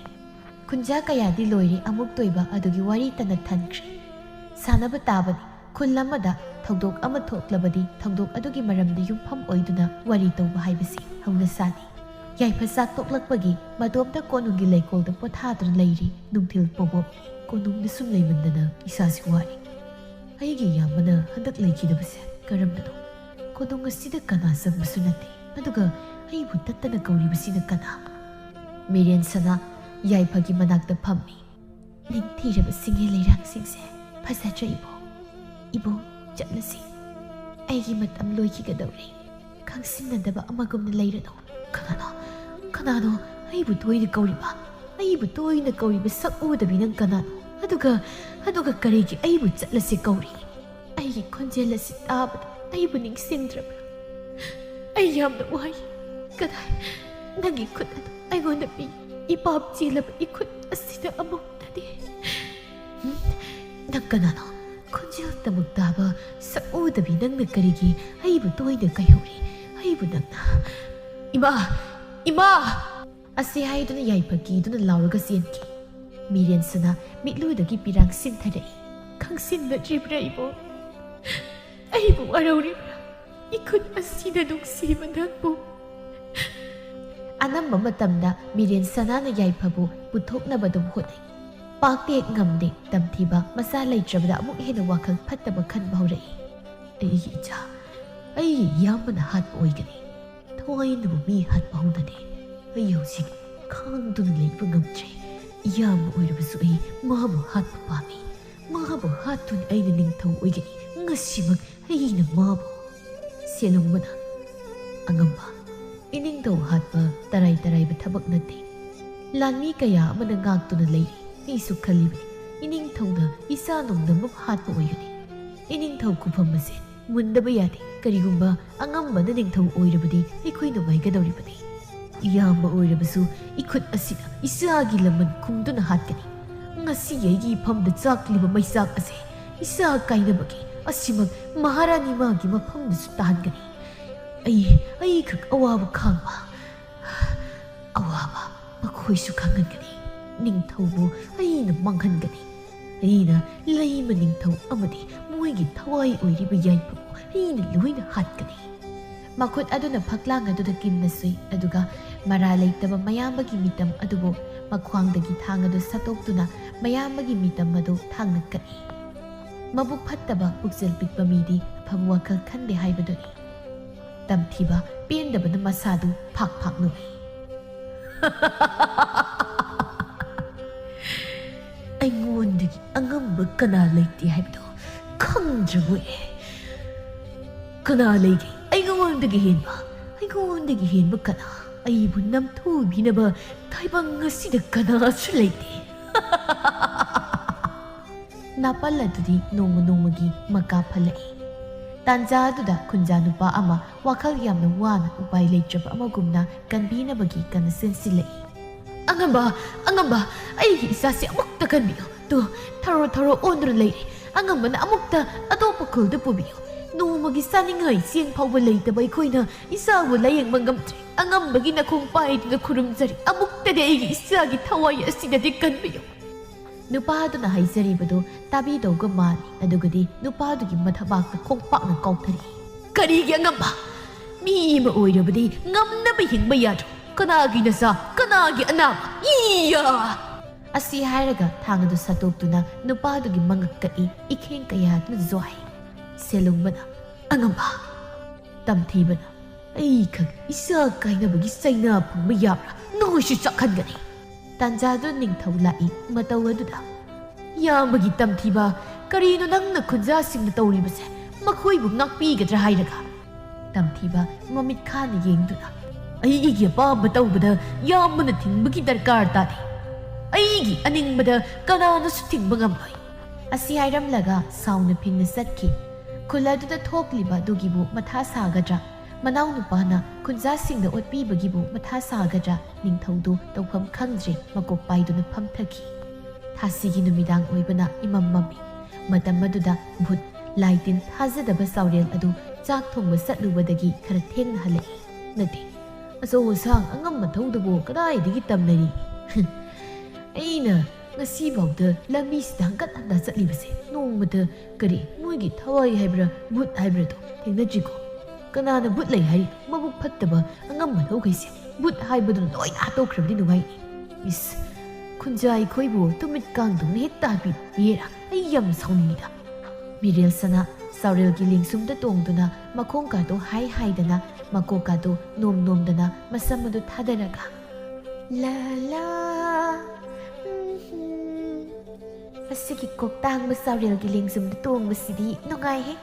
ꯈꯨꯟꯖꯥ ꯀꯌꯥꯗꯤ ꯂꯣꯏꯔꯦ ꯑꯃꯨꯛ ꯇꯣꯏꯕ ꯑꯗꯨꯒꯤ ꯋꯥꯔꯤ ꯇꯅ ꯊꯟꯈ꯭ꯔꯦ꯫ ꯁꯥꯟꯅꯕ ꯇꯥꯕꯅꯤ꯫ ꯈꯨꯜ ꯑꯃꯗ ꯊꯧꯗꯣꯛ ꯑꯃ ꯊꯣꯛꯂꯕꯗꯤ ꯊꯧꯗꯣꯛ ꯑꯗꯨꯒꯤ ꯃꯔꯝꯗ ꯌꯨꯝꯐꯝ ꯑꯣꯏꯗꯨꯅ ꯋꯥꯔꯤ ꯇꯧꯕ ꯍꯥꯏꯕꯁꯤ ꯍꯧꯅꯁꯥꯅꯤ꯫ ꯌꯥꯏꯐ ꯆꯥꯛ ꯇꯣꯛꯂꯛꯄꯒꯤ ꯃꯇꯣꯝꯇ ꯀꯣꯅꯨꯡꯒꯤ ꯂꯩꯀꯣꯜꯗ ꯄꯣꯊꯥꯗꯨꯅ ꯂꯩꯔꯤ꯫ ꯅꯨꯡꯊꯤꯜ ꯄꯣꯕꯣꯞꯅꯤ꯫ ꯀꯣꯅꯨꯡꯗ ꯁꯨꯝ ꯂꯩꯃꯟꯗꯅ ꯏꯁꯥꯁꯤ ꯋꯥꯔꯦ꯫ ꯑꯩꯒꯤ ꯏꯌꯥꯝꯕꯅ ꯍꯟꯗꯛ ꯂꯩꯈꯤꯗꯕꯁꯦ ꯀꯔꯝꯕꯅꯣ? ꯀꯣꯅꯨꯡ ꯑꯁꯤꯗ ꯀꯅꯥ ꯆꯪꯕꯁꯨ ꯅꯠꯇꯦ꯫ ꯑꯗꯨꯒ ꯑꯩꯕꯨ ꯇꯠꯇꯅ ꯀꯧꯔꯤꯕꯁꯤꯅ ꯀꯅꯥ? ꯃꯤꯔꯦꯟ ꯁꯅꯥ ꯌꯥꯏꯐꯒꯤ ꯃꯅꯥꯛꯇ ꯐꯝꯃꯤ꯫ ꯅꯤꯡꯊꯤꯔꯕ ꯁꯤꯡꯍꯦ ꯂꯩꯔꯥꯡꯁꯤꯡꯁꯦ ꯐꯖꯗ꯭ꯔ ꯏꯕꯣ? ꯏꯕꯣ, ꯆꯠꯂꯁꯤ꯫ ꯑꯩꯒꯤ ꯃꯇꯝ ꯂꯣꯏꯈꯤꯒꯗꯧꯔꯦ꯫ ꯈꯪꯁꯤꯟꯅꯗꯕ ꯑꯃꯒꯨꯝꯅ ꯂꯩꯔꯅꯨ꯫ ꯀꯅꯥꯅꯣ? ꯀꯅꯥꯅꯣ ꯑꯩꯕꯨ ꯇꯣꯏꯅ ꯀꯧꯔꯤꯕ? ꯑꯩꯕꯨ ꯇꯣꯏꯅ ꯀꯧꯔꯤꯕ ꯁꯛ ꯎꯗꯕꯤ ꯅꯪ ꯀꯅꯥꯅꯣ? ꯑꯗꯨꯒ, ꯑꯗꯨꯒ ꯀꯔꯤꯒꯤ ꯑꯩꯕꯨ ꯆꯠꯂꯁꯦ ꯀꯧꯔꯤ? ꯑꯩꯒꯤ ꯈꯣꯟꯖꯦꯜ ꯑꯁꯤ ꯇꯥꯕꯗ ꯑꯩꯕꯨ ꯅꯤꯡꯁꯤꯡꯗ꯭ꯔꯕ꯭ꯔꯥ? ꯑꯩ ꯌꯥꯝꯅ ꯋꯥꯏ꯫ ꯀꯗꯥꯏ? ꯅꯪꯒꯤ ꯈꯨꯠ ꯑꯗꯨ ꯑꯩꯉꯣꯟꯗ ꯄꯤ꯫ ꯏꯄꯥꯞ ꯆꯦꯜꯂꯕ ꯏꯈꯨꯠ ꯑꯁꯤꯗ ꯑꯃꯨꯛꯇꯗꯤ꯫ ꯍꯨꯝ? ꯅꯪ ꯀꯅꯥꯅꯣ? ꯈꯣꯟꯖꯦꯜ ꯇꯃꯛ ꯇꯥꯕ ꯁꯛ ꯎꯗꯕꯤ ꯅꯪꯅ ꯀꯔꯤꯒꯤ ꯑꯩꯕꯨ ꯇꯣꯏꯅ ꯀꯩꯍꯧꯔꯤ? ꯑꯩꯕꯨ ꯅꯪꯅ? ꯏꯃꯥ! ꯏꯃꯥ! ꯑꯁꯤ ꯍꯥꯏꯗꯨꯅ ꯌꯥꯏꯐ ꯀꯤꯗꯨꯅ ꯂꯥꯎꯔꯒ ꯆꯦꯟꯈꯤ꯫ ꯃꯤꯔꯦꯟ ꯁꯅꯥ ꯃꯤꯠꯂꯨꯗꯒꯤ ꯄꯤꯔꯥꯡ ꯁꯤꯟꯊꯔꯛꯏ꯫ ꯈꯪꯁꯤꯟꯅꯗ꯭ꯔꯤꯕ꯭ꯔꯥ ꯏꯕꯣ? ꯑꯩꯕꯨ ꯋꯥꯔꯧꯔꯤꯕ꯭ꯔꯥ? ꯏꯈꯨꯠ ꯑꯁꯤꯅ ꯅꯨꯡꯁꯤꯕ ꯅꯪꯕꯨ꯫ ꯑꯅꯝꯕ ꯃꯇꯝꯗ ꯃꯤꯔꯦꯟ ꯁꯅꯥꯅ ꯌꯥꯏꯐꯕꯨ ꯄꯨꯊꯣꯛꯅꯕ ꯑꯗꯨꯝ ꯍꯣꯠꯅꯩ꯫ ꯄꯥꯛꯇꯤ ꯍꯦꯛ ꯉꯝꯗꯦ꯫ ꯇꯝꯊꯤꯕ ꯃꯆꯥ ꯂꯩꯇ꯭ꯔꯕꯗ ꯑꯃꯨꯛ ꯍꯦꯟꯅ ꯋꯥꯈꯜ ꯐꯠꯇꯕ ꯈꯟꯕ ꯍꯧꯔꯛꯏ꯫ ꯑꯩꯒꯤ ꯏꯆꯥ, ꯑꯩꯒꯤ ꯏꯌꯥꯝꯕꯅ ꯍꯥꯠꯄ ꯑꯣꯏꯒꯅꯤ꯫ ꯊꯋꯥꯏꯅꯕꯨ ꯃꯤ ꯍꯥꯠꯄ ꯍꯧꯅꯗꯦ꯫ ꯑꯩ ꯍꯧꯖꯤꯛ ꯈꯥꯡꯗꯨꯅ ꯂꯩꯕ ꯉꯝꯗ꯭ꯔꯦ꯫ ꯏꯌꯥꯝꯕ ꯑꯣꯏꯔꯕꯁꯨ ꯑꯩ ꯃꯥꯕꯨ ꯍꯥꯠꯄ ꯄꯥꯝꯃꯤ꯫ ꯃꯥꯕꯨ ꯍꯥꯠꯇꯨꯅ ꯑꯩꯅ ꯅꯤꯡꯊꯧ ꯑꯣꯏꯒꯅꯤ꯫ ꯉꯁꯤꯃꯛ ꯑꯩꯅ ꯃꯥꯕꯨ꯫ ꯁꯦꯂꯣꯡꯕꯅ, ꯑꯉꯝꯕ, ꯏꯅꯤꯡꯊꯧ ꯍꯥꯠꯄ ꯇꯔꯥꯏ ꯇꯔꯥꯏꯕ ꯊꯕꯛ ꯅꯠꯇꯦ꯫ ꯂꯥꯟꯃꯤ ꯀꯌꯥ ꯑꯃꯅ ꯉꯥꯛꯇꯨꯅ ꯂꯩꯔꯤ꯫ ꯑꯩꯁꯨ ꯈꯜꯂꯤꯕꯅꯤ, ꯏꯅꯤꯡꯊꯧꯅ ꯏꯆꯥ ꯅꯣꯡꯗꯝꯕꯕꯨ ꯍꯥꯠꯄ ꯑꯣꯏꯒꯅꯤ꯫ ꯏꯅꯤꯡꯊꯧ ꯈꯨꯐꯝ ꯑꯁꯦ ꯃꯨꯟꯗꯕ ꯌꯥꯗꯦ꯫ ꯀꯔꯤꯒꯨꯝꯕ ꯑꯉꯝꯕꯅ ꯅꯤꯡꯊꯧ ꯑꯣꯏꯔꯕꯗꯤ ꯑꯩꯈꯣꯏ ꯅꯨꯡꯉꯥꯏꯒꯗꯧꯔꯤꯕꯅꯤ꯫ ꯏꯌꯥꯝꯕ ꯑꯣꯏꯔꯕꯁꯨ ꯏꯈꯨꯠ ꯑꯁꯤꯅ ꯏꯆꯥꯒꯤ ꯂꯃꯟ ꯈꯨꯝꯗꯨꯅ ꯍꯥꯠꯀꯅꯤ꯫ ꯉꯁꯤ ꯑꯩꯒꯤ ꯏꯐꯝꯗ ꯆꯥꯛꯂꯤꯕ ꯃꯩꯆꯥꯛ ꯑꯁꯦ ꯏꯆꯥ ꯀꯥꯏꯅꯕꯒꯤ ꯑꯁꯤꯃꯛ ꯃꯍꯥꯔꯥꯅꯤ ꯃꯥꯒꯤ ꯃꯐꯝꯗꯁꯨ ꯇꯥꯍꯟꯒꯅꯤ꯫ ꯑꯩ, ꯑꯩꯈꯛ ꯑꯋꯥꯕ ꯈꯥꯡꯕ, ꯑꯋꯥꯕ ꯃꯈꯣꯏꯁꯨ ꯈꯪꯍꯟꯒꯅꯤ꯫ ꯅꯤꯡꯊꯧꯕꯨ ꯑꯩꯅ ꯃꯥꯡꯍꯟꯒꯅꯤ꯫ ꯑꯩꯅ ꯂꯩꯃ ꯅꯤꯡꯊꯧ ꯑꯃꯗꯤ ꯃꯣꯏꯒꯤ ꯊꯋꯥꯏ ꯑꯣꯏꯔꯤꯕ ꯌꯥꯏꯐꯕꯨ ꯑꯩꯅ ꯂꯣꯏꯅ ꯍꯥꯠꯀꯅꯤ꯫ ꯃꯈꯨꯠ ꯑꯗꯨꯅ ꯐꯛꯂꯥꯡ ꯑꯗꯨꯗ ꯀꯤꯟꯅ ꯁꯨꯏ, ꯑꯗꯨꯒ ꯃꯔꯥ ꯂꯩꯇꯕ ꯃꯌꯥꯝꯕꯒꯤ ꯃꯤꯇꯝ ꯑꯗꯨꯕꯨ ꯃꯈ꯭ꯋꯥꯡꯗꯒꯤ ꯊꯥꯡ ꯑꯗꯨ ꯁꯠꯇꯣꯛꯇꯨꯅ ꯃꯌꯥꯝꯕꯒꯤ ꯃꯤꯇꯝ ꯑꯗꯨ ꯊꯥꯡꯅ ꯀꯛꯏ꯫ ꯃꯕꯨꯛ ꯐꯠꯇꯕ, ꯄꯨꯛꯆꯦꯜ ꯄꯤꯛꯄ ꯃꯤꯗꯤ ꯑꯐꯕ ꯋꯥꯈꯜ ꯈꯟꯗꯦ ꯍꯥꯏꯕꯗꯨꯅꯤ꯫ ꯇꯝꯊꯤꯕ ꯄꯦꯟꯗꯕꯅ ꯃꯁꯥꯗꯨ ꯐꯥꯛ ꯐꯥꯛ ꯅꯣꯛꯏ꯫ ꯑꯩꯉꯣꯟꯗꯒꯤ ꯑꯉꯝꯕ ꯀꯅꯥ ꯂꯩꯇꯦ ꯍꯥꯏꯕꯗꯣ ꯈꯪꯗ꯭ꯔꯕꯣꯏ? ꯀꯅꯥ ꯂꯩꯒꯦ ꯑꯩꯉꯣꯟꯗꯒꯤ ꯍꯦꯟꯕ? ꯑꯩꯉꯣꯟꯗꯒꯤ ꯍꯦꯟꯕ ꯀꯅꯥ? ꯑꯩꯕꯨ ꯅꯝꯊꯨꯕꯤꯅꯕ ꯇꯥꯏꯕꯪ ꯑꯁꯤꯗ ꯀꯅꯥꯁꯨ ꯂꯩꯇꯦ꯫ ꯅꯥꯄꯜ ꯑꯗꯨꯗꯤ ꯅꯣꯡꯃ ꯅꯣꯡꯃꯒꯤ ꯃꯀꯥ ꯐꯜꯂꯛꯏ꯫ ꯇꯥꯟꯖꯥ ꯑꯗꯨꯗ ꯈꯨꯟꯖꯥ ꯅꯨꯄꯥ ꯑꯃ ꯋꯥꯈꯜ ꯌꯥꯝꯅ ꯋꯥꯅ ꯎꯄꯥꯏ ꯂꯩꯇ꯭ꯔꯕ ꯑꯃꯒꯨꯝꯅ ꯀꯟꯕꯤꯅꯕꯒꯤ ꯀꯟꯅ ꯆꯦꯟꯁꯤꯜꯂꯛꯏ꯫ "ꯑꯉꯝꯕ, ꯑꯉꯝꯕ, ꯑꯩꯒꯤ ꯏꯆꯥꯁꯤ ꯑꯃꯨꯛꯇ ꯀꯟꯕꯤꯌꯨ꯫ ꯇꯨ, ꯊꯔꯣ ꯊꯔꯣ ꯑꯣꯟꯗꯨꯅ ꯂꯩꯔꯦ꯫ ꯑꯉꯝꯕꯅ ꯑꯃꯨꯛꯇ ꯑꯇꯣꯞꯄ ꯈꯨꯜꯗ ꯄꯨꯕꯤꯌꯨ꯫ ꯅꯣꯡꯃꯒꯤ ꯆꯥꯅꯤꯡꯉꯥꯏ ꯆꯦꯡ ꯐꯥꯎꯕ ꯂꯩꯇꯕ ꯑꯩꯈꯣꯏꯅ ꯏꯆꯥꯕꯨ ꯂꯥꯌꯦꯡꯕ ꯉꯝꯗ꯭ꯔꯦ꯫ ꯑꯉꯝꯕꯒꯤ ꯅꯈꯣꯡ ꯄꯥꯏꯗꯨꯅ ꯈꯨꯔꯨꯝꯖꯔꯤ꯫ ꯑꯃꯨꯛꯇꯗꯤ ꯑꯩꯒꯤ ꯏꯆꯥꯒꯤ ꯊꯋꯥꯏ ꯑꯁꯤꯗꯗꯤ ꯀꯟꯕꯤꯌꯨ꯫" ꯅꯨꯄꯥ ꯑꯗꯨꯅ ꯍꯥꯏꯖꯔꯤꯕꯗꯨ ꯇꯥꯕꯤꯗꯧꯒ ꯃꯥꯜꯂꯤ꯫ ꯑꯗꯨꯒꯗꯤ ꯅꯨꯄꯥꯗꯨꯒꯤ ꯃꯊꯕꯥꯛꯇ ꯈꯣꯡꯄꯥꯛꯅ ꯀꯥꯎꯊꯔꯛꯏ꯫ "ꯀꯔꯤꯒꯤ ꯑꯉꯝꯕ? ꯃꯤ ꯑꯃ ꯑꯣꯏꯔꯕꯗꯤ ꯉꯝꯅꯕ ꯍꯤꯡꯕ ꯌꯥꯗ꯭ꯔꯣ? ꯀꯅꯥꯒꯤ ꯅꯆꯥ? ꯀꯅꯥꯒꯤ ꯑꯅꯥꯕ? ꯏꯌꯥ!" ꯑꯁꯤ ꯍꯥꯏꯔꯒ ꯊꯥꯡ ꯑꯗꯨ ꯁꯠꯇꯣꯛꯇꯨꯅ ꯅꯨꯄꯥꯗꯨꯒꯤ ꯃꯉꯛ ꯀꯛꯏ, ꯏꯈꯦꯡ ꯀꯌꯥꯗꯨꯅ ꯖ꯭ꯋꯥꯏ꯫ ꯁꯦꯂꯨꯡꯕꯅ, "ꯑꯉꯝꯕ!" ꯇꯝꯊꯤꯕꯅ, "ꯑꯩ ꯈꯪꯏ, ꯏꯆꯥ ꯀꯥꯏꯅꯕꯒꯤ ꯆꯩꯅꯥ ꯐꯪꯕ ꯌꯥꯕ꯭ꯔꯥ? ꯅꯣꯏꯁꯨ ꯆꯥꯛꯍꯟꯒꯅꯤ!" ꯇꯥꯟꯖꯥꯗꯨ ꯅꯤꯡꯊꯧ ꯂꯥꯛꯏ ꯃꯇꯧ ꯑꯗꯨꯗ꯫ "ꯏꯌꯥꯝꯕꯒꯤ ꯇꯝꯊꯤꯕ, ꯀꯔꯤꯅꯣ ꯅꯪꯅ ꯈꯨꯟꯖꯥꯁꯤꯡꯅ ꯇꯧꯔꯤꯕꯁꯦ? ꯃꯈꯣꯏꯕꯨ ꯉꯥꯛꯄꯤꯒꯗ꯭ꯔꯥ ꯍꯥꯏꯔꯒ?" ꯇꯝꯊꯤꯕ ꯃꯃꯤꯠ ꯈꯥꯅ ꯌꯦꯡꯗꯨꯅ, "ꯑꯩꯒꯤ ꯑꯄꯥꯝꯕ ꯇꯧꯕꯗ ꯏꯌꯥꯝꯕꯅ ꯊꯤꯡꯕꯒꯤ ꯗꯔꯀꯥꯔ ꯇꯥꯗꯦ꯫ ꯑꯩꯒꯤ ꯑꯅꯤꯡꯕꯗ ꯀꯅꯥꯅꯁꯨ ꯊꯤꯡꯕ ꯉꯝꯂꯣꯏ꯫" ꯑꯁꯤ ꯍꯥꯏꯔꯝꯂꯒ ꯁꯥꯎꯅ ꯐꯤꯡꯅ ꯆꯠꯈꯤ꯫ ꯈꯨꯜ ꯑꯗꯨꯗ ꯊꯣꯛꯂꯤꯕ ꯑꯗꯨꯒꯤꯕꯨ ꯃꯊꯥ ꯁꯥꯒꯗ꯭ꯔꯥ? ꯃꯅꯥꯎꯅꯨꯄꯥꯅ ꯈꯨꯟꯖꯥꯁꯤꯡꯗ ꯑꯣꯠꯄꯤꯕꯒꯤꯕꯨ ꯃꯊꯥ ꯁꯥꯒꯗ꯭ꯔꯥ? ꯅꯤꯡꯊꯧꯗꯨ ꯇꯧꯐꯝ ꯈꯪꯗ꯭ꯔꯦ, ꯃꯀꯣꯛ ꯄꯥꯏꯗꯨꯅ ꯐꯝꯊꯈꯤ꯫ ꯊꯥꯁꯤꯒꯤ ꯅꯨꯃꯤꯗꯥꯡ ꯑꯣꯏꯕꯅ ꯏꯃꯝ ꯃꯝꯃꯤ꯫ ꯃꯇꯝ ꯑꯗꯨꯗ ꯚꯨꯠ, ꯂꯥꯏ ꯇꯤꯟ ꯊꯥꯖꯗꯕ ꯆꯥꯎꯔꯦꯜ ꯑꯗꯨ ꯆꯥꯛ ꯊꯣꯡꯕ ꯆꯠꯂꯨꯕꯗꯒꯤ ꯈꯔ ꯊꯦꯡꯅ ꯍꯜꯂꯛꯏ꯫ ꯅꯠꯇꯦ, ꯑꯆꯧ ꯑꯁꯥꯡ ꯑꯉꯝ ꯑꯊꯧꯗꯕꯨ ꯀꯗꯥꯏꯗꯒꯤ ꯇꯝꯅꯔꯤ? ꯑꯩꯅ ꯉꯁꯤꯐꯥꯎꯗ ꯂꯝꯕꯤꯁꯤꯗ ꯍꯪꯒꯠ ꯍꯟꯗ ꯆꯠꯂꯤꯕꯁꯦ ꯅꯣꯡꯃꯇ, ꯀꯔꯤ, ꯃꯣꯏꯒꯤ ꯊꯋꯥꯏ ꯍꯥꯏꯕ꯭ꯔꯥ, ꯚꯨꯠ ꯍꯥꯏꯕ꯭ꯔꯥꯗꯣ ꯊꯦꯡꯅꯗ꯭ꯔꯤꯀꯣ꯫ ꯀꯅꯥꯅ ꯚꯨꯠ ꯂꯩ ꯍꯥꯏꯔꯤ? ꯃꯕꯨꯛ ꯐꯠꯇꯕ ꯑꯉꯝꯕ ꯂꯧꯈꯩꯁꯦ ꯚꯨꯠ ꯍꯥꯏꯕꯗꯨ ꯂꯣꯏꯅ ꯍꯥꯠꯇꯣꯛꯈ꯭ꯔꯕꯗꯤ ꯅꯨꯡꯉꯥꯏꯅꯤ꯫ ꯏꯁ, ꯈꯨꯟꯖꯥꯏ ꯈꯣꯏꯕꯨ ꯇꯨꯃꯤꯠ ꯀꯥꯡꯗꯧꯅ ꯍꯦꯛꯇ ꯍꯥꯠꯄꯤ꯫ ꯍꯦꯔꯥ, ꯑꯩ ꯌꯥꯝ ꯁꯥꯎꯅꯤꯡꯉꯤꯗ꯫ ꯃꯤꯔꯦꯜ ꯁꯅꯥ ꯆꯥꯎꯔꯦꯜꯒꯤ ꯂꯦꯡꯁꯨꯝꯗ ꯇꯣꯡꯗꯨꯅ ꯃꯈꯣꯡ ꯀꯥꯗꯣ ꯍꯥꯏ ꯍꯥꯏꯗꯅ, ꯃꯀꯣꯛ ꯀꯥꯗꯣ ꯅꯣꯝ ꯅꯣꯝꯗꯅ ꯃꯁꯝ ꯑꯗꯨ ꯊꯥꯗꯔꯒ, "ꯂꯥ ꯂꯥ, ꯎꯝ ꯍꯨꯝ, ꯑꯁꯤꯒꯤ ꯀꯣꯛꯇꯥꯡꯕ ꯆꯥꯎꯔꯦꯜꯒꯤ ꯂꯦꯡꯖꯨꯝꯗ ꯇꯣꯡꯕꯁꯤꯗꯤ ꯅꯨꯡꯉꯥꯏꯍꯦ꯫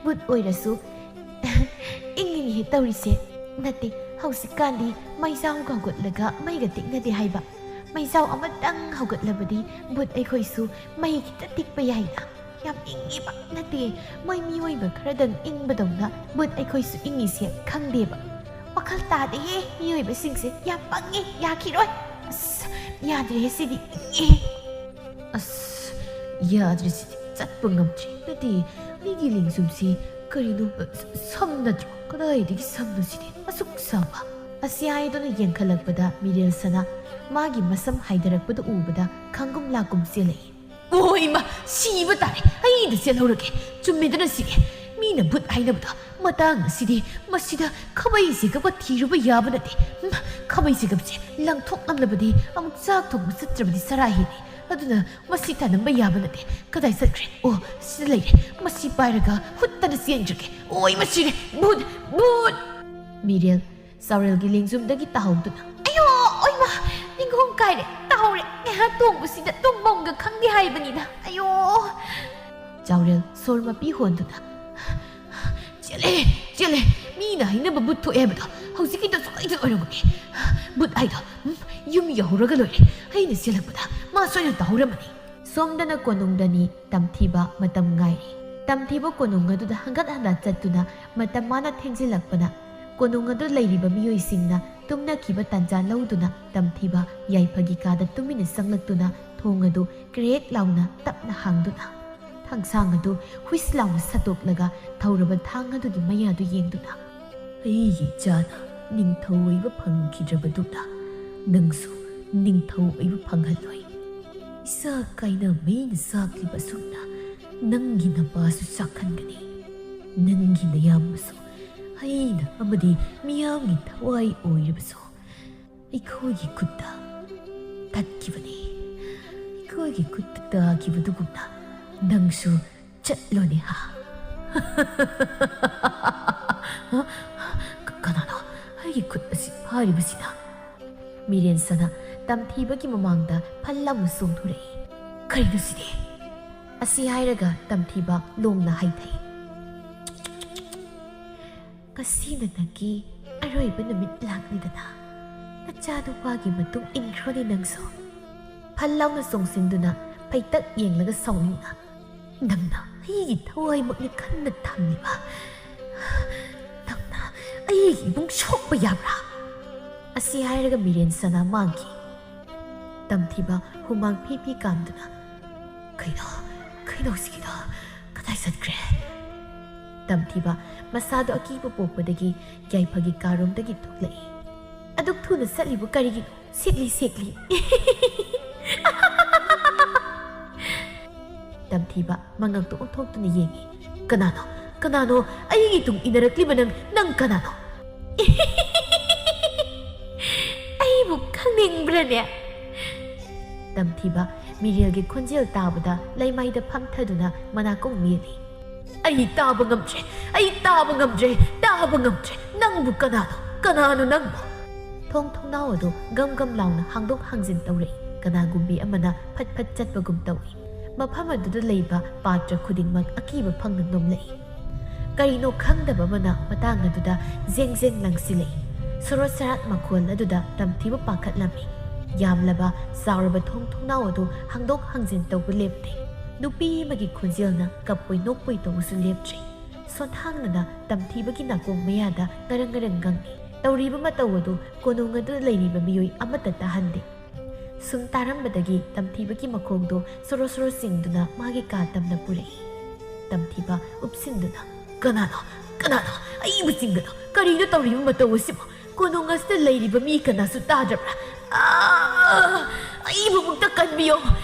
ꯚꯨꯠ ꯑꯣꯏꯔꯁꯨ ꯏꯪꯉꯤꯅꯦꯍꯦ ꯇꯧꯔꯤꯁꯦ꯫ ꯅꯠꯇꯦ, ꯍꯧꯖꯤꯛꯀꯥꯟꯗꯤ ꯃꯩꯖꯥꯎꯒ ꯍꯧꯒꯠꯂꯒ ꯃꯩꯒ ꯇꯤꯛꯅꯗꯦ ꯍꯥꯏꯕ꯫ ꯃꯩꯖꯥꯎ ꯑꯃꯇꯪ ꯍꯧꯒꯠꯂꯕꯗꯤ ꯚꯨꯠ ꯑꯩꯈꯣꯏꯁꯨ ꯃꯩ ꯈꯤꯇ ꯇꯤꯛꯄ ꯌꯥꯏꯅ꯫ ꯌꯥꯝ ꯏꯪꯉꯦꯕ꯫ ꯅꯠꯇꯦ, ꯃꯣꯏ ꯃꯤꯑꯣꯏꯕ ꯈꯔꯗꯪ ꯏꯪꯕꯗꯧꯅ ꯚꯨꯠ ꯑꯩꯈꯣꯏꯁꯨ ꯏꯪꯉꯤꯁꯦ ꯈꯪꯗꯦꯕ꯫ ꯋꯥꯈꯜ ꯇꯥꯗꯦꯍꯦ, ꯃꯤꯑꯣꯏꯕꯁꯤꯡꯁꯦ ꯌꯥꯝ ꯄꯪꯉꯦ, ꯌꯥꯈꯤꯔꯣꯏ꯫ ꯑꯁ, ꯌꯥꯗ꯭ꯔꯦꯍꯦ, ꯁꯤꯗꯤ ꯏꯪꯉꯦ꯫ ꯑꯁ, ꯌꯥꯗ꯭ꯔꯦ, ꯁꯤꯗꯤ ꯆꯠꯄ ꯉꯝꯗ꯭ꯔꯦ꯫ ꯅꯠꯇꯦ, ꯑꯩꯒꯤ ꯂꯦꯡꯖꯨꯝꯁꯤ ꯀꯔꯤꯅꯣ, ꯁꯝ ꯅꯠꯇ꯭ꯔꯣ? ꯀꯗꯥꯏꯗꯒꯤ ꯁꯝꯅꯣ ꯁꯤꯗꯤ? ꯑꯁꯨꯛ ꯁꯥꯡꯕ?" ꯑꯁꯤ ꯍꯥꯏꯗꯨꯅ ꯌꯦꯡꯈꯠꯂꯛꯄꯗ ꯃꯤꯔꯦꯜ ꯁꯅꯥ ꯃꯥꯒꯤ ꯃꯁꯝ ꯍꯥꯏꯗꯔꯛꯄꯗꯨ ꯎꯕꯗ ꯈꯪꯒꯨꯝ ꯂꯥꯛꯀꯨꯝ ꯆꯦꯜꯂꯛꯏ꯫ ꯑꯣ ꯏꯃꯥ, ꯁꯤꯕ ꯇꯥꯔꯦ, ꯑꯩꯗ ꯆꯦꯜꯍꯧꯔꯒꯦ꯫ ꯆꯨꯝꯃꯦꯗꯅ ꯁꯤꯗꯤ, ꯃꯤꯅ ꯚꯨꯠ ꯍꯥꯏꯅꯕꯗꯣ꯫ ꯃꯇꯥꯡ ꯑꯁꯤꯗꯤ ꯃꯁꯤꯗ ꯈꯥꯕꯩ ꯆꯦꯒꯞꯀ ꯊꯤꯔꯨꯕ ꯌꯥꯕ ꯅꯠꯇꯦ꯫ ꯎꯝ, ꯈꯥꯕꯩ ꯆꯦꯒꯞꯁꯦ ꯂꯪꯊꯣꯛꯂꯝꯂꯕꯗꯤ ꯑꯃꯨꯛ ꯆꯥꯛ ꯊꯣꯡꯕ ꯆꯠꯇ꯭ꯔꯕꯗꯤ ꯆꯔꯥ ꯍꯦꯜꯂꯤ꯫ ꯑꯗꯨꯅ ꯃꯁꯤ ꯊꯅꯝꯕ ꯌꯥꯕ ꯅꯠꯇꯦ꯫ ꯀꯗꯥꯏ ꯆꯠꯈ꯭ꯔꯦ? ꯑꯣ, ꯁꯤꯗ ꯂꯩꯔꯦ꯫ ꯃꯁꯤ ꯄꯥꯏꯔꯒ ꯍꯨꯠꯇꯅ ꯆꯦꯟꯖꯒꯦ꯫ ꯑꯣꯏ, ꯃꯁꯤꯔꯦ! ꯚꯨꯠ! ꯚꯨꯠ! ꯃꯤꯔꯦꯜ ꯆꯥꯎꯔꯦꯜꯒꯤ ꯂꯦꯡꯖꯨꯝꯗꯒꯤ ꯇꯥꯍꯧꯗꯨꯅ, "ꯑꯌꯣ! ꯑꯣꯏꯃ! ꯅꯤꯡꯈꯣꯡ ꯀꯥꯏꯔꯦ! ꯇꯥꯍꯧꯔꯦ! ꯉꯥꯏꯍꯥꯛ ꯇꯣꯡꯕꯁꯤꯗ ꯇꯨꯝꯐꯝꯒ ꯈꯪꯗꯦ ꯍꯥꯏꯕꯅꯤꯗ! ꯑꯌꯣ!" ꯆꯥꯎꯔꯦꯜ ꯁꯣꯔ ꯃꯄꯤ ꯍꯣꯟꯗꯨꯅ, "ꯆꯦꯜꯂꯦ! ꯆꯦꯜꯂꯦ! ꯃꯤꯅ ꯍꯥꯏꯅꯕ ꯚꯨꯠ ꯊꯣꯛꯑꯦ ꯍꯥꯏꯕꯗꯣ ꯍꯧꯖꯤꯛꯀꯤꯗꯣ ꯁꯣꯏꯗꯅ ꯑꯣꯏꯔꯝꯒꯅꯤ꯫ ꯚꯨꯠ ꯍꯥꯏꯗꯣ, ꯎꯝ, ꯌꯨꯝ ꯌꯧꯍꯧꯔꯒ ꯂꯣꯏꯔꯦ꯫ ꯑꯩꯅ ꯆꯦꯜꯂꯛꯄꯗ ꯃꯥ ꯁꯣꯏꯗꯅ ꯇꯥꯍꯧꯔꯝꯃꯅꯤ꯫" ꯁꯣꯝꯗꯅ ꯀꯣꯅꯨꯡꯗꯅꯤ꯫ ꯇꯝꯊꯤꯕ ꯃꯇꯝ ꯉꯥꯏꯔꯤ꯫ ꯇꯝꯊꯤꯕ ꯀꯣꯅꯨꯡ ꯑꯗꯨꯗ ꯍꯪꯒꯠ ꯍꯟꯗ ꯆꯠꯇꯨꯅ ꯃꯇꯝ ꯃꯥꯅ ꯊꯦꯡꯖꯤꯜꯂꯛꯄꯅ ꯀꯣꯅꯨꯡ ꯑꯗꯨ ꯂꯩꯔꯤꯕ ꯃꯤꯑꯣꯏꯁꯤꯡꯅ ꯇꯨꯝꯅꯈꯤꯕ ꯇꯥꯟꯖꯥ ꯂꯧꯗꯨꯅ ꯇꯝꯊꯤꯕ ꯌꯥꯏꯐꯒꯤ ꯀꯥꯗ ꯇꯨꯃꯤꯟꯅ ꯆꯪꯂꯛꯇꯨꯅ ꯊꯣꯡ ꯑꯗꯨ ꯀ꯭ꯔꯦꯛ ꯂꯥꯎꯅ ꯇꯞꯅ ꯍꯥꯡꯗꯨꯅ ꯊꯥꯡꯁꯥꯡ ꯑꯗꯨ ꯍꯨꯏꯁ ꯂꯥꯎꯅ ꯁꯠꯇꯣꯛꯂꯒ ꯊꯧꯔꯕ ꯊꯥꯡ ꯑꯗꯨꯒꯤ ꯃꯌꯥꯗꯨ ꯌꯦꯡꯗꯨꯅ, "ꯑꯩꯒꯤ ꯏꯆꯥꯅ ꯅꯤꯡꯊꯧ ꯑꯣꯏꯕ ꯐꯪꯈꯤꯗ꯭ꯔꯕꯗꯨꯗ ꯅꯪꯁꯨ ꯅꯤꯡꯊꯧ ꯑꯣꯏꯕ ꯐꯪꯍꯜꯂꯣꯏ꯫ ꯏꯆꯥ ꯀꯥꯏꯅ ꯃꯩꯅ ꯆꯥꯛꯂꯤꯕ ꯑꯁꯨꯝꯅ ꯅꯪꯒꯤ ꯅꯄꯥꯁꯨ ꯆꯥꯛꯍꯟꯒꯅꯤ꯫ ꯅꯪꯒꯤ ꯅꯌꯥꯝꯕꯁꯨ ꯑꯩꯅ ꯑꯃꯗꯤ ꯃꯤꯌꯥꯝꯒꯤ ꯊꯋꯥꯏ ꯑꯣꯏꯔꯕꯁꯨ ꯑꯩꯈꯣꯏꯒꯤ ꯈꯨꯠꯇ ꯇꯠꯈꯤꯕꯅꯤ꯫ ꯑꯩꯈꯣꯏꯒꯤ ꯈꯨꯠꯇ ꯇꯥꯈꯤꯕꯗꯨꯒꯨꯝꯅ ꯅꯪꯁꯨ ꯆꯠꯂꯣꯅꯦ ꯍꯥ?" "ꯀ-, ꯀꯅꯥꯅꯣ ꯑꯩꯒꯤ ꯈꯨꯠ ꯑꯁꯤ ꯐꯥꯔꯤꯕꯁꯤꯅ?" ꯃꯤꯔꯦꯟ ꯁꯅꯥ ꯇꯝꯊꯤꯕꯒꯤ ꯃꯃꯥꯡꯗ ꯐꯜ ꯂꯥꯎꯅ ꯆꯣꯡꯊꯣꯔꯛꯏ꯫ "ꯀꯔꯤꯅꯣ ꯁꯤꯗꯤ?" ꯑꯁꯤ ꯍꯥꯏꯔꯒ ꯇꯝꯊꯤꯕ ꯂꯣꯡꯅ ꯍꯥꯏꯊꯩ꯫ "ꯉꯁꯤꯅ ꯅꯪꯒꯤ ꯑꯔꯣꯏꯕ ꯅꯨꯃꯤꯠ ꯂꯥꯛꯂꯤꯗꯅ, ꯅꯆꯥꯅꯨꯄꯥꯒꯤ ꯃꯇꯨꯡ ꯏꯟꯈ꯭ꯔꯣꯅꯦ ꯅꯪꯁꯨ?" ꯐꯜ ꯂꯥꯎꯅ ꯆꯣꯡꯁꯤꯟꯗꯨꯅ ꯐꯩꯇꯛ ꯌꯦꯡꯂꯒ ꯁꯥꯎꯅꯤꯡꯅ, "ꯅꯪꯅ ꯑꯩꯒꯤ ꯊꯋꯥꯏꯃꯛꯅꯤ ꯈꯟꯅ ꯊꯝꯂꯤꯕ, ꯅꯪꯅ ꯑꯩꯒꯤ ꯏꯃꯨꯡ ꯁꯣꯛꯄ ꯌꯥꯕ꯭ꯔꯥ?" ꯑꯁꯤ ꯍꯥꯏꯔꯒ ꯃꯤꯔꯦꯟ ꯁꯅꯥ ꯃꯥꯡꯈꯤ꯫ ꯇꯝꯊꯤꯕ ꯍꯨꯃꯥꯡ ꯐꯤ ꯐꯤ ꯀꯥꯝꯗꯨꯅ, "ꯀꯩꯅꯣ, ꯀꯩꯅꯣ ꯁꯤꯒꯤꯗꯣ? ꯀꯗꯥꯏ ꯆꯠꯈ꯭ꯔꯦ?" ꯇꯝꯊꯤꯕ ꯃꯁꯥꯗꯣ ꯑꯀꯤꯕ ꯄꯣꯛꯄꯗꯒꯤ ꯌꯥꯏꯐꯒꯤ ꯀꯥꯔꯣꯝꯗꯒꯤ ꯊꯣꯛꯂꯛꯏ꯫ "ꯑꯗꯨꯛ ꯊꯨꯅ ꯆꯠꯂꯤꯕ ꯀꯔꯤꯒꯤꯅꯣ? ꯁꯤꯛꯂꯤ, ꯁꯤꯛꯂꯤ!" ꯇꯝꯊꯤꯕ ꯃꯉꯛꯇꯨ ꯑꯣꯟꯊꯣꯛꯇꯨꯅ ꯌꯦꯡꯏ꯫ "ꯀꯅꯥꯅꯣ? ꯀꯅꯥꯅꯣ? ꯑꯩꯒꯤ ꯇꯨꯡ ꯏꯟꯅꯔꯛꯂꯤꯕ ꯅꯪ, ꯅꯪ ꯀꯅꯥꯅꯣ?" "ꯑꯩꯕꯨ ꯈꯪꯅꯤꯡꯕ꯭ꯔꯅꯦ?" ꯇꯝꯊꯤꯕ ꯃꯤꯔꯦꯜꯒꯤ ꯈꯣꯟꯖꯦꯜ ꯇꯥꯕꯗ ꯂꯩꯃꯥꯏꯗ ꯐꯝꯊꯗꯨꯅ ꯃꯅꯥꯀꯣꯡ ꯃꯦꯜꯂꯤ꯫ "ꯑꯩ ꯇꯥꯕ ꯉꯝꯗ꯭ꯔꯦ, ꯑꯩ ꯇꯥꯕ ꯉꯝꯗ꯭ꯔꯦ, ꯇꯥꯕ ꯉꯝꯗ꯭ꯔꯦ꯫ ꯅꯪꯕꯨ ꯀꯅꯥꯅꯣ? ꯀꯅꯥꯅꯣ ꯅꯪꯕꯨ?" ꯊꯣꯡ ꯊꯣꯡꯅꯥꯎ ꯑꯗꯨ ꯒꯝ ꯒꯝ ꯂꯥꯎꯅ ꯍꯥꯡꯗꯣꯛ ꯍꯥꯡꯖꯤꯟ ꯇꯧꯔꯛꯏ꯫ ꯀꯅꯥꯒꯨꯝꯕꯤ ꯑꯃꯅ ꯐꯠ ꯐꯠ ꯆꯠꯄꯒꯨꯝ ꯇꯧꯏ꯫ ꯃꯐꯝ ꯑꯗꯨꯗ ꯂꯩꯕ ꯄꯥꯇ꯭ꯔ ꯈꯨꯗꯤꯡꯃꯛ ꯑꯀꯤꯕ ꯐꯪꯅ ꯅꯣꯝꯂꯛꯏ꯫ ꯀꯔꯤꯅꯣ ꯈꯪꯗꯕ ꯑꯃꯅ ꯃꯇꯥꯡ ꯑꯗꯨꯗ ꯖꯦꯡ ꯖꯦꯡ ꯂꯪꯁꯤꯜꯂꯛꯏ꯫ ꯁꯣꯔꯣꯠ ꯁꯔꯥꯠ ꯃꯈꯣꯜ ꯑꯗꯨꯗ ꯇꯝꯊꯤꯕ ꯄꯥꯈꯠꯂꯝꯃꯤ꯫ ꯌꯥꯝꯂꯕ ꯆꯥꯎꯔꯕ ꯊꯣꯡ ꯊꯣꯡꯅꯥꯎ ꯑꯗꯨ ꯍꯥꯡꯗꯣꯛ ꯍꯥꯡꯖꯤꯟ ꯇꯧꯕ ꯂꯦꯞꯇꯦ꯫ ꯅꯨꯄꯤ ꯑꯃꯒꯤ ꯈꯣꯟꯖꯦꯜꯅ ꯀꯞꯄꯣꯏ ꯅꯣꯛꯄꯣꯏ ꯇꯧꯕꯁꯨ ꯂꯦꯞꯇ꯭ꯔꯤ꯫ ꯁꯣꯟꯊꯥꯡꯅꯅ ꯇꯝꯊꯤꯕꯒꯤ ꯅꯥꯀꯣꯡ ꯃꯌꯥꯗ ꯉꯔꯪ ꯉꯔꯪ ꯉꯪꯏ꯫ ꯇꯧꯔꯤꯕ ꯃꯇꯧ ꯑꯗꯨ ꯀꯣꯅꯨꯡ ꯑꯗꯨꯗ ꯂꯩꯔꯤꯕ ꯃꯤꯑꯣꯏ ꯑꯃꯠꯇ ꯇꯥꯍꯟꯗꯦ꯫ ꯁꯨꯝ ꯇꯥꯔꯝꯕꯗꯒꯤ ꯇꯝꯊꯤꯕꯒꯤ ꯃꯈꯣꯡꯗꯣ ꯁꯣꯔꯣ ꯁꯣꯔꯣ ꯆꯤꯡꯗꯨꯅ ꯃꯥꯒꯤ ꯀꯥ ꯇꯝꯅ ꯄꯨꯔꯛꯏ꯫ ꯇꯝꯊꯤꯕ ꯎꯞꯁꯤꯟꯗꯨꯅ, "ꯀꯅꯥꯅꯣ? ꯀꯅꯥꯅꯣ? ꯑꯩꯕꯨ ꯆꯤꯡꯒꯅꯨ! ꯀꯔꯤꯅꯣ ꯇꯧꯔꯤꯕ ꯃꯇꯧ ꯑꯁꯤꯕꯨ? ꯀꯣꯅꯨꯡ ꯑꯁꯤꯗ ꯂꯩꯔꯤꯕ ꯃꯤ ꯀꯅꯥꯁꯨ ꯇꯥꯗ꯭ꯔꯕ꯭ꯔꯥ? ꯑꯥ!" ꯑ, ꯑꯩꯕꯨ ꯑꯃꯨꯛꯇ ꯀꯟꯕꯤꯌꯨ꯫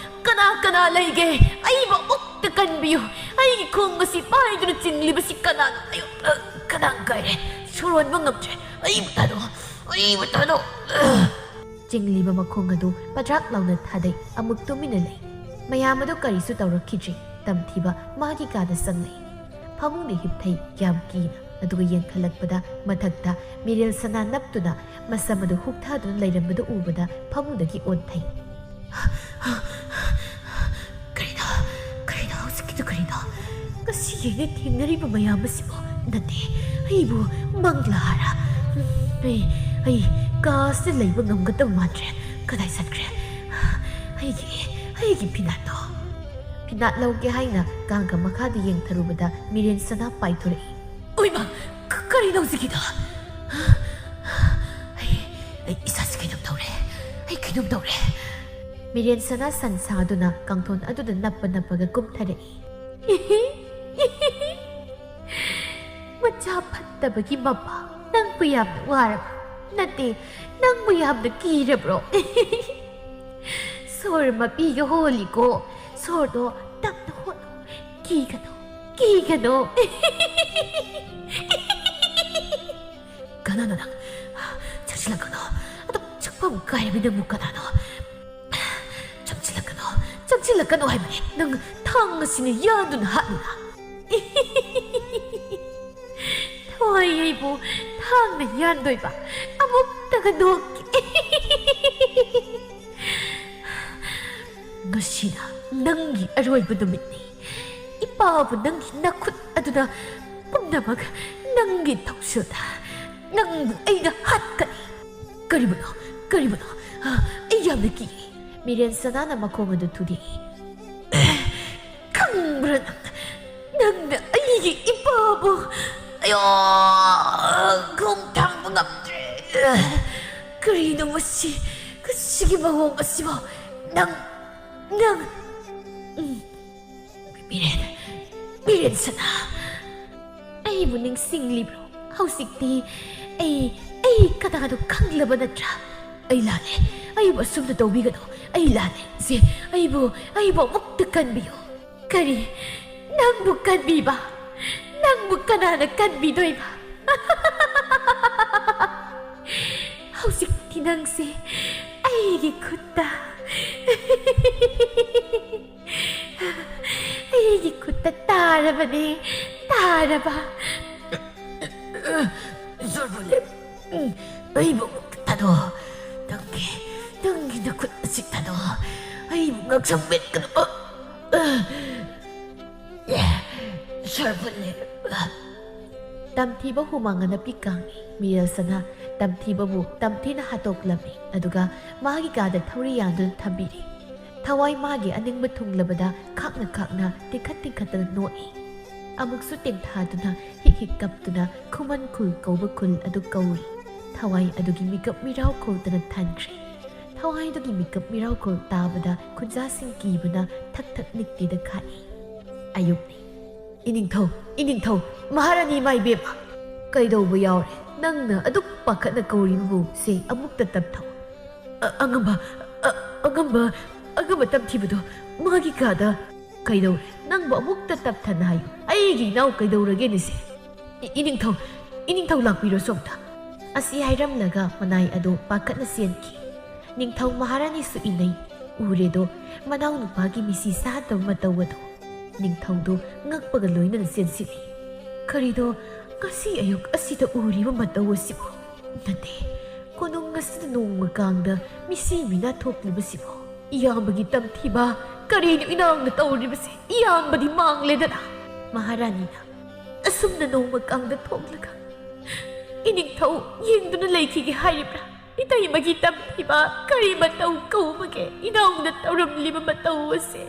ꯀꯅꯥ ꯀꯅꯥ ꯂꯩꯒꯦ? ꯑꯩꯕꯨ ꯑꯃꯨꯛꯇ ꯀꯟꯕꯤꯌꯨ꯫ ꯑꯩꯒꯤ ꯈꯣꯡ ꯑꯁꯤ ꯄꯥꯏꯗꯨꯅ ꯆꯤꯡꯂꯤꯕꯁꯤ ꯀꯅꯥꯅꯣ? ꯑꯌꯣ, ꯑ, ꯈꯗꯥꯡ ꯀꯥꯏꯔꯦ꯫ ꯁꯣꯔ ꯍꯣꯟꯕ ꯉꯝꯗ꯭ꯔꯦ꯫ ꯑꯩꯕꯨ ꯊꯥꯗꯣꯛꯑꯣ꯫ ꯑꯩꯕꯨ ꯊꯥꯗꯣꯛꯑꯣ꯫ ꯑ꯫ ꯆꯤꯡꯂꯤꯕ ꯃꯈꯣꯡ ꯑꯗꯨ ꯄꯗ꯭ꯔꯥꯛ ꯂꯥꯎꯅ ꯊꯥꯗꯩ꯫ ꯑꯃꯨꯛ ꯇꯨꯃꯤꯟꯅ ꯂꯩ꯫ ꯃꯌꯥꯝ ꯑꯗꯨ ꯀꯔꯤꯁꯨ ꯇꯧꯔꯛꯈꯤꯗ꯭ꯔꯤ꯫ ꯇꯝꯊꯤꯕ ꯃꯥꯒꯤ ꯀꯥꯗ ꯆꯪꯂꯛꯏ꯫ ꯐꯃꯨꯡꯗ ꯍꯤꯞꯊꯩ, ꯌꯥꯝ ꯀꯤꯅ꯫ ꯑꯗꯨꯒ ꯌꯦꯡꯈꯠꯂꯛꯄꯗ ꯃꯊꯛꯇ ꯃꯤꯔꯦꯜ ꯁꯅꯥ ꯅꯞꯇꯨꯅ ꯃꯁꯝ ꯑꯗꯨ ꯍꯨꯛꯊꯗꯨꯅ ꯂꯩꯔꯝꯕꯗꯨ ꯎꯕꯗ ꯐꯃꯨꯡꯗꯒꯤ ꯑꯣꯟꯊꯩ꯫ ꯀꯔꯤꯅꯣ? ꯀꯔꯤꯅꯣ ꯍꯧꯖꯤꯛꯀꯤꯗꯨ ꯀꯔꯤꯅꯣ? ꯉꯁꯤ ꯑꯩꯅ ꯊꯦꯡꯅꯔꯤꯕ ꯃꯌꯥꯝ ꯑꯁꯤꯕꯨ? ꯅꯠꯇꯦ, ꯑꯩꯕꯨ ꯃꯪꯂꯥꯔꯥ? ꯑꯩ, ꯑꯩ ꯀꯥ ꯑꯁꯤꯗ ꯂꯩꯕ ꯉꯝꯒꯗꯕ ꯃꯥꯟꯗ꯭ꯔꯦ꯫ ꯀꯗꯥꯏ ꯆꯠꯈ꯭ꯔꯦ? ꯑꯩꯒꯤ, ꯑꯩꯒꯤ ꯐꯤꯅꯥꯠꯇꯣ꯫ ꯐꯤꯅꯥꯠ ꯂꯧꯒꯦ ꯍꯥꯏꯅ ꯀꯥꯡꯒ ꯃꯈꯥꯗ ꯌꯦꯡꯊꯔꯨꯕꯗ ꯃꯤꯔꯦꯟ ꯁꯅꯥ ꯄꯥꯏꯊꯣꯔꯛꯏ꯫ ꯑꯣꯏꯃ, ꯀ-, ꯀꯔꯤꯅꯣ ꯍꯧꯖꯤꯛꯀꯤꯗꯣ? ꯑꯩ, ꯑꯩ ꯏꯁꯥꯁꯤ ꯀꯩꯅꯣꯝ ꯇꯧꯔꯦ꯫ ꯑꯩ ꯀꯩꯅꯣꯝ ꯇꯧꯔꯦ꯫ ꯃꯤꯔꯦꯟ ꯁꯅꯥ ꯁꯟ ꯁꯥꯗꯨꯅ ꯀꯥꯡꯊꯣꯟ ꯑꯗꯨꯗ ꯅꯞꯄ ꯅꯞꯄꯒ ꯀꯨꯝꯊꯔꯛꯏ꯫ ꯃꯆꯥ ꯐꯠꯇꯕꯒꯤ ꯃꯄꯥ, ꯅꯪꯕꯨ ꯌꯥꯝꯅ ꯋꯥꯔꯕ? ꯅꯠꯇꯦ, ꯅꯪꯕꯨ ꯌꯥꯝꯅ ꯀꯤꯔꯕ꯭ꯔꯣ? ꯁꯣꯔ ꯃꯄꯤꯒ ꯍꯣꯜꯂꯤꯀꯣ꯫ ꯁꯣꯔꯗꯣ ꯇꯞꯅ ꯍꯣꯜꯂꯨ꯫ ꯀꯤꯒꯅꯨ, ꯀꯤꯒꯅꯨ꯫ ꯀꯅꯥꯅꯣ ꯅꯪ? ꯆꯪꯁꯤꯜꯂꯛꯀꯅꯣ꯫ ꯑꯗꯨꯝ ꯆꯪꯐꯝ ꯀꯥꯏꯔꯕꯤ ꯅꯪꯕꯨ ꯀꯅꯥꯅꯣ? ꯆꯪꯁꯤꯜꯂꯛꯀꯅꯣ, ꯆꯪꯁꯤꯜꯂꯛꯀꯅꯣ ꯍꯥꯏꯕꯅꯦ꯫ ꯅꯪ ꯊꯥꯡ ꯑꯁꯤꯅ ꯌꯥꯟꯗꯨꯅ ꯍꯥꯠꯂꯨꯔꯥ? ꯊꯋꯥꯏ ꯑꯩꯕꯨ ꯊꯥꯡꯅ ꯌꯥꯟꯗꯣꯏꯕ? ꯑꯃꯨꯛꯇꯒ ꯅꯣꯛꯀꯦ꯫ ꯉꯁꯤꯅ ꯅꯪꯒꯤ ꯑꯔꯣꯏꯕ ꯅꯨꯃꯤꯠꯅꯤ꯫ ꯏꯄꯥꯕꯨ ꯅꯪꯒꯤ ꯅꯈꯨꯠ ꯑꯗꯨꯅ ꯄꯨꯝꯅꯃꯛ ꯅꯪꯒꯤ ꯊꯧꯁꯤꯜꯗ ꯅꯪꯕꯨ ꯑꯩꯅ ꯍꯥꯠꯀꯅꯤ꯫ ꯀꯔꯤꯕꯨꯅꯣ? ꯀꯔꯤꯕꯨꯅꯣ? ꯑꯩ ꯌꯥꯝꯅ ꯀꯤ꯫ ꯃꯤꯔꯦꯟ ꯁꯅꯥꯅ ꯃꯈꯣꯡ ꯑꯗꯨ ꯊꯨꯗꯦꯛꯏ꯫ ꯈꯪꯕ꯭ꯔꯥ ꯅꯪ? ꯅꯪꯅ ꯑꯩꯒꯤ ꯏꯄꯥꯕꯨ, ꯑꯌꯣ, ꯈꯣꯡ ꯊꯥꯡꯕ ꯉꯝꯗ꯭ꯔꯦ꯫ ꯀꯔꯤꯅꯣ ꯃꯁꯤ? ꯀꯁꯤꯒꯤ ꯃꯑꯣꯡ ꯑꯁꯤꯕꯣ? ꯅꯪ, ꯅꯪ, ꯎꯝ, ꯃꯤꯔꯦꯟ, ꯃꯤꯔꯦꯟ ꯁꯅꯥ, ꯑꯩꯕꯨ ꯅꯤꯡꯁꯤꯡꯂꯤꯕ꯭ꯔꯣ? ꯍꯧꯖꯤꯛꯇꯤ ꯑꯩ, ꯑꯩ ꯀꯅꯥꯅꯣ ꯈꯪꯂꯕ ꯅꯠꯇ꯭ꯔꯥ? ꯑꯩ ꯂꯥꯜꯂꯦ꯫ ꯑꯩꯕꯨ ꯑꯁꯨꯝꯅ ꯇꯧꯕꯤꯒꯅꯨ꯫ ꯑꯩ ꯂꯥꯜꯂꯦ꯫ ꯁꯦ, ꯑꯩꯕꯨ, ꯑꯩꯕꯨ ꯑꯃꯨꯛꯇ ꯀꯟꯕꯤꯌꯨ꯫ ꯀꯔꯤ? ꯅꯪꯕꯨ ꯀꯟꯕꯤꯕ? ꯅꯪꯕꯨ ꯀꯅꯥꯅ ꯀꯟꯕꯤꯗꯣꯏꯕ? ꯍꯧꯖꯤꯛꯇꯤ ꯅꯪꯁꯦ ꯑꯩꯒꯤ ꯈꯨꯠꯇ, ꯑꯩꯒꯤ ꯈꯨꯠꯇ ꯇꯥꯔꯕꯅꯦ, ꯇꯥꯔꯕ꯫ ꯁꯣꯔ ꯐꯨꯜꯂꯦ꯫ ꯎꯝ, ꯑꯩꯕꯨ ꯑꯃꯨꯛꯇ ꯊꯥꯗꯣꯛꯑꯣ꯫ ꯅꯪꯒꯤ, ꯅꯪꯒꯤ ꯅꯈꯨꯠ ꯑꯁꯤ ꯊꯥꯗꯣꯛꯑꯣ꯫ ꯑꯩꯕꯨ ꯉꯥꯛꯁꯪ ꯃꯦꯠꯀꯅꯨ꯫ ꯑ, ꯑ, ꯑꯦ, ꯁꯣꯔ ꯐꯨꯜꯂꯦ꯫ ꯇꯝꯊꯤꯕ ꯍꯨꯃꯥꯡ ꯑꯅꯞꯄꯤ ꯀꯥꯡꯉꯤ꯫ ꯃꯤꯔꯦꯜꯁꯅ ꯇꯝꯊꯤꯕꯕꯨ ꯇꯝꯊꯤꯅ ꯍꯥꯠꯇꯣꯛꯂꯝꯃꯤ, ꯑꯗꯨꯒ ꯃꯥꯒꯤ ꯀꯥꯗ ꯊꯧꯔꯤ ꯌꯥꯟꯗꯨꯅ ꯊꯝꯕꯤꯔꯤ꯫ ꯊꯋꯥꯏ ꯃꯥꯒꯤ ꯑꯅꯤꯡꯕ ꯊꯨꯡꯂꯕꯗ ꯈꯥꯛꯅ ꯈꯥꯛꯅ ꯇꯤꯡꯈꯠ ꯇꯤꯡꯈꯠꯇꯅ ꯅꯣꯛꯏ꯫ ꯑꯃꯨꯛꯁꯨ ꯇꯦꯡꯊꯥꯗꯨꯅ ꯍꯤꯛ ꯍꯤꯛ ꯀꯞꯇꯨꯅ ꯈꯨꯃꯟ ꯈꯨꯜ ꯀꯧꯕ ꯈꯨꯜ ꯑꯗꯨ ꯀꯧꯏ꯫ ꯊꯋꯥꯏ ꯑꯗꯨꯒꯤ ꯃꯤꯀꯞ ꯃꯤꯔꯥꯎ ꯈꯣꯜꯗꯅ ꯊꯟꯈ꯭ꯔꯦ꯫ ꯊꯋꯥꯏꯗꯨꯒꯤ ꯃꯤꯀꯞ ꯃꯤꯔꯥꯎ ꯈꯣꯜ ꯇꯥꯕꯗ ꯈꯨꯟꯖꯥꯁꯤꯡ ꯀꯤꯕꯅ ꯊꯛ ꯊꯛ ꯅꯤꯛꯇꯦꯗ ꯈꯥꯛꯏ꯫ ꯑꯌꯨꯛꯅꯤ꯫ "ꯏꯅꯤꯡꯊꯧ, ꯏꯅꯤꯡꯊꯧ, ꯃꯍꯥꯔꯥꯅꯤ ꯏꯃꯥ ꯏꯕꯦꯝꯃ! ꯀꯩꯗꯧꯕ ꯌꯥꯎꯔꯦ? ꯅꯪꯅ ꯑꯗꯨꯛ ꯄꯥꯈꯠꯅ ꯀꯧꯔꯤꯕꯕꯨ ꯁꯦ ꯑꯃꯨꯛꯇ ꯇꯞꯊꯧ꯫ ꯑ-, ꯑꯉꯝꯕ, ꯑ-, ꯑꯉꯝꯕ, ꯑꯉꯝꯕ ꯇꯝꯊꯤꯕꯗꯣ ꯃꯥꯒꯤ ꯀꯥꯗ꯫ ꯀꯩꯗꯧꯔꯦ? ꯅꯪꯕꯨ ꯑꯃꯨꯛꯇ ꯇꯞꯊꯅ ꯍꯥꯏꯌꯨ꯫ ꯑꯩꯒꯤ ꯏꯅꯥꯎ ꯀꯩꯗꯧꯔꯒꯦꯅꯦ ꯁꯦ? ꯏ-, ꯏꯅꯤꯡꯊꯧ, ꯏꯅꯤꯡꯊꯧ ꯂꯥꯛꯄꯤꯔꯣ ꯁꯣꯝꯗ꯫" ꯑꯁꯤ ꯍꯥꯏꯔꯝꯂꯒ ꯃꯅꯥꯏ ꯑꯗꯨ ꯄꯥꯈꯠꯅ ꯆꯦꯟꯈꯤ꯫ ꯅꯤꯡꯊꯧ ꯃꯍꯥꯔꯥꯅꯤꯁꯨ ꯏꯅꯩ꯫ ꯎꯔꯦꯗꯣ, ꯃꯅꯥꯎꯅꯨꯄꯥꯒꯤ ꯃꯤꯁꯤ ꯁꯥꯍꯠꯇꯕ ꯃꯇꯧ ꯑꯗꯨ꯫ ꯅꯤꯡꯊꯧꯗꯨ ꯉꯛꯄꯒ ꯂꯣꯏꯅꯅ ꯆꯦꯟꯁꯤꯜꯂꯤ꯫ "ꯀꯔꯤꯅꯣ? ꯉꯁꯤ ꯑꯌꯨꯛ ꯑꯁꯤꯗ ꯎꯔꯤꯕ ꯃꯇꯧ ꯑꯁꯤꯕꯨ? ꯅꯠꯇꯦ, ꯀꯣꯅꯨꯡ ꯑꯁꯤꯗ ꯅꯣꯡꯃ ꯀꯥꯡꯗ ꯃꯤꯁꯤ ꯃꯤꯅꯥ ꯊꯣꯛꯂꯤꯕꯁꯤꯕꯨ? ꯏꯌꯥꯝꯕꯒꯤ ꯇꯝꯊꯤꯕ, ꯀꯔꯤꯅꯣ ꯏꯅꯥꯎꯅ ꯇꯧꯔꯤꯕꯁꯦ? ꯏꯌꯥꯝꯕꯗꯤ ꯃꯥꯡꯂꯦꯗꯅ!" ꯃꯍꯥꯔꯥꯅꯤꯅ ꯑꯁꯨꯝꯅ ꯅꯣꯡꯃ ꯀꯥꯡꯗ ꯊꯣꯛꯂꯒ ꯏꯅꯤꯡꯊꯧ ꯌꯦꯡꯗꯨꯅ ꯂꯩꯈꯤꯒꯦ ꯍꯥꯏꯔꯤꯕ꯭ꯔꯥ? ꯏꯇꯩꯃꯒꯤ ꯇꯝꯊꯤꯕ ꯀꯔꯤ ꯃꯇꯧ ꯀꯧꯕꯒꯦ ꯏꯅꯥꯎꯅ ꯇꯧꯔꯝꯂꯤꯕ ꯃꯇꯧ ꯑꯁꯦ?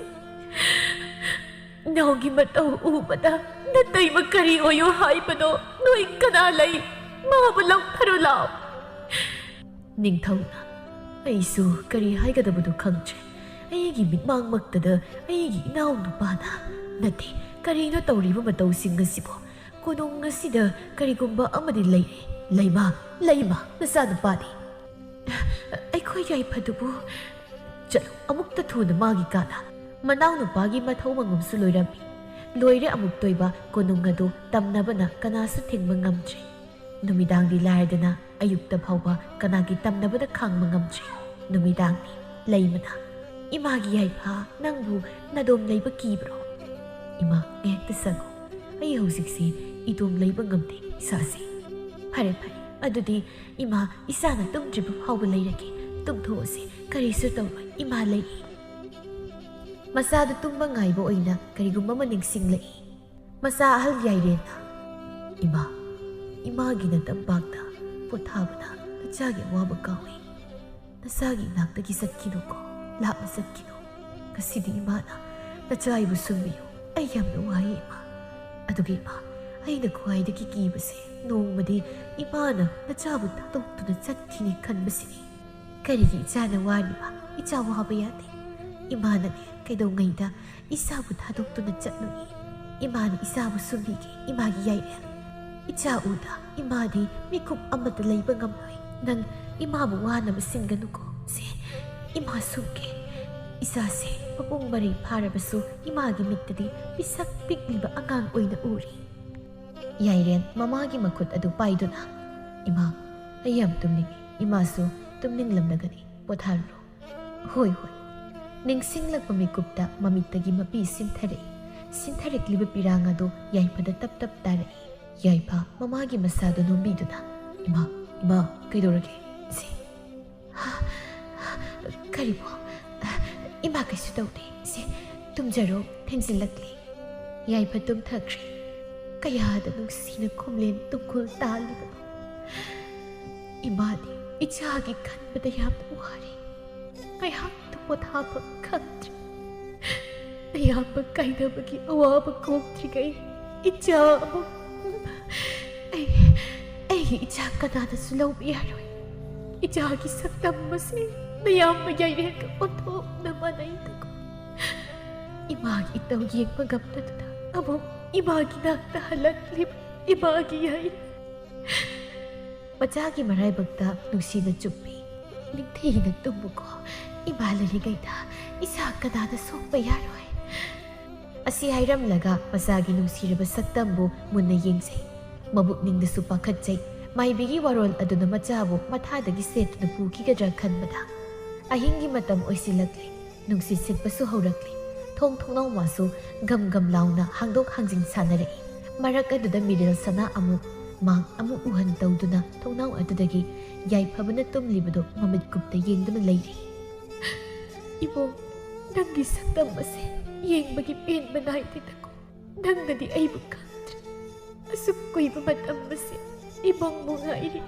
ꯏꯅꯥꯎꯒꯤ ꯃꯇꯧ ꯎꯕꯗ ꯅꯇꯩꯃ ꯀꯔꯤ ꯑꯣꯏꯌꯣ ꯍꯥꯏꯕꯅꯣ? ꯅꯣꯏ ꯀꯅꯥ ꯂꯩ? ꯃꯥꯕꯨ ꯂꯧꯊꯔꯨ ꯂꯥꯎ꯫ ꯅꯤꯡꯊꯧꯅ, ꯑꯩꯁꯨ ꯀꯔꯤ ꯍꯥꯏꯒꯗꯕꯅꯣ ꯈꯪꯗ꯭ꯔꯦ꯫ ꯑꯩꯒꯤ ꯃꯤꯠꯃꯥꯡꯃꯛꯇꯗ ꯑꯩꯒꯤ ꯏꯅꯥꯎ ꯅꯨꯄꯥꯅ, ꯅꯠꯇꯦ, ꯀꯔꯤꯅꯣ ꯇꯧꯔꯤꯕ ꯃꯇꯧꯁꯤꯡ ꯑꯁꯤꯕꯨ? ꯀꯣꯅꯨꯡ ꯑꯁꯤꯗ ꯀꯔꯤꯒꯨꯝꯕ ꯑꯃꯗꯤ ꯂꯩꯔꯦ꯫ ꯂꯩꯃ, ꯂꯩꯃ, ꯅꯆꯥꯅꯨꯄꯥꯗꯤ? ꯀꯌꯥꯏꯐꯗꯨꯕꯨ? ꯆꯠꯂꯨ, ꯑꯃꯨꯛꯇ ꯊꯨꯅ ꯃꯥꯒꯤ ꯀꯥꯗ꯫ ꯃꯅꯥꯎꯅꯨꯄꯥꯒꯤ ꯃꯊꯧ ꯃꯉꯝꯁꯨ ꯂꯣꯏꯔꯝꯃꯤ꯫ ꯂꯣꯏꯔꯦ ꯑꯃꯨꯛꯇꯣꯏꯕ ꯀꯣꯅꯨꯡ ꯑꯗꯨ ꯇꯝꯅꯕꯅ ꯀꯅꯥꯁꯨ ꯊꯤꯡꯕ ꯉꯝꯗ꯭ꯔꯦ꯫ ꯅꯨꯃꯤꯗꯥꯡꯗꯤ ꯂꯥꯏꯔꯗꯅ ꯑꯌꯨꯛꯇ ꯐꯥꯎꯕ ꯀꯅꯥꯒꯤ ꯇꯝꯅꯕꯅ ꯈꯥꯡꯕ ꯉꯝꯗ꯭ꯔꯦ꯫ ꯅꯨꯃꯤꯗꯥꯡꯅꯤ꯫ ꯂꯩꯃꯅ, "ꯏꯃꯥꯒꯤ ꯌꯥꯏꯐ, ꯅꯪꯕꯨ ꯅꯥꯗꯣꯝ ꯂꯩꯕ ꯀꯤꯕ꯭ꯔꯣ?" "ꯏꯃꯥ, ꯉꯥꯏꯍꯥꯛꯇ ꯁꯪꯉꯨ꯫ ꯑꯩ ꯍꯧꯖꯤꯛꯁꯦ ꯏꯇꯣꯝ ꯂꯩꯕ ꯉꯝꯗꯦ ꯏꯁꯥꯁꯦ꯫" "ꯐꯔꯦ, ꯐꯔꯦ꯫ ꯑꯗꯨꯗꯤ ꯏꯃꯥ, ꯏꯆꯥꯅ ꯇꯨꯝꯗ꯭ꯔꯤꯕ ꯐꯥꯎꯕ ꯂꯩꯔꯒꯦ꯫ ꯇꯨꯝꯊꯣꯛꯑꯁꯤ꯫ ꯀꯔꯤꯁꯨ ꯇꯧꯔꯣꯏ꯫ ꯏꯃꯥ ꯂꯩ꯫" ꯃꯆꯥꯗꯨ ꯇꯨꯝꯕ ꯉꯥꯏꯕ ꯑꯣꯏꯅ ꯀꯔꯤꯒꯨꯝꯕ ꯑꯃ ꯅꯤꯡꯁꯤꯡꯂꯛꯏ꯫ ꯃꯆꯥ ꯑꯍꯜ ꯌꯥꯏꯔꯦꯟꯅ, "ꯏꯃꯥ, ꯏꯃꯥꯒꯤ ꯅꯇꯝꯄꯥꯛꯇ ꯄꯣꯊꯥꯕꯅ ꯅꯆꯥꯒꯤ ꯑꯋꯥꯕ ꯀꯥꯎꯏ꯫ ꯅꯆꯥꯒꯤ ꯏꯅꯥꯛꯇꯒꯤ ꯆꯠꯈꯤꯅꯨꯀꯣ, ꯂꯥꯞꯅ ꯆꯠꯈꯤꯅꯨ꯫ ꯉꯁꯤꯗꯤ ꯏꯃꯥꯅ ꯅꯆꯥ ꯑꯩꯕꯨ ꯁꯨꯝꯕꯤꯌꯨ꯫ ꯑꯩ ꯌꯥꯝꯅ ꯋꯥꯏ ꯏꯃꯥ꯫ ꯑꯗꯨꯒ ꯏꯃꯥ, ꯑꯩꯅ ꯈ꯭ꯋꯥꯏꯗꯒꯤ ꯀꯤꯕꯁꯦ ꯅꯣꯡꯃꯗꯤ ꯏꯃꯥꯅ ꯅꯆꯥꯕꯨ ꯊꯥꯗꯣꯛꯇꯨꯅ ꯆꯠꯈꯤꯅꯤ ꯈꯟꯕꯁꯤꯅꯤ꯫ ꯀꯔꯤꯒꯤ ꯏꯆꯥꯅ ꯋꯥꯔꯤꯕ? ꯏꯆꯥ ꯋꯥꯕ ꯌꯥꯗꯦ꯫ ꯏꯃꯥꯅꯅꯦ ꯀꯩꯗꯧꯉꯩꯗ ꯏꯆꯥꯕꯨ ꯊꯥꯗꯣꯛꯇꯨꯅ ꯆꯠꯂꯨꯏ꯫ ꯏꯃꯥꯅ ꯏꯆꯥꯕꯨ ꯁꯨꯝꯕꯤꯒꯦ, ꯏꯃꯥꯒꯤ ꯌꯥꯏꯔꯦꯟ꯫ ꯏꯆꯥ ꯎꯗ ꯏꯃꯥꯗꯤ ꯃꯤꯀꯨꯞ ꯑꯃꯠꯇ ꯂꯩꯕ ꯉꯝꯂꯣꯏ꯫ ꯅꯪ ꯏꯃꯥꯕꯨ ꯋꯥꯅꯕ ꯁꯤꯟꯒꯅꯨꯀꯣ꯫ ꯁꯦ, ꯏꯃꯥ ꯁꯨꯝꯒꯦ꯫" ꯏꯆꯥꯁꯦ ꯃꯄꯨꯡ ꯃꯔꯩ ꯐꯥꯔꯕꯁꯨ ꯏꯃꯥꯒꯤ ꯃꯤꯠꯇꯗꯤ ꯄꯤꯁꯛ ꯄꯤꯛꯂꯤꯕ ꯑꯉꯥꯡ ꯑꯣꯏꯅ ꯎꯔꯤ꯫ ꯌꯥꯏꯔꯦꯟ ꯃꯃꯥꯒꯤ ꯃꯈꯨꯠ ꯑꯗꯨ ꯄꯥꯏꯗꯨꯅ, "ꯏꯃꯥ, ꯑꯩ ꯌꯥꯝ ꯇꯨꯝꯅꯤꯡꯏ꯫ ꯏꯃꯥꯁꯨ ꯇꯨꯝꯅꯤꯡꯂꯝꯂꯒꯅꯤ꯫ ꯄꯣꯊꯥꯔꯨꯔꯣ꯫" "ꯍꯣꯏ, ꯍꯣꯏ꯫" ꯅꯤꯡꯁꯤꯡꯂꯛꯄ ꯃꯤꯀꯨꯞꯇ ꯃꯃꯤꯠꯇꯒꯤ ꯃꯄꯤ ꯁꯤꯟꯊꯔꯛꯏ꯫ ꯁꯤꯟꯊꯔꯛꯂꯤꯕ ꯄꯤꯔꯥꯡ ꯑꯗꯨ ꯌꯥꯏꯐꯗ ꯇꯞ ꯇꯞ ꯇꯥꯔꯛꯏ꯫ ꯌꯥꯏꯐ ꯃꯃꯥꯒꯤ ꯃꯁꯥꯗꯨ ꯅꯣꯝꯕꯤꯗꯨꯅ, "ꯏꯃꯥ, ꯏꯃꯥ, ꯀꯩꯗꯧꯔꯒꯦ? ꯁꯤ, ꯍꯥ? ꯀꯔꯤꯕꯣ? ꯏꯃꯥ, ꯀꯩꯁꯨ ꯇꯧꯗꯦ꯫ ꯁꯤ, ꯇꯨꯝꯖꯔꯣ, ꯊꯦꯡꯖꯤꯜꯂꯛꯂꯦ꯫" ꯌꯥꯏꯐ ꯇꯨꯝꯊꯈ꯭ꯔꯦ꯫ ꯀꯌꯥꯗ ꯅꯨꯡꯁꯤꯅ ꯈꯣꯝꯂꯦꯟ ꯇꯨꯝꯈꯨꯜ ꯇꯥꯜꯂꯤꯕꯅꯣ꯫ ꯏꯃꯥꯗꯤ ꯏꯆꯥꯒꯤ ꯈꯟꯕꯗ ꯌꯥꯝꯅ ꯋꯥꯔꯦ꯫ ꯉꯥꯏꯍꯥꯛꯇ ꯄꯣꯊꯥꯐꯝ ꯈꯪꯗ꯭ꯔꯦ꯫ ꯑꯌꯥꯝꯕ ꯀꯥꯏꯅꯕꯒꯤ ꯑꯋꯥꯕ ꯀꯣꯛꯇ꯭ꯔꯤꯉꯩ ꯏꯆꯥ ꯑꯃꯨꯛ ꯑꯩ, ꯑꯩꯒꯤ ꯏꯆꯥ ꯀꯅꯥꯅꯁꯨ ꯂꯧꯕ ꯌꯥꯔꯣꯏ꯫ ꯏꯆꯥꯒꯤ ꯁꯛꯇꯝ ꯑꯁꯤ ꯅꯌꯥꯝꯕ ꯌꯥꯏꯔꯦꯟꯒ ꯑꯣꯟꯊꯣꯛꯅ ꯃꯥꯟꯅꯩꯗꯀꯣ꯫ ꯏꯃꯥꯒꯤ ꯏꯇꯧ ꯌꯦꯡꯕ ꯉꯝꯗꯗꯨꯅ ꯑꯃꯨꯛ ꯏꯃꯥꯒꯤ ꯅꯥꯛꯇ ꯍꯜꯂꯛꯂꯤꯕ ꯏꯃꯥꯒꯤ ꯌꯥꯏꯔꯦꯟ꯫ ꯃꯆꯥꯒꯤ ꯃꯔꯥꯏꯕꯛꯇ ꯅꯨꯡꯁꯤꯅ ꯆꯨꯞꯄꯤ꯫ ꯅꯤꯡꯊꯤꯅ ꯇꯨꯝꯃꯨꯀꯣ꯫ ꯏꯃꯥ ꯂꯩꯔꯤꯉꯩꯗ ꯏꯁꯥ ꯀꯅꯥꯗ ꯁꯣꯛꯄ ꯌꯥꯔꯣꯏ꯫ ꯑꯁꯤ ꯍꯥꯏꯔꯝꯂꯒ ꯃꯆꯥꯒꯤ ꯅꯨꯡꯁꯤꯔꯕ ꯁꯛꯇꯝꯕꯨ ꯃꯨꯟꯅ ꯌꯦꯡꯖꯩ꯫ ꯃꯕꯨꯛꯅꯤꯡꯗꯁꯨ ꯄꯥꯈꯠꯆꯩ꯫ ꯃꯥꯏꯕꯤꯒꯤ ꯋꯥꯔꯣꯜ ꯑꯗꯨꯅ ꯃꯆꯥꯕꯨ ꯃꯊꯥꯗꯒꯤ ꯁꯦꯠꯇꯨꯅ ꯄꯨꯈꯤꯒꯗ꯭ꯔꯥ ꯈꯟꯕꯗ꯫ ꯑꯍꯤꯡꯒꯤ ꯃꯇꯝ ꯑꯣꯏꯁꯤꯜꯂꯛꯂꯦ꯫ ꯅꯨꯡꯁꯤꯠ ꯁꯤꯠꯄꯁꯨ ꯍꯧꯔꯛꯂꯦ꯫ ꯊꯣꯡ ꯊꯣꯡꯅꯥꯎ ꯃꯥꯁꯨ ꯒꯝ ꯒꯝ ꯂꯥꯎꯅ ꯍꯥꯡꯗꯣꯛ ꯍꯥꯡꯖꯤꯟ ꯁꯥꯟꯅꯔꯛꯏ꯫ ꯃꯔꯛ ꯑꯗꯨꯗ ꯃꯤꯔꯦꯜ ꯁꯅꯥ ꯑꯃꯨꯛ ꯃꯥꯡ ꯑꯃꯨꯛ ꯎꯍꯟ ꯇꯧꯗꯨꯅ ꯊꯣꯡꯅꯥꯎ ꯑꯗꯨꯗꯒꯤ ꯌꯥꯏꯐꯕꯅ ꯇꯨꯝꯂꯤꯕꯗꯨ ꯃꯃꯤꯠ ꯀꯨꯞꯇ ꯌꯦꯡꯗꯨꯅ ꯂꯩꯔꯤ꯫ "ꯏꯕꯣꯡ, ꯅꯪꯒꯤ ꯁꯛꯇꯝ ꯑꯁꯦ ꯌꯦꯡꯕꯒꯤ ꯄꯦꯟꯕ ꯅꯥꯏꯗꯦꯗꯀꯣ꯫ ꯅꯪꯅꯗꯤ ꯑꯩꯕꯨ ꯈꯪꯗ꯭ꯔꯦ꯫ ꯑꯁꯨꯛ ꯀꯨꯏꯕ ꯃꯇꯝ ꯑꯁꯦ ꯏꯕꯣꯡꯕꯨ ꯉꯥꯏꯔꯤ꯫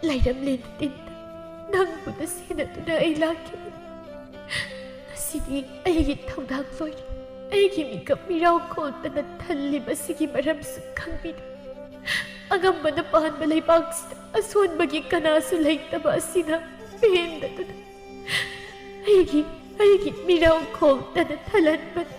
ꯂꯩꯔꯝꯂꯦꯟ ꯇꯤꯟꯗ ꯅꯪꯕꯨ ꯅꯁꯦꯟꯅꯗꯨꯅ ꯑꯩ ꯂꯥꯛꯈꯤꯕꯅꯤ꯫ ꯉꯁꯤꯗꯤ ꯑꯩꯒꯤ ꯊꯧꯗꯥꯡ ꯂꯣꯏꯔꯦ꯫ ꯑꯩꯒꯤ ꯃꯤꯀꯞ ꯃꯤꯔꯥꯎ ꯈꯣꯜꯇꯅ ꯊꯜꯂꯤꯕ ꯑꯁꯤꯒꯤ ꯃꯔꯝꯁꯨ ꯈꯪꯕꯤꯗꯨ꯫ ꯑꯉꯝꯕꯅ ꯄꯥꯟꯕ ꯂꯩꯕꯥꯛꯁꯤꯗ ꯑꯁꯣꯟꯕꯒꯤ ꯀꯅꯥꯁꯨ ꯂꯩꯇꯕ ꯑꯁꯤꯅ ꯄꯦꯟꯗꯗꯨꯅ ꯑꯩꯒꯤ, ꯑꯩꯒꯤ ꯃꯤꯔꯥꯎ ꯈꯣꯜꯇꯅ ꯊꯜꯍꯟꯕꯅꯤ꯫"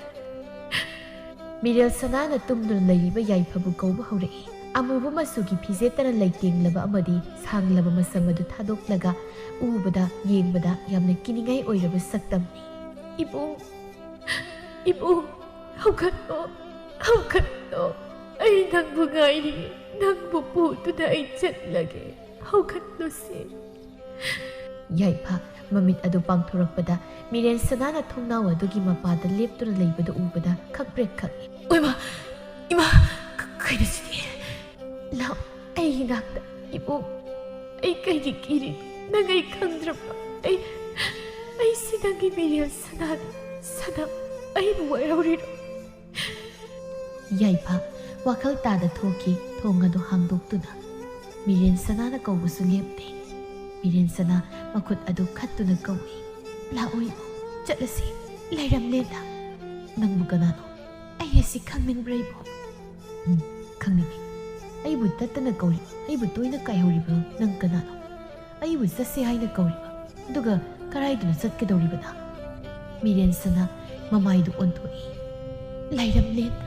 ꯃꯤꯔꯦꯜ ꯁꯅꯥꯅ ꯇꯨꯝꯗꯨꯅ ꯂꯩꯔꯤꯕ ꯌꯥꯏꯐꯕꯨ ꯀꯧꯕ ꯍꯧꯔꯛꯏ꯫ ꯑꯃꯨꯕ ꯃꯆꯨꯒꯤ ꯐꯤꯖꯦꯠꯇꯅ ꯂꯩꯇꯦꯡꯂꯕ ꯑꯃꯗꯤ ꯁꯥꯡꯂꯕ ꯃꯁꯝ ꯑꯗꯨ ꯊꯥꯗꯣꯛꯂꯒ ꯎꯕꯗ, ꯌꯦꯡꯕꯗ ꯌꯥꯝꯅ ꯀꯤꯅꯤꯡꯉꯥꯏ ꯑꯣꯏꯔꯕ ꯁꯛꯇꯝꯅꯤ꯫ "ꯏꯕꯣꯡ, ꯏꯕꯣꯡ, ꯍꯧꯒꯠꯂꯣ, ꯍꯧꯒꯠꯂꯣ꯫ ꯑꯩ ꯅꯪꯕꯨ ꯉꯥꯏꯔꯤ꯫ ꯅꯪꯕꯨ ꯄꯨꯗꯨꯅ ꯑꯩ ꯆꯠꯂꯒꯦ꯫ ꯍꯧꯒꯠꯂꯣꯁꯦ꯫" ꯌꯥꯏꯐ ꯃꯃꯤꯠ ꯑꯗꯨ ꯄꯥꯡꯊꯣꯔꯛꯄꯗ ꯃꯤꯔꯦꯟ ꯁꯅꯥꯅ ꯊꯣꯡꯅꯥꯎ ꯑꯗꯨꯒꯤ ꯃꯄꯥꯗ ꯂꯦꯞꯇꯨꯅ ꯂꯩꯕꯗꯨ ꯎꯕꯗ ꯈꯪꯄ꯭ꯔꯦꯛ ꯈꯪꯏ꯫ "ꯑꯣꯏꯃꯥ, ꯏꯃꯥ, ꯀ-, ꯀꯩꯅꯣ ꯁꯤꯗꯤ?" "ꯂꯥꯛ, ꯑꯩꯒꯤ ꯅꯥꯛꯇ, ꯏꯕꯣꯛ꯫ ꯑꯩ ꯀꯩꯒꯤ ꯀꯤꯔꯤ? ꯅꯪ ꯑꯩ ꯈꯪꯗ꯭ꯔꯕ? ꯑꯩ, ꯑꯩꯁꯤ ꯅꯪꯒꯤ ꯃꯤꯔꯦꯜ ꯁꯅꯥꯅꯤ꯫ ꯁꯅꯥ, ꯑꯩꯕꯨ ꯋꯥꯔꯧꯔꯤꯔꯣ?" ꯌꯥꯏꯐ ꯋꯥꯈꯜ ꯇꯥꯗ ꯊꯣꯛꯈꯤ, ꯊꯣꯡ ꯑꯗꯨ ꯍꯥꯡꯗꯣꯛꯇꯨꯅ꯫ ꯃꯤꯔꯦꯟ ꯁꯅꯥꯅ ꯀꯧꯕꯁꯨ ꯂꯦꯞꯇꯦ꯫ ꯃꯤꯔꯦꯟ ꯁꯅꯥ ꯃꯈꯨꯠ ꯑꯗꯨ ꯈꯠꯇꯨꯅ ꯀꯧꯏ꯫ "ꯂꯥꯛꯑꯣ ꯏꯕꯣꯛ, ꯆꯠꯂꯁꯤ꯫ ꯂꯩꯔꯝꯂꯦꯟꯗ꯫ ꯅꯪꯕꯨ ꯀꯅꯥꯅꯣ? ꯑꯩ ꯑꯁꯤ ꯈꯪꯅꯤꯡꯕ꯭ꯔꯥ ꯏꯕꯣꯛ?" "ꯎꯝ, ꯈꯪꯅꯤꯡꯉꯤ꯫ ꯑꯩꯕꯨ ꯇꯠꯇꯅ ꯀꯧꯔꯤꯕ, ꯑꯩꯕꯨ ꯇꯣꯏꯅ ꯀꯥꯏꯍꯧꯔꯤꯕ ꯅꯪ ꯀꯅꯥꯅꯣ? ꯑꯩꯕꯨ ꯆꯠꯁꯦ ꯍꯥꯏꯅ ꯀꯧꯔꯤꯕ, ꯑꯗꯨꯒ ꯀꯗꯥꯏꯗꯅꯣ ꯆꯠꯀꯗꯧꯔꯤꯕꯅ?" ꯃꯤꯔꯦꯟ ꯁꯅꯥ ꯃꯃꯥꯏꯗꯨ ꯑꯣꯟꯊꯣꯛꯏ꯫ "ꯂꯩꯔꯝꯂꯦꯟꯗ꯫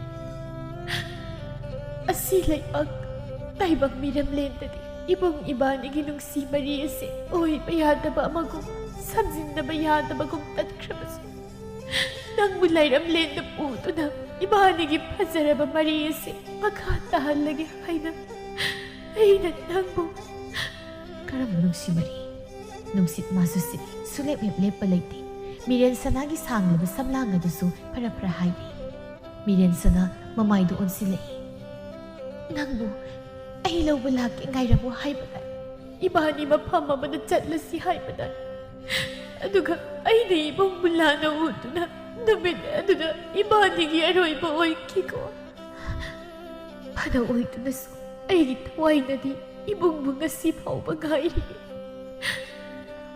ꯑꯁꯤ ꯂꯩꯕꯥꯛ ꯇꯥꯏꯕꯪ ꯃꯤꯔꯝꯂꯦꯟꯗꯗꯤ ꯏꯕꯨꯡ ꯏꯕꯥꯅꯤꯒꯤ ꯅꯨꯡꯁꯤ ꯃꯔꯤ ꯑꯁꯤ ꯑꯣꯏꯕ ꯌꯥꯗꯕ ꯑꯃꯒꯨꯝ, ꯁꯝꯖꯤꯟꯅꯕ ꯌꯥꯗꯕꯒꯨꯝ ꯇꯠꯈ꯭ꯔꯕꯁꯨ, ꯅꯪꯕꯨ ꯂꯥꯏꯔꯝꯂꯦꯟꯗ ꯄꯨꯗꯨꯅ ꯏꯕꯥꯅꯤꯒꯤ ꯐꯖꯔꯕ ꯃꯔꯤ ꯑꯁꯤ ꯃꯈꯥ ꯇꯥꯍꯜꯂꯒꯦ ꯍꯥꯏꯅ ꯑꯩꯅ ꯅꯪꯕꯨ... ꯀꯔꯝꯕ ꯅꯨꯡꯁꯤ ꯃꯔꯤ? ꯅꯨꯡꯁꯤꯠ ꯃꯥꯁꯨ ꯁꯤꯠꯂꯤ, ꯁꯨꯂꯦꯞ ꯍꯦꯞ ꯂꯦꯞꯄ ꯂꯩꯇꯦ꯫ ꯃꯤꯔꯦꯟ ꯁꯅꯥꯒꯤ ꯁꯥꯡꯂꯕ ꯁꯝꯂꯥꯡ ꯑꯗꯨꯁꯨ ꯐꯔ ꯐꯔ ꯍꯥꯏꯔꯤ꯫ ꯃꯤꯔꯦꯟ ꯁꯅꯥ ꯃꯃꯥꯏꯗꯨ ꯑꯣꯟꯁꯤꯜꯂꯛꯏ꯫ "ꯅꯪꯕꯨ ꯑꯩ ꯂꯧꯕ ꯂꯥꯛꯀꯦ, ꯉꯥꯏꯔꯝꯃꯨ" ꯍꯥꯏꯕꯗ, ꯏꯕꯥꯅꯤ ꯃꯐꯝ ꯑꯃꯗ ꯆꯠꯂꯁꯤ ꯍꯥꯏꯕꯗ, ꯑꯗꯨꯒ ꯑꯩꯅ ꯏꯕꯨꯡꯕꯨ ꯂꯥꯟꯅ ꯎꯗꯨꯅ ꯅꯨꯃꯤꯠ ꯑꯗꯨꯗ ꯏꯕꯥꯅꯤꯒꯤ ꯑꯔꯣꯏꯕ ꯑꯣꯏꯈꯤꯀꯣ꯫ ꯐꯅ ꯑꯣꯏꯗꯨꯅꯁꯨ ꯑꯩꯒꯤ ꯊꯋꯥꯏꯅꯗꯤ ꯏꯕꯨꯡꯕꯨ ꯉꯁꯤ ꯐꯥꯎꯕ ꯉꯥꯏꯔꯤ꯫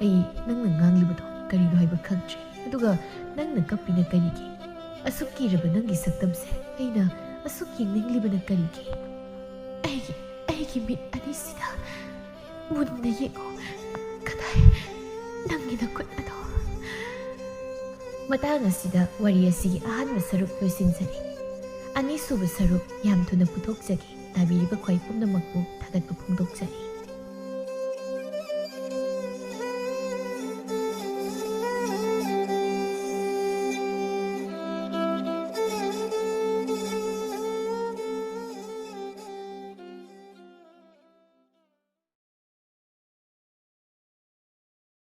ꯑꯩ ꯅꯪꯅ ꯉꯥꯡꯂꯤꯕꯗꯣ ꯀꯔꯤꯅꯣ ꯍꯥꯏꯕ ꯈꯪꯗ꯭ꯔꯦ꯫ ꯑꯗꯨꯒ ꯅꯪꯅ ꯀꯞꯄꯤꯅ ꯀꯔꯤꯒꯤ? ꯑꯁꯨꯛ ꯀꯤꯔꯕ ꯅꯪꯒꯤ ꯁꯛꯇꯝꯁꯦ ꯑꯩꯅ ꯑꯁꯨꯛ ꯌꯦꯡꯅꯤꯡꯂꯤꯕꯅ ꯀꯔꯤꯒꯤ? ꯑꯩꯒꯤ, ꯑꯩꯒꯤ ꯃꯤꯠ ꯑꯅꯤꯁꯤꯗ ꯃꯨꯟꯅ ꯌꯦꯡꯉꯨ꯫ ꯀꯗꯥꯏ? ꯅꯪꯒꯤ ꯅꯈꯨꯠ ꯑꯗꯣ꯫ ꯃꯇꯥꯡ ꯑꯁꯤꯗ ꯋꯥꯔꯤ ꯑꯁꯤꯒꯤ ꯑꯍꯥꯟꯕ ꯁꯔꯨꯛ ꯂꯣꯏꯁꯤꯟꯖꯔꯤ꯫ ꯑꯅꯤꯁꯨꯕ ꯁꯔꯨꯛ ꯌꯥꯝ ꯊꯨꯅ ꯄꯨꯊꯣꯛꯆꯒꯦ꯫ ꯇꯥꯕꯤꯔꯤꯕ ꯈ꯭ꯋꯥꯏ ꯄꯨꯝꯅꯃꯛꯄꯨ ꯊꯥꯒꯠꯄ ꯐꯣꯡꯗꯣꯛꯆꯔꯤ꯫